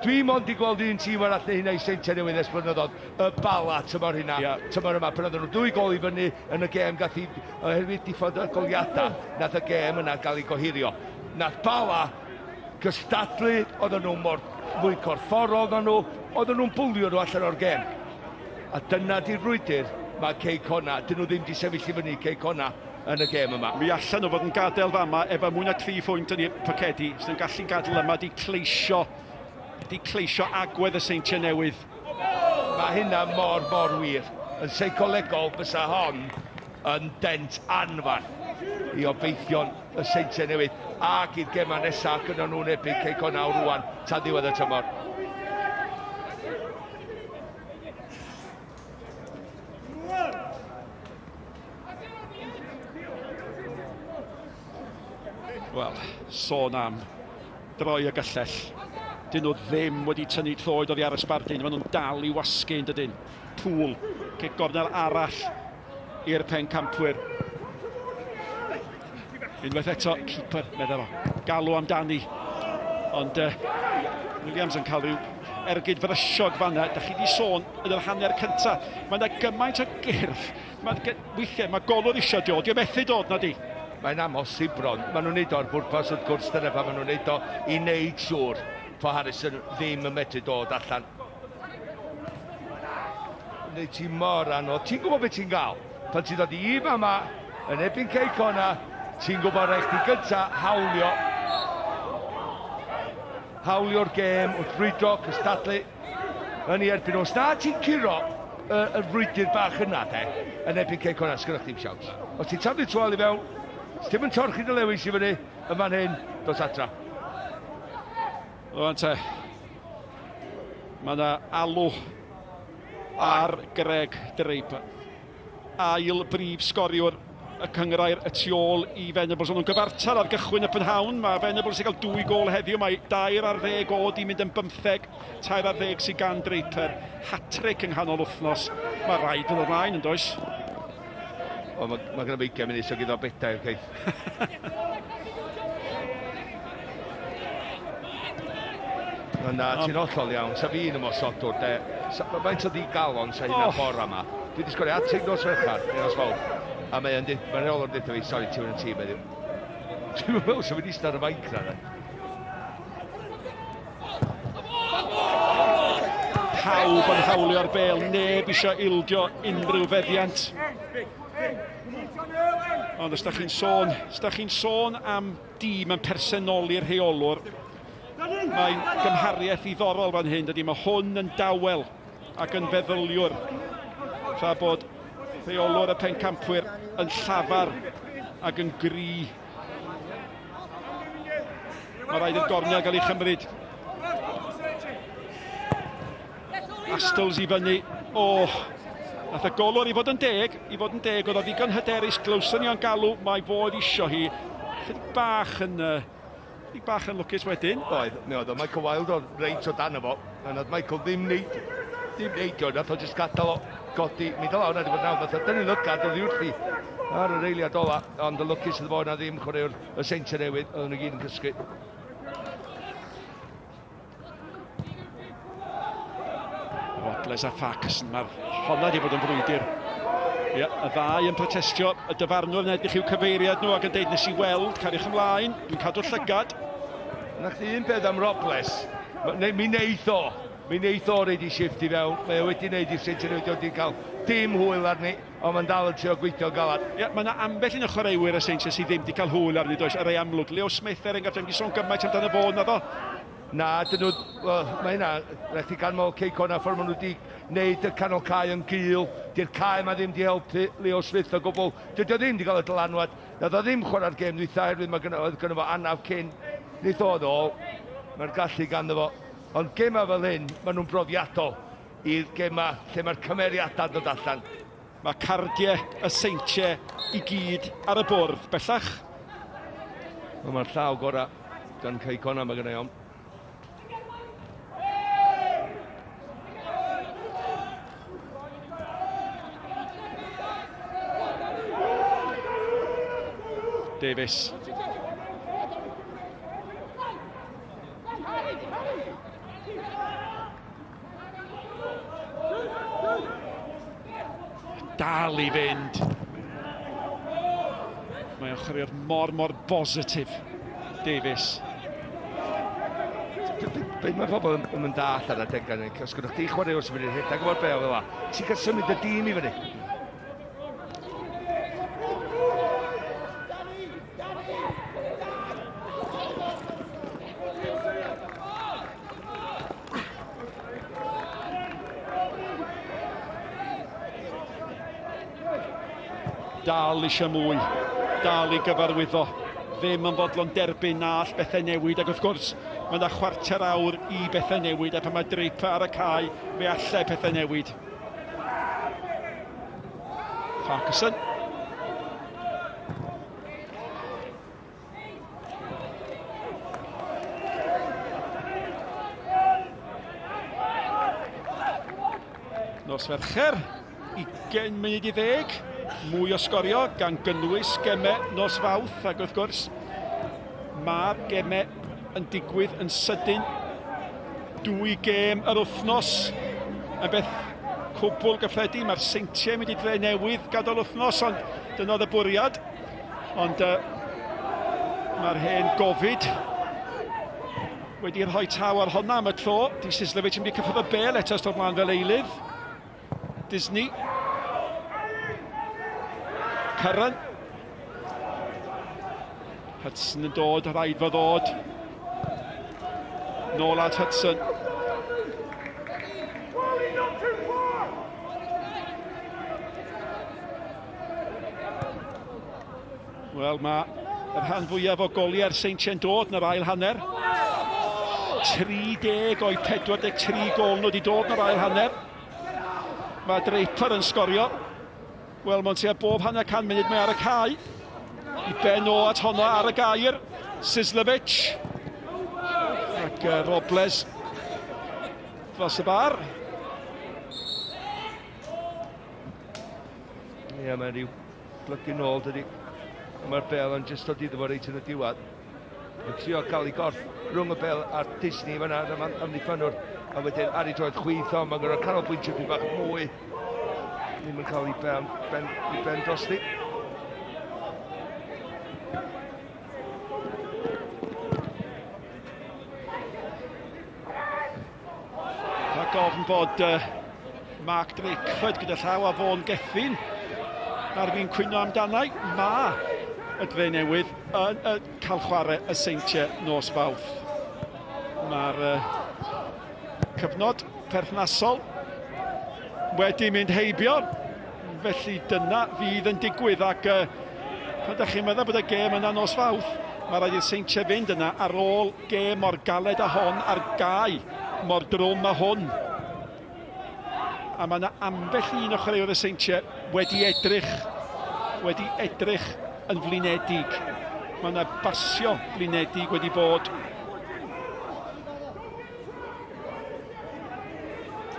Dwi mond di gweld un tîm arall neu hynna i Seintiau Newydd ers blynyddoedd, y Bala tymor hynna, yeah. tymor yma, pan oedden nhw dwy gol i fyny yn y gêm gath i, oherwydd diffodd y goliadau, nath y gêm yna gael ei gohirio. Nath Bala gystadlu, oedden nhw mor fwy corfforol na nhw, oedden nhw'n bwlio nhw allan o'r gêm. A dyna di'r frwydr mae Cei Connah, dyn nhw ddim di sefyll i fyny Cei Connah yn y gêm yma. Mi allan nhw fod yn gadael fama efo mwy na 3 phwynt yn eu pocedi. Sy'n nhw'n gallu gadael yma di cleisio, di cleisio agwedd y Seintiau Newydd. Mae hynna mor, mor wir. Yn seicolegol, fysa hon yn dent anfarth i obeithion y Seintiau Newydd ac i'r gemau nesaf gyda nhw'n erbyn Cei Connah rwan tan ddiwedd y tymor. Wel, sôn am droi y gyllell. Dyn nhw ddim wedi tynnu troed oddi ar y sbardun. Maen nhw'n dal i wasgu yn dydyn. Pŵl, cic gornel arall i'r pencampwyr. Unwaith eto, keeper, meddai fo. Galw amdani. Ond uh, Williams yn cael rhyw ergyd frysiog fanna. Da chi wedi sôn yn yr hanner cyntaf. Mae yna gymaint o gyrff. Mae, weithiau mae golwr eisiau dod. Dio methu dod na di. Mae'n amhosib bron. Maen nhw'n neud o ar bwrpas wrth gwrs. Dyna pam maen nhw'n neud o i wneud siŵr fo Harrison ddim yn medru dod allan. Wneud ti mor anodd. Ti'n gwybod beth ti'n gael? Pan ti'n dod i fama, yn erbyn Cei Connah, ti'n gwybod rhaid chdi gynta hawlio hawlio'r gêm wrth frwydro, cystadlu yn ei erbyn. Os na ti'n curo y, y frwydr bach yna, de, yn erbyn Cei Connah, sgynnoch chdi'm siawns. Os ti'n taflu twal i fewn, os ti'n yn torchi dy lewis i fyny, yn fan hyn, dos adra. Rwan te, mae yna alw ar Greg Draper. Ail brif sgoriwr y cynghrair y tu ôl i Venables. Ond nhw'n gyfartal ar gychwyn y prynhawn. Mae Venables wedi cael dwy gôl heddiw. Mae 2 ar o di mynd yn 15. 3 ar sydd gan Draper. Hat-trick yng nghanol wythnos. Mae rhaid yn ymlaen yn does? O, mae, mae gyda fi 20 munud, so gyda bedair, Keith. Na, ti'n hollol iawn. Sa fi'n ymosodwr, de. Sa, faint o ddigalon sa hynna oh. bora yma. Dwi wedi sgorio hat-trick nos Fercher, neu nos Fawrth. A mae'n mae rheolwr yn deutha fi, sori, ti'n mynd yn tîm heddiw. Dwi'n meddwl sa fi'n eistedd ar y fainc na, de. Pawb yn hawlio'r bel, neb eisiau ildio unrhyw feddiant. Ond os da chi'n sôn, os da chi'n sôn am dîm yn personoli'r rheolwr, Mae'n gymhariaeth ddiddorol fan hyn, dydy. Mae hwn yn dawel ac yn feddyliwr, tra bod rheolwr y pencampwyr yn llafar ac yn gry. Mae rhaid i'r gornel gael ei chymryd. Astles i fyny. O, oh, nath y golwr i fod yn deg, i fod yn deg, oedd o ddigon hyderus, glywson ni o'n galw, mae fo oedd isio hi. Chydig bach yn, uh, chydig bach yn lwcus wedyn. Oedd, mi oedd o Michael Wilde oedd reit o dan fo, a nath Michael ddim neud, ddim neidio, nath o jyst gadael o godi, mi ddylai hwnna wedi bod nawr, nath o dynnu lygad oddi wrthi ar yr eiliad ola, ond y lwcus iddo fo na ddim chwaraewr y Seintiau Newydd, oedden nhw gyd yn cysgu. Robles a Farquharson, mae'r honna wedi bod yn frwydr. Ia, y ddau yn protestio, y dyfarnwr yn edrych i'w cyfeiriad nhw ac yn deud nes i weld, cariwch ymlaen, dwi'n cadw llygad. Na chdi un peth am Robles, neu mi neith o, mi neith o reid i shift i fewn, mae o wedi neud i'r Seintiau Newydd, wedi cael dim hwyl arni, ond mae'n dal yn trio gweithio'n galad. Ie, mae yna ambell un o chwaraewyr y Seintiau sydd ddim wedi cael hwyl arni, does, y rei amlwg. Leo Smith, er enghraifft, ddim wedi sôn gymaint amdano fo, naddo? Na, dyn nhw, wel, mae hynna, rhaid chi ganmol Cei Connah, ffordd maen nhw wedi gwneud y canol cae yn gul. Di'r cae yma ddim wedi helpu Leo Smith o gwbl. Dydy o ddim wedi cael y dylanwad. Nath o ddim chwarae'r gêm ddwytha oherwydd mae gynno, oedd gynno fo anaf cyn. Neith o ddôl. Mae'r gallu ganddo fo. Ond gemau fel hyn, maen nhw'n brofiadol i'r gemau lle mae'r cymeriadau'n dod allan. Mae cardiau y Seintiau i gyd ar y bwrdd bellach. Wel, mae'r llaw gorau gan Cei Connah, mae gennau ofn. Davies. Dal i fynd. Mae o'n chwaraewr mor, mor bositif, Davies. Be mae pobl yn, yn dall ar adegau, os gyda chdi chwaraewr sy'n mynd i'r rhedeg efo'r bel fel la, ti'n cael symud y dîm i fyny. Dal eisiau mwy, dal i gyfarwyddo, ddim yn fodlon derbyn na all bethau newid, ac wrth gwrs, mae yna chwarter awr i bethau newid, a pan mae Draper ar y cae, fe allai pethau newid. Farquharson. Nos Fercher, 20 munud i ddeg, mwy o sgorio gan gynnwys gemau nos Fawrth ac wrth gwrs mae'r gemau yn digwydd yn sydyn. Dwy gêm yr wythnos yn beth cwbl gyffredin. Mae'r Seintiau mynd i dre newydd gadael wythnos, ond dyna oedd y bwriad. Ond uh, mae'r hen Gofid wedi rhoi taw ar honna am y tro. Di Sislevic yn mynd i cyffwrdd y bel eto ystod mlaen fel eilydd. Disney. Curran. Hudson yn dod, rhaid fo ddod. Nôl at Hudson. Wel, mae y rhan fwyaf o goliau'r Seintiau'n dod yn yr ail hanner. 30 o'i 43 gol nhw wedi dod yn yr ail hanner. Mae Draper yn sgorio. Wel, mae'n tua bob hanner can munud mae ar y cae. I ben o at honno ar y gair. Sislevic. Ac uh, Robles dros y bar. Ie, yeah, mae'n rhyw blygu nôl, dydy. Mae'r bel yn jyst dod iddo fo reit yn y diwedd. Mae'n trio cael ei gorff rhwng y bel a'r Disney fan'na, am amddiffynnwr. A wedyn ar ei droed chwith o, mae'n gorfod canolbwyntio dipyn bach mwy. Ddim yn cael ei ben, ben, ei ben drosti. Rhag ofn bod uh, Mark Drakeford gyda llaw a Vaughan Gethin ar fi'n cwyno amdanau. Mae y dre newydd yn uh, cael chwarae y Seintiau nos Fawrth. Mae'r uh, cyfnod perthnasol wedi mynd heibio, felly dyna fydd yn digwydd ac uh, pan ydych chi'n meddwl bod y gêm yna nos Fawrth, mae rhaid i'r Seintiau fynd yna ar ôl gêm mor galed â hon ar gae mor drwm â hwn. A mae yna ambell un o chwaraewyr y Seintiau wedi edrych, wedi edrych yn flinedig. Mae yna basio blinedig wedi bod.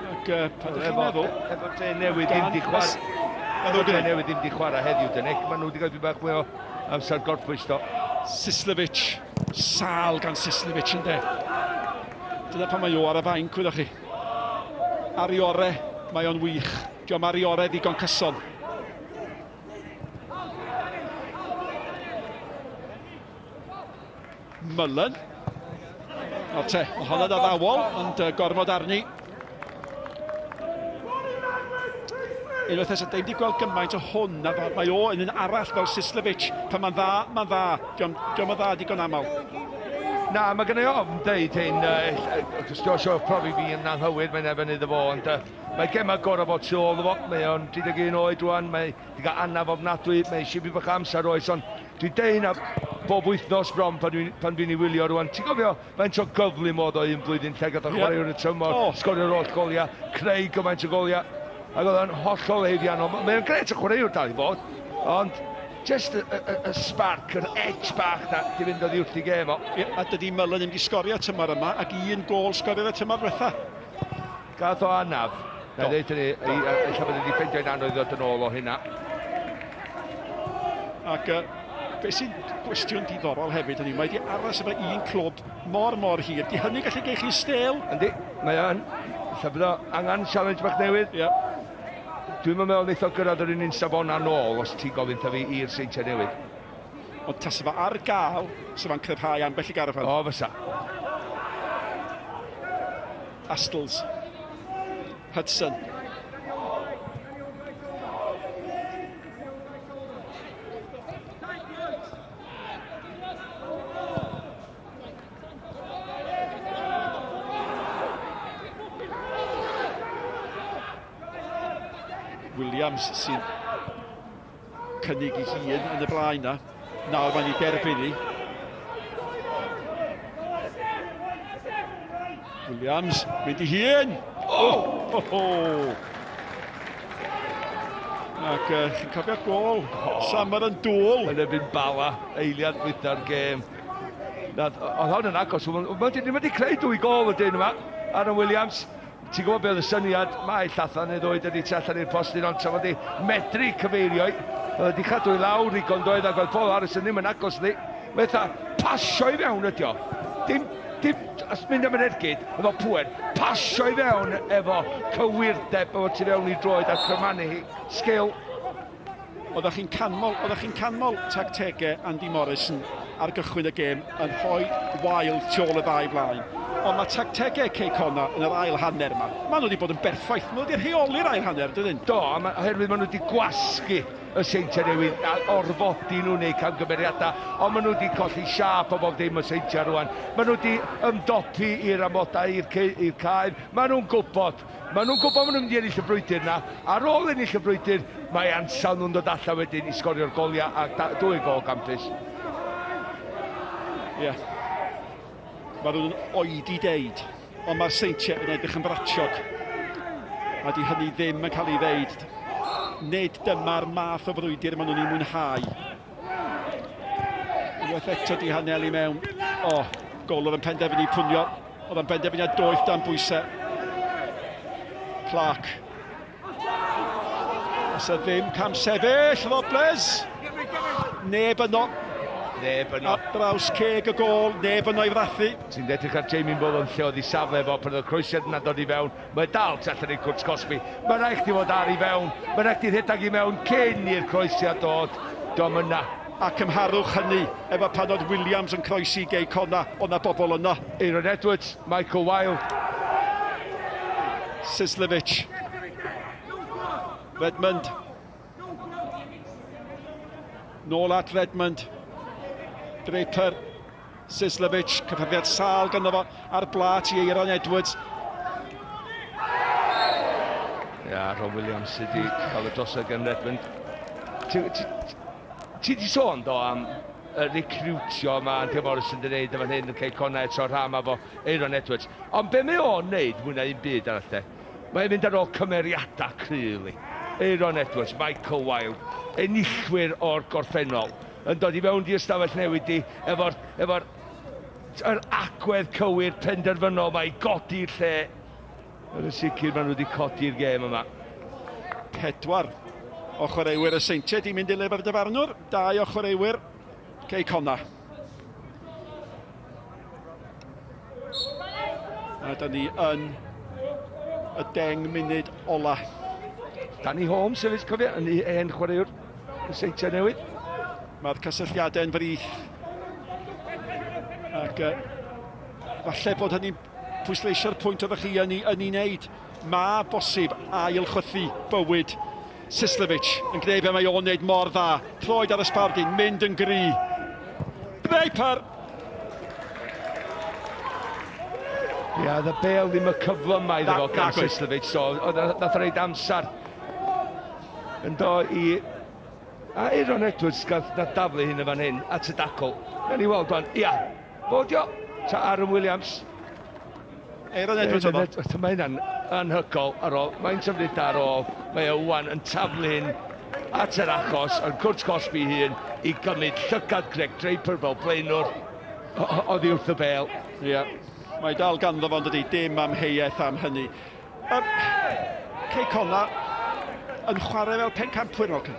Ac uh, pan ydych chi'n meddwl... Efo Dre Newydd ddim di chwarae... Efo Dre Newydd ddim di chwarae heddiw, Dynic. Maen nhw wedi cael bach mwy o amser gorffwys do. Sislevic. Sal gan Sislevic ynddo. Dyna pan mae o ar y fainc, wyddoch chi. Ar ei ore, mae o'n wych. Diolch ar ei ore ddigon cyson. Mullen. Nawr te, mae honna'n addawol, ond gormod arni. Unwaith eto, dim wedi gweld gymaint o hwn, a mae o yn un arall fel Sislevic. Pan mae'n dda, mae'n dda. Diolch yn dda digon aml. Na, mae gen i ofn deud hyn, uh, os dwi'n siŵr profi fi yn anghywir, mae'n efo iddo fo, ond uh, mae gemau gorau fod tu ôl fo, mae o'n 31 oed rwan, mae wedi cael anaf ofnadwy, mae eisiau fi bach amser oes, ond Dwi'n deud hynna bob wythnos bron pan dwi'n pan dwi'n ei wylio rwan. Ti'n cofio faint o gyflym oedd o un blwyddyn lle gath o chwaraewr y tymor, oh. sgorio'r holl goliau, creu gymaint o goliau, ac oedd o'n hollol haeddiannol. Mae o'n gret o chwaraewr dal i fod, ond just y, y, y spark, yr edge bach na, di fynd oddi wrth i gêm o. Ie, a dydy Mullen ddim wedi sgorio tymor yma, ac un gol sgoriodd y tymor diwetha. Gath o anaf. Na i ddeud hynny, ella bod wedi ffeindio'n anodd i ddod yn ôl o hynna. Ac uh, beth sy'n gwestiwn diddorol hefyd ydy, mae wedi aros efo un clwb mor mor hir. Di hynny gallu geich chi'n stel? Yndi, mae o'n. Ella bod o angen challenge bach newydd. Ie. Yeah. Dwi'n meddwl wneith o gyrraedd yr un un safona nôl os ti'n gofyn fi i'r Seintiau Newydd. Ond tasa fo ar gael, sa fo'n cryfhau ambell i garafan. O, fysa. Astles. Hudson. Williams sy'n cynnig ei hun yn y blaen na. Nawr mae'n ei derbyn hi. Williams, mynd i hun! Oh! Oh, oh. Ac uh, chi'n cofio gol, oh. Sammer yn dŵl. Yn erbyn Bala, eiliad dwytha'r gêm. Oedd hwn yn agos, mae wedi creu dwy gol y dyn yma, Aaron Williams. Ti'n gwybod be oedd y syniad? Mae llathan neu ddwy dydi tu allan i'r postyn ond tra fod i medru cyfeirio i. Oedd wedi cadw i lawr ddigon doedd ac oedd Paul Harrison ddim yn agos iddi. Mae fatha pasio i fewn ydi o. Dim, dim os mynd am yr ergyd efo pŵer, pasio i fewn efo cywirdeb efo tu fewn i droed a crymanu hi. Sgil. Oeddech chi'n canmol, oeddech chi'n canmol tactegau Andy Morrison ar gychwyn y gêm yn rhoi Wild tu ôl y ddau flaen. Ond mae tactegau Cei Connah yn yr ail hanner yma, maen nhw wedi bod yn berffaith. Maen nhw wedi rheoli'r ail hanner, dydyn? Do, a ma, oherwydd maen nhw wedi gwasgu y Seintiau Newydd a orfodi nhw wneud camgymeriadau, ond maen nhw wedi colli siâp o bob dim y Seintiau rwan. Maen nhw wedi ymdopi i'r amodau, i'r cae. Maen nhw'n gwybod Maen nhw'n gwybod maen nhw'n mynd i ennill y brwydr 'na. Ar ôl ennill y brwydr, mae ansawdd nhw'n dod allan wedyn i sgorio'r goliau a dwy gol gampus. Ie. Yeah. Mae nhw'n oedi deud, ond mae'r Seintiau yn edrych yn fratiog. A di hynny ddim yn cael ei ddeud. Nid dyma'r math o frwydr maen nhw'n ei mwynhau. Unwaith eto di hanelu mewn. O, oh, gol oedd yn penderfynu pwnio. Oedd yn benderfyniad doeth dan bwysau. Clark. Os y ddim cam sefyll, Robles. Neb yno. Neb yno. Ar draws ceg y gol, neb yno i frathu. Ti'n edrych ar Jamie Mullen lle oedd ei safle fo pan oedd y croesiad yna'n dod i fewn. Mae dal tu allan i'r cwrt cosbi. Mae rhaid chdi fod ar i fewn. Mae rhaid chdi rhedeg i mewn cyn i'r croesiad dod. Dio'm yna. A cymharwch hynny efo pan oedd Williams yn croesi i Gei Connah, oedd 'na bobl yno. Aaron Edwards, Michael Wilde. Sislevic. Redmond. Nôl at Redmond. Draper. Sislevic, cyffyrddiad sâl ganddo fo ar blât i Eiron Edwards. Ia, Ron Williams sydd wedi cael y drosodd gan Redmond. Ti, ti, ti di sôn do am y recriwtio mae Andy Morrison wedi gwneud yn fan hyn yn Cei Connah eto'r rhan yma fo Eiron Edwards. Ond be mae o'n neud mwy na un byd arall de? Mae'n mynd ar ôl cymeriadau cryf li. Eiron Edwards, Michael Wilde, enillwyr o'r gorffennol, yn dod i fewn di ystafell newid di efo'r efo yr agwedd cywir penderfynol mae i godi'r lle. Yn sicr maen nhw wedi codi'r gêm yma. Pedwar o chwaraewyr y Seintiau di mynd i lyfr dyfarnwr, dau o chwaraewyr Cei Connah. A da ni yn y deng munud ola. Danny Holmes hefyd, cofio, yn hen chwaraewr y Seintiau Newydd. Mae'r cysylltiadau'n frith. Ac uh, falle bod hynny'n pwysleisio'r pwynt oeddech chi yn ei, yn ei wneud. Mae bosib ail chwythu bywyd Sislevic yn gwneud be mae o'n wneud mor dda. Troed ar y sbardun, mynd yn gry. Draper! Ia, yeah, y bel ddim y cyflymau iddo fo gan Sislevic, so nath o reid amser yn do i... A Aaron Edwards gath na daflu hyn yn fan hyn at y dacl. Gawn ni weld wan. Ia, fo dio. Ta Aaron Williams. Aaron Edwards oedd o. Mae hynna'n anhygol ar ôl. Mae'n symud ar ôl. Mae o wan yn taflu hyn at yr achos, yn cwrt cosbi hun i gymryd llygad Greg Draper fel blaenwr oddi wrth y bel. Ie, yeah. mae dal ganddo fo'n dydi, dim amheuaeth am hynny. Um, Cei Connah yn chwarae fel pencampwyr, Malcolm.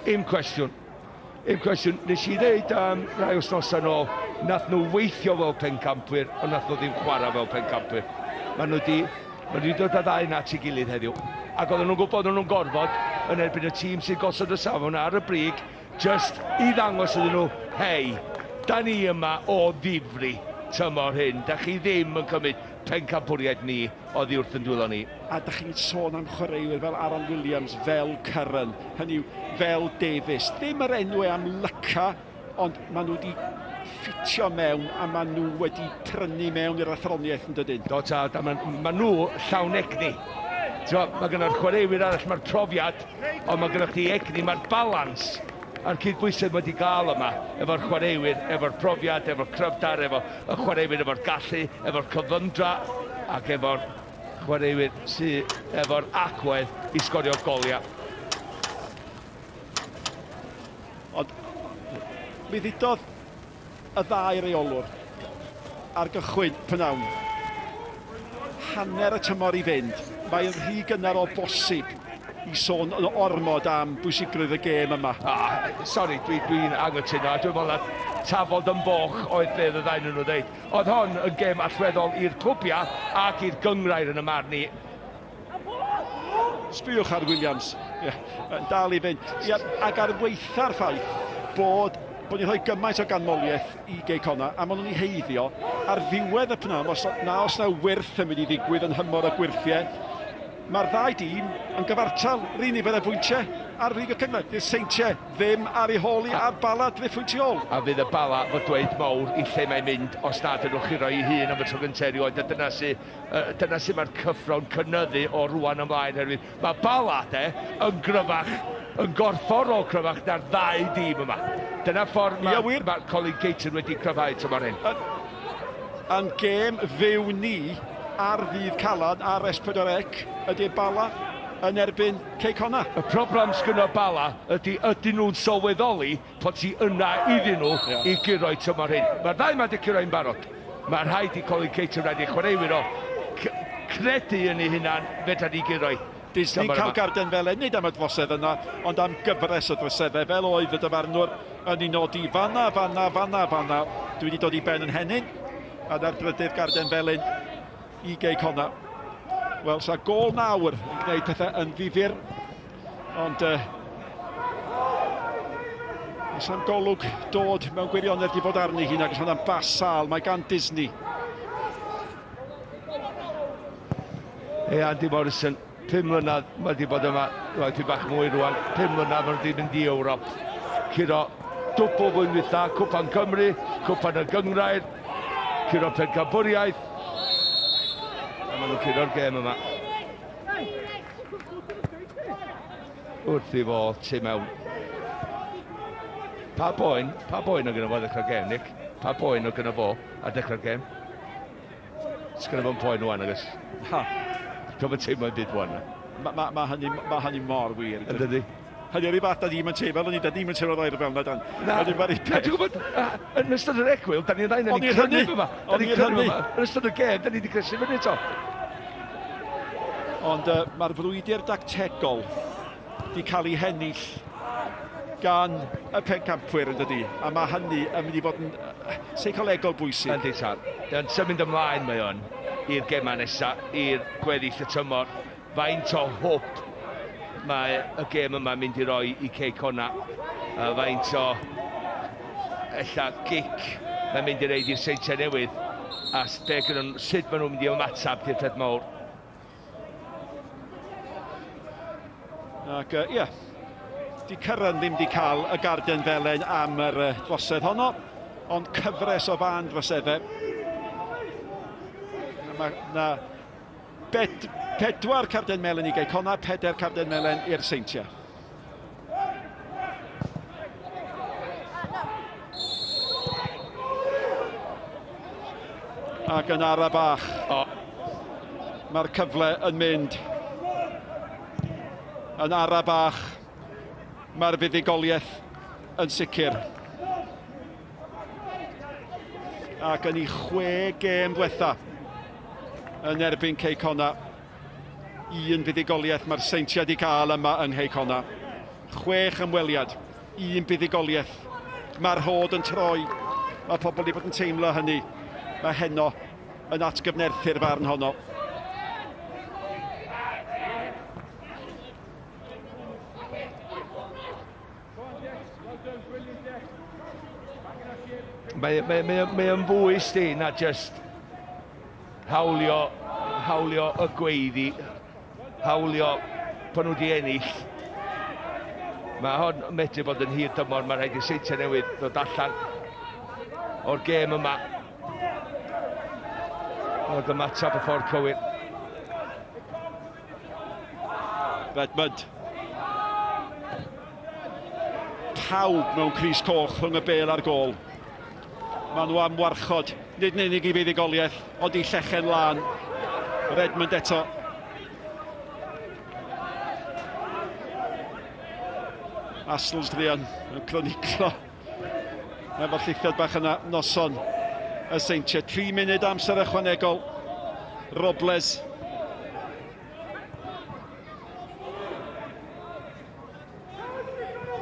Un cwestiwn. Un cwestiwn, nes i ddeud um, rai wythnosau nôl, nath nhw weithio fel pencampwyr, ond nath nhw ddim chwarae fel pencampwyr. Maen nhw wedi ma nhw wedi dod â ddau na at ei gilydd heddiw. Ac oedden nhw'n gwybod oedden nhw'n gorfod yn erbyn y tîm sy'n gosod y safon ar y brig, just i ddangos iddyn nhw, hei, da ni yma o ddifri tymor hyn, da chi ddim yn cymryd pencampwriaeth ni oddi wrth yn dwylo ni. A dych chi'n sôn am chwaraewyr fel Aaron Williams, fel Curran, hynny yw, fel Davies. Ddim yr enwau amlyca, ond maen nhw wedi ffitio mewn a maen nhw wedi prynu mewn i'r athroniaeth yn dydyn. Do tad, a maen ma nhw llawn egni. T'mo, mae gyda'r chwaraewyr arall, mae'r profiad, ond mae gyda chdi egni, mae'r balans a'r cydbwysedd mae wedi gael yma, efo'r chwaraewyr, efo'r profiad, efo'r cryfder, efo y chwaraewyr efo'r gallu, efo'r cyflymdra ac efo'r chwaraewyr sydd efo'r agwedd i sgorio goliau. Ond mi ddudodd y ddau reolwr ar gychwyn p'nawn. Hanner y tymor i fynd, mae'n rhy gynnar o bosib i sôn yn ormod am bwysigrwydd y gêm yma. Ah, sori, dwi'n dwi, dwi anghytuno. Dwi'n meddwl na tafod yn boch oedd be oedd y ddau nhw'n dweud. Oedd hon yn gêm allweddol i'r clwbiau ac i'r gynghrair yn y marn i. Sbïwch ar Williams, yeah, yn dal i fynd. Yeah, ac ar weitha'r ffaith bod bod ni'n rhoi gymaint o ganmoliaeth i Gei Connah, a maen nhw'n ei heiddio, ar ddiwedd y pnawn, os na, os na wyrth yn mynd i ddigwydd yn nhymor y gwyrthiau, mae'r ddau dîm yn gyfartal, yr un nifer o bwyntiau ar frig y cynghrair. Dyw'r Seintiau ddim ar ei hôl i a'r Bala driphwynt tu ôl. A fydd y Bala fod dweud mawr i lle mae'n mynd os nad ydyn nhw'n churo ei hun am y tro gyntaf erioed, a dyna sy, dyna sy mae'r cyffro'n cynyddu o rwan ymlaen, herwydd mae Bala de yn gryfach, yn gorfforol cryfach na'r ddau dîm yma. Dyna ffordd mae, Ia, wir. mae Colin Caton wedi cryfhau tymor hyn. A'n gêm fyw ni ar ddydd Calan ar S4C ydy'r Bala yn erbyn Cei Connah. Y problem sgynno Bala ydy ydyn nhw'n sylweddoli bod ti yna iddyn nhw yeah. i guro'i tymor hyn. Mae'r ddau 'ma 'di curo'n barod. Mae rhaid i Colin Caton, rhaid i chwaraewyr o credu yn ei hunan, fedra ni guro'i. Disney cael garden felen, nid am y drosedd yna, ond am gyfres o droseddau, fel oedd y dyfarnwr yn ei nodi fanna, fanna, fanna, fanna. Dwi wedi dod i ben yn henyn, a na'r drydydd garden felyn i Gei Connah. Wel, sa gôl nawr yn gwneud pethau yn ddifyr, ond uh, Os am golwg dod mewn gwirionedd di fod arni hi, nag oes hwnna'n bas sâl, mae gan Disney. Hey, Andy Morrison, 5 mlynedd mae wedi bod yma, wel, tipyn bach mwy rwan, 5 mlynedd maen nhw wedi mynd i Ewrop, curo dwbl flwyddyn dwytha, Cwpan Cymru, Cwpan y Gynghrair, curo pencampwriaeth. A maen nhw'n curo'r gêm yma. Wrth i fo tu mewn. Pa boen, pa boen o gyda fo ddechrau'r gêm, Nick? Pa boen o gyda fo ar dechrau'r gêm? Sgynna fo'n poen wan, agos? Ha. Dwi'n yn teimlo'n byd wan. Mae ma, ma hynny, ma hynny mor wir. Yn dydi? Hynny yr un fath, da ni'n teimlo, ni, da ni'n teimlo ddoer fel na, dan. Na, na, dwi'n gwybod, yn ystod yr egwyl, da ni'n ddain, da ni'n crynu yma. Da ni'n crynu yma. Yn ystod y gêm, da ni wedi crysu fyny eto. Ond uh, mae'r frwydr dactegol wedi cael ei hennill gan y pencampwyr yn dydi, a mae hynny yn mynd i fod yn seicolegol bwysig. Yndi tad. Yn symud ymlaen mae o'n i'r gemau nesaf, i'r gweddill y tymor. Faint o hwb mae y gêm yma'n mynd i roi i Cei Connah? A faint o ella gic mae'n mynd i reid i'r Seintiau Newydd? A be sut maen nhw'n mynd i ymateb i'r peth mawr? Ac ie, uh, yeah, di Curran ddim di cael y garden felen am yr uh, drosedd honno, ond cyfres o fan droseddau. Mae na bed, pedwar carden melen i Gei Connah, pedair carden melen i'r Seintiau. Ac yn ara bach, o, mae'r cyfle yn mynd. Yn ara bach, mae'r fuddugoliaeth yn sicr. Ac yn ei chwe gêm ddiwetha yn erbyn Cei Connah, Un fuddugoliaeth mae'r Seintiau wedi cael yma yng Nghei Connah. Chwech ymweliad, un buddugoliaeth. Mae'r rhod yn troi. Mae pobl wedi bod yn teimlo hynny. Mae heno yn atgyfnerthu'r farn honno. Mae, mae, mae, mae yn fwy sti na just hawlio, hawlio y gweiddi, hawlio pan nhw wedi ennill. Mae hon yn medru bod yn hir dymor, mae rhaid i Seintiau Newydd ddod allan o'r gêm yma. Ac ymateb y ffordd cywir. Redmond. Pawb mewn crys coch rhwng y bel a'r gôl. Maen nhw am warchod, nid yn unig i fuddugoliaeth, ond i llechen lân. Redmond eto. Asls druan yn croniclo. Efo'r llithiad bach yna noson y Seintiau. 3 munud amser ychwanegol. Robles.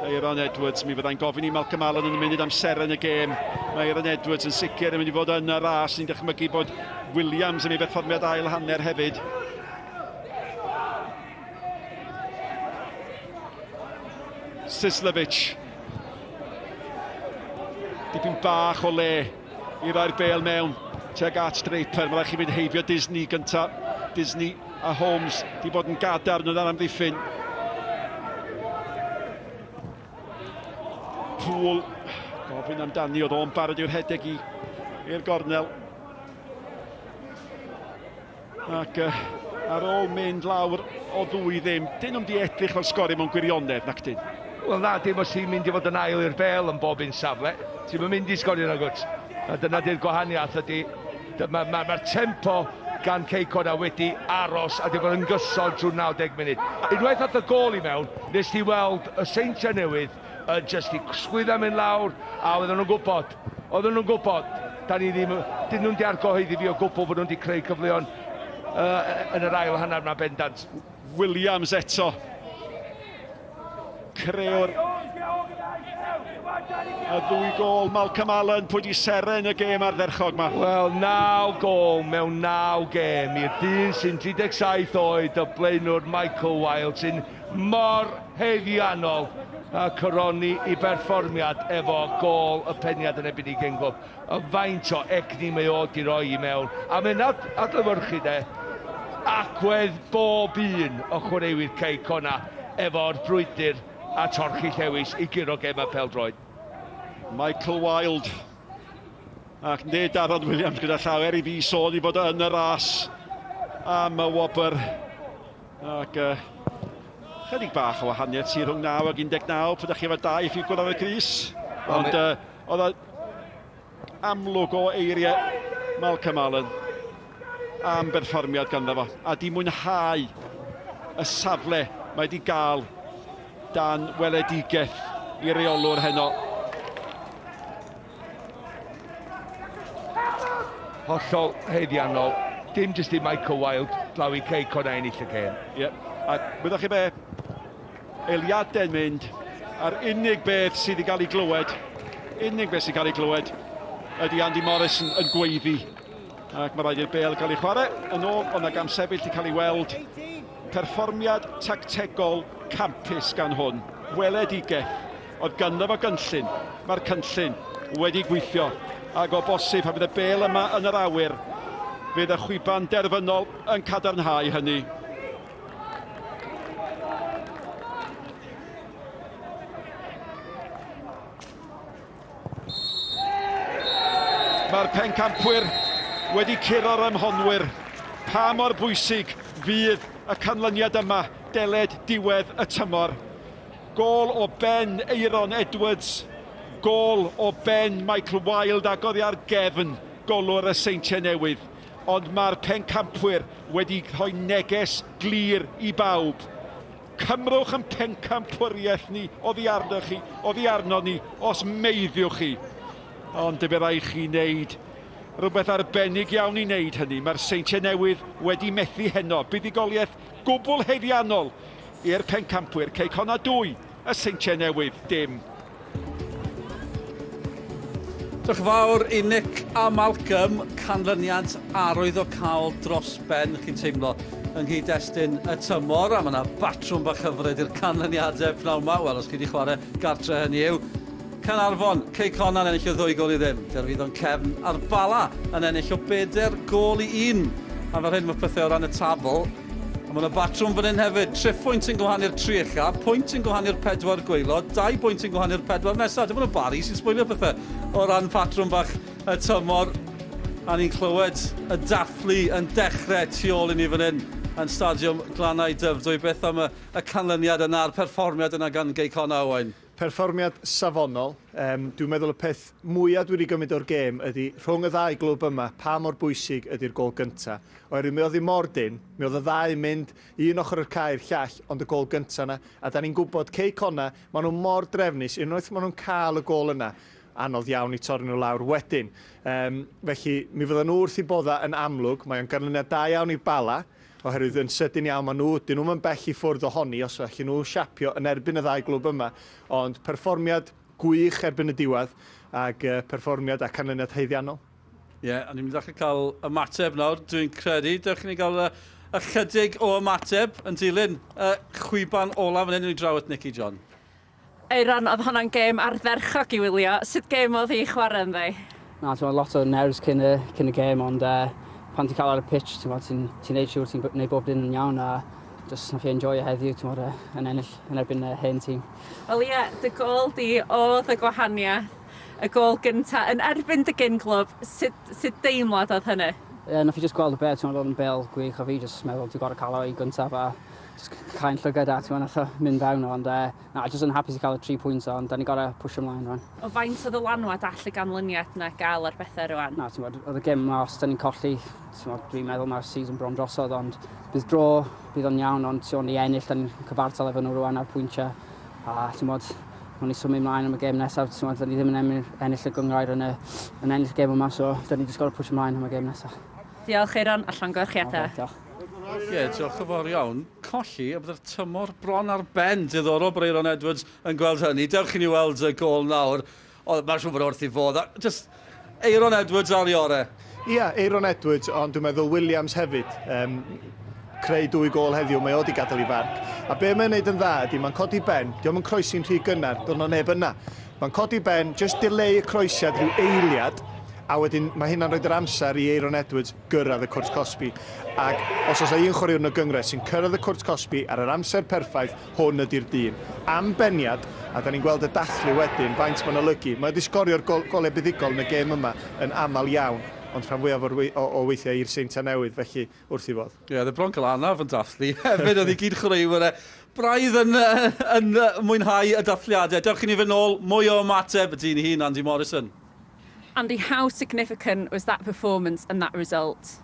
Aeron Edwards, mi fyddai'n gofyn i Malcolm Allen yn y munud amser yn y gêm. Mae Aeron Edwards yn sicr yn mynd i fod yn y ras. Ni'n dychmygu bod Williams yn ei berfformiad ail hanner hefyd. Sislevic. Dipyn bach o le i roi'r bel mewn tuag at Draper. Mae rhaid chi fynd heibio Disney gynta. Disney a Holmes di bod yn gadarn yn yr amddiffyn. Pŵl, gofyn amdani, oedd o'n barod i'w rhedeg i'r gornel. Ac uh, ar ôl mynd lawr o ddwy ddim, dyn nhw'n di edrych fel sgori mewn gwirionedd, nac dyn? Wel na, dim os ti'n mynd i fod yn ail i'r bel yn bob un safle. Ti'n mynd i sgorio na gwt. A dyna di'r gwahaniaeth ydy. Mae'r ma, ma, ma tempo gan Cei Connah wedi aros a wedi bod yn gyson trwy 90 munud. Unwaith ath y gôl i mewn, nes ti weld y Seintiau Newydd yn jyst i sgwydda mynd lawr, a oedden nhw'n gwybod, oedden nhw'n gwybod, da ni ddim, dyn nhw'n di argyhoeddi fi o gwbl bod nhw'n di creu cyfleon uh, yn yr ail hanner yma bendant. Williams eto. Crëwr y ddwy gôl, Malcolm Allen, pwy di seren y gêm ardderchog ma? Wel, naw gôl mewn naw gêm i'r dyn sy'n 37 oed, y blaenwr Michael Wilde, sy'n mor haeddiannol a coroni i berfformiad efo gôl y peniad yn erbyn ei gyn-glwb. Y faint o egni mae o 'di roi i mewn, a mae'n adlewyrchu de agwedd bob un o chwaraewyr Cei Connah efo'r brwydr a torchi llewis i guro gemau pêl-droed. Michael Wilde ac nid Aaron Williams gyda llawer i fi sôn i fod yn y ras am y wobr. Ac uh, chydig bach o wahaniaeth sydd rhwng 9 ac 19 pryd ydych chi efo dau ffigwr ar y crys. Ond uh, oedd amlwg o eiriau Malcolm Allen am berfformiad ganddo fo a di mwynhau y safle mae di gael dan weledigaeth i reolwr heno. Hollol haeddiannol, dim jyst i Michael Wilde, draw i Cei Connah ennill y gêm. Ie, yeah. a wyddoch chi be, eiliadau'n mynd, a'r unig beth sydd i gael ei glywed, unig beth sy'n cael ei glywed, ydy Andy Morrison yn gweiddi. Ac mae rhaid i'r bel gael ei chwarae yn ôl, ond na gamsefyll i cael ei weld. Perfformiad tactegol campus gan hwn. Weledigaeth. Oedd ganddo fo gynllun. Mae'r cynllun wedi gweithio. Ac o bosib, pan fydd y bel yma yn yr awyr, fydd y chwiban derfynol yn cadarnhau hynny. Mae'r pencampwyr wedi curo'r ymhonwyr. Pa mor bwysig fydd y canlyniad yma deled diwedd y tymor? Gôl o ben Aeron Edwards, gôl o ben Michael Wilde ac oddi ar gefn golwr y Seintiau Newydd. Ond mae'r pencampwyr wedi rhoi neges glir i bawb. Cymrwch yn pencampwriaeth ni oddi arnoch chi, oddi arno ni, os meiddiwch chi. Ond fe rai chi wneud rhywbeth arbennig iawn i wneud hynny. Mae'r Seintiau Newydd wedi methu heno. Buddugoliaeth gwbl haeddiannol i'r pencampwyr. Cei Connah 2, y Seintiau Newydd dim. Diolch yn fawr i Nick a Malcolm. Canlyniad arwyddocaol dros ben, chi'n teimlo, yng nghyd-destun y tymor. A mae yna batrwm bach hyfryd i'r canlyniadau pnawn yma. Wel, os chi wedi chwarae gartre hynny yw. Caernarfon, Cei Connah yn ennill o ddwy gol i ddim. Derwyddon Cefn a'r Bala yn ennill o bedair gôl i un. A fel hyn mae pethau o ran y tabl. A mae yna batrwm fan hyn hefyd. Triphwynt yn gwahanu'r tri ucha, pwynt yn gwahanu'r pedwar gwaelod, dau bwynt yn gwahanu'r pedwar nesaf. Dim ond y Barry sy'n sbwylio pethau o ran patrwm bach y tymor. A ni'n clywed y dathlu yn dechrau tu ôl i ni fan hyn yn Stadiwm Glannau Dyfrdwy. Beth am y, y canlyniad yna a'r perfformiad yna gan Gei Connah, Owain? Perfformiad safonol. Um, dwi'n meddwl y peth mwyaf dwi wedi gymryd o'r gêm ydy rhwng y ddau glwb yma, pa mor bwysig ydy'r gôl gyntaf. Oherwydd mi oedd hi mor dynn, mi oedd y ddau yn mynd un ochr yr cae i'r llall, ond y gôl gyntaf yna, a da ni'n gwybod Cei Connah, maen nhw mor drefnus, unwaith maen nhw'n cael y gôl yna, anodd iawn i torri nhw lawr wedyn. Um, felly, mi fyddan nhw wrth i bodda yn amlwg, mae o'n ganlyniad da iawn i Bala, oherwydd yn sydyn iawn maen nhw, dyn nhw'm yn bell i ffwrdd ohoni os allan nhw siapio yn erbyn y ddau glwb yma, ond perfformiad gwych erbyn y diwedd ac uh, perfformiad a canlyniad haeddiannol. Ie, yeah, a ni'n mynd i ddechrau cael ymateb nawr, dwi'n credu. Dewch i ni gael ychydig o ymateb yn dilyn y chwiban olaf fan hyn, i draw at Nicky John. Aeron, oedd honna'n gêm ardderchog i wylio. Sut gêm oedd hi i chwarae ynddi? Na, ti'n lot o nerves cyn y, cyn y gêm, ond uh, pan ti'n cael ar y pitch, ti'n ti'n ti neud siŵr ti'n neud bob dim yn iawn a just nath i enjoy heddiw, ti'n bod, yn ennill yn erbyn y hen tîm. Wel ie, dy gôl di oedd y gwahaniaeth, y gôl gynta yn erbyn dy gyn glwb. Sut, sut deimlad oedd hynny? Ie, yeah, nath i just gweld y bel, ti'n bod, oedd yn bel gwych a fi just meddwl ti'n gorau cael o i gyntaf a just cau'n llygad a ti'n nath o mynd fewn ond uh, na, just yn hapus i cael y 3 pwynt ond da ni gorau push ymlaen rwan. O faint o ddylanwad all y ganlyniad na gael ar bethau rwan? Na, ti'n bod, oedd y gêm yma, os da ni'n colli, ti'n bod, dwi'n meddwl mae'r season bron drosodd, ond bydd dro, bydd o'n iawn, ond ti'n ni ennill, da ni'n cyfartal efo nhw rwan ar pwyntiau, a ti'n bod, O'n i symud ymlaen am y gêm nesaf, ti'n bod, da ni ddim yn ennill y gynghrair yn, y, yn ennill y gêm yma, so da ni jyst gorau push ymlaen am y gêm nesaf. Diolch Eiron, a llongyfarchiadau. Okay, diolch. Ie, diolch yn fawr iawn. Colli, a byddai'r tymor bron ar ben. Diddorol bod Aeron Edwards yn gweld hynny. Dewch i ni weld y gôl nawr. O, mae'n siŵr bod wrth i fodd. Just Aeron Edwards ar ei orau. Ia, Aeron Edwards, ond dwi'n meddwl Williams hefyd. Um, creu dwy gôl heddiw, mae o wedi gadael i farc. A be mae'n neud yn dda ydy, mae'n codi ben, diolch yn croesi'n rhy gynnar, doedd 'na neb yna. Mae'n codi ben, just delay y croesiad rhyw eiliad, A wedyn mae hynna'n rhoi'r amser i Aeron Edwards gyrraedd y cwrt cosbi. Ac os oes un chwaraewr yn y gynghrair sy'n cyrraedd y cwrt cosbi ar yr amser perffaith, hwn ydy'r dyn. Am beniad, a da ni'n gweld y dathlu wedyn, faint mae'n olygu. Mae wedi sgorio'r gol, golau buddugol yn y gêm yma yn aml iawn, ond rhan fwyaf o'r, o, o weithiau i'r Seintiau Newydd, felly wrth i fodd. Ie, oedd e bron cael anaf yn dathlu hefyd, oedd ei gyd chwaraewyr e braidd yn, yn mwynhau y dathliadau. Dewch i ni fynd nôl, mwy o ymateb y dyn ei hun, Andy Morrison. Andy, how significant was that performance and that result?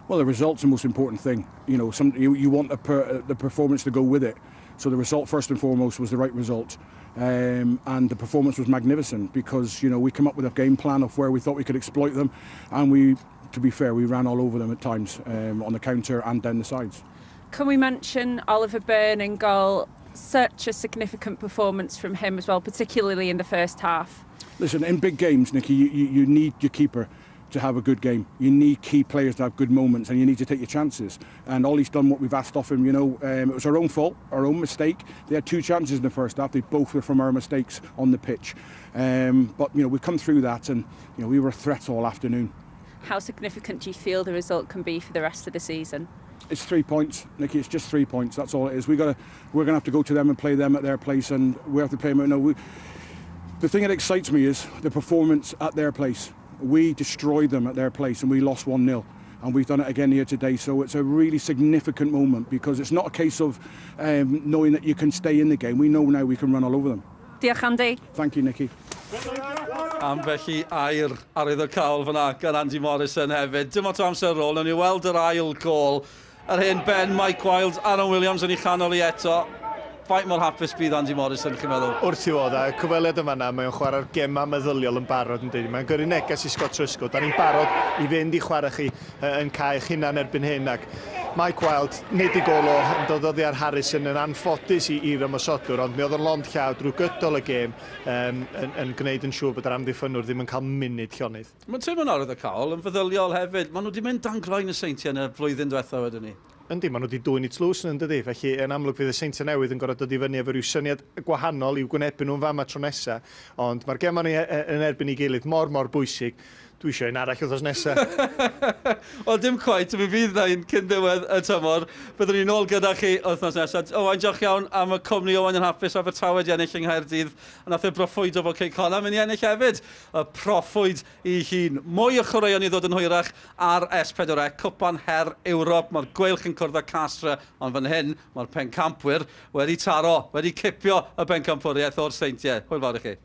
Well, the result's the most important thing. You know, some, you, you want the, per, the performance to go with it. So the result, first and foremost, was the right result. And the performance was magnificent because, you know, we come up with a game plan of where we thought we could exploit them. And we, to be fair, we ran all over them at times on the counter and down the sides. Can we mention Oliver Byrne in goal? Such a significant performance from him as well, particularly in the first half. Listen, in big games, Nicky, you need your keeper to have a good game. You need key players to have good moments, and you need to take your chances. And Ollie's done what we've asked of him. It was our own fault, our own mistake. They had two chances in the first half. They both were from our mistakes on the pitch. But we've come through that, and we were a threat all afternoon. How significant do you feel the result can be for the rest of the season? It's 3 points, Nicky. It's just 3 points. That's all it is. We're gonna have to go to them and play them at their place, and we have to play them. No, the thing that excites me is the performance at their place. We destroyed them at their place, and we lost 1-0. And we've done it again here today. So it's a really significant moment because it's not a case of knowing that you can stay in the game. We know now we can run all over them. Diolch, Andy. Thank you, Nicky. Ambell i air arwyddocaol fyna gan Andy Morrison hefyd. Dim lot o amser ar ôl, nawn ni weld yr ail gol. Yr hen ben Mike Wilde, Aaron Williams yn ei chanol i eto. Faint mor hapus bydd Andy Morrison, chi'n meddwl? Wrth i fod, a cyfweliad yma na, mae'n chwarae'r gema meddyliol yn barod yn dweud. Mae'n gyrru neges i Scott Truscott. Da ni'n barod i fynd i chwarae chi yn cae eich hunan erbyn hyn. Ac Mike Wilde, nid i gol o, yn dod oddi ar Harrison yn anffodus i'r ymosodwr, ond mi oedd yn lond llaw drwy gydol y gêm yn gwneud yn siŵr bod yr amddiffynwr ddim yn cael munud llonydd. Mae'n teimlo'n arwyddocaol yn feddyliol hefyd. Maen nhw wedi mynd dan groen y Seintiau yn y flwyddyn diwethaf wedyn ni. Yndi, maen nhw wedi dwyn i tlws yn dydy. Felly, yn amlwg fydd y Seintiau Newydd yn gorfod dod i fyny efo rhyw syniad gwahanol i'w gwynebu nhw'n fama tro nesa. Ond mae'r gemau ni yn erbyn ei gilydd mor, mor bwysig. Dwi eisiau un arall wythnos nesaf. Wel, dim cweit, mi fydd na un cyn diwedd y tymor. Byddwn ni'n ôl gyda chi wythnos nesaf. Owain, diolch iawn am y cwmni. Owain yn hapus Abertawe di ennill yng Nghaerdydd. A nath e broffwydo fod Cei Connah mynd i ennill hefyd. Y proffwyd i hun. Mwy o chwaraeon i ddod yn hwyrach ar S4C. Cwpan Her Ewrop. Mae'r Gweilch yn cwrdd â Castres, ond fan hyn mae'r pencampwyr wedi taro, wedi cipio y bencampwriaeth o'r Seintiau. Hwyl fawr i chi.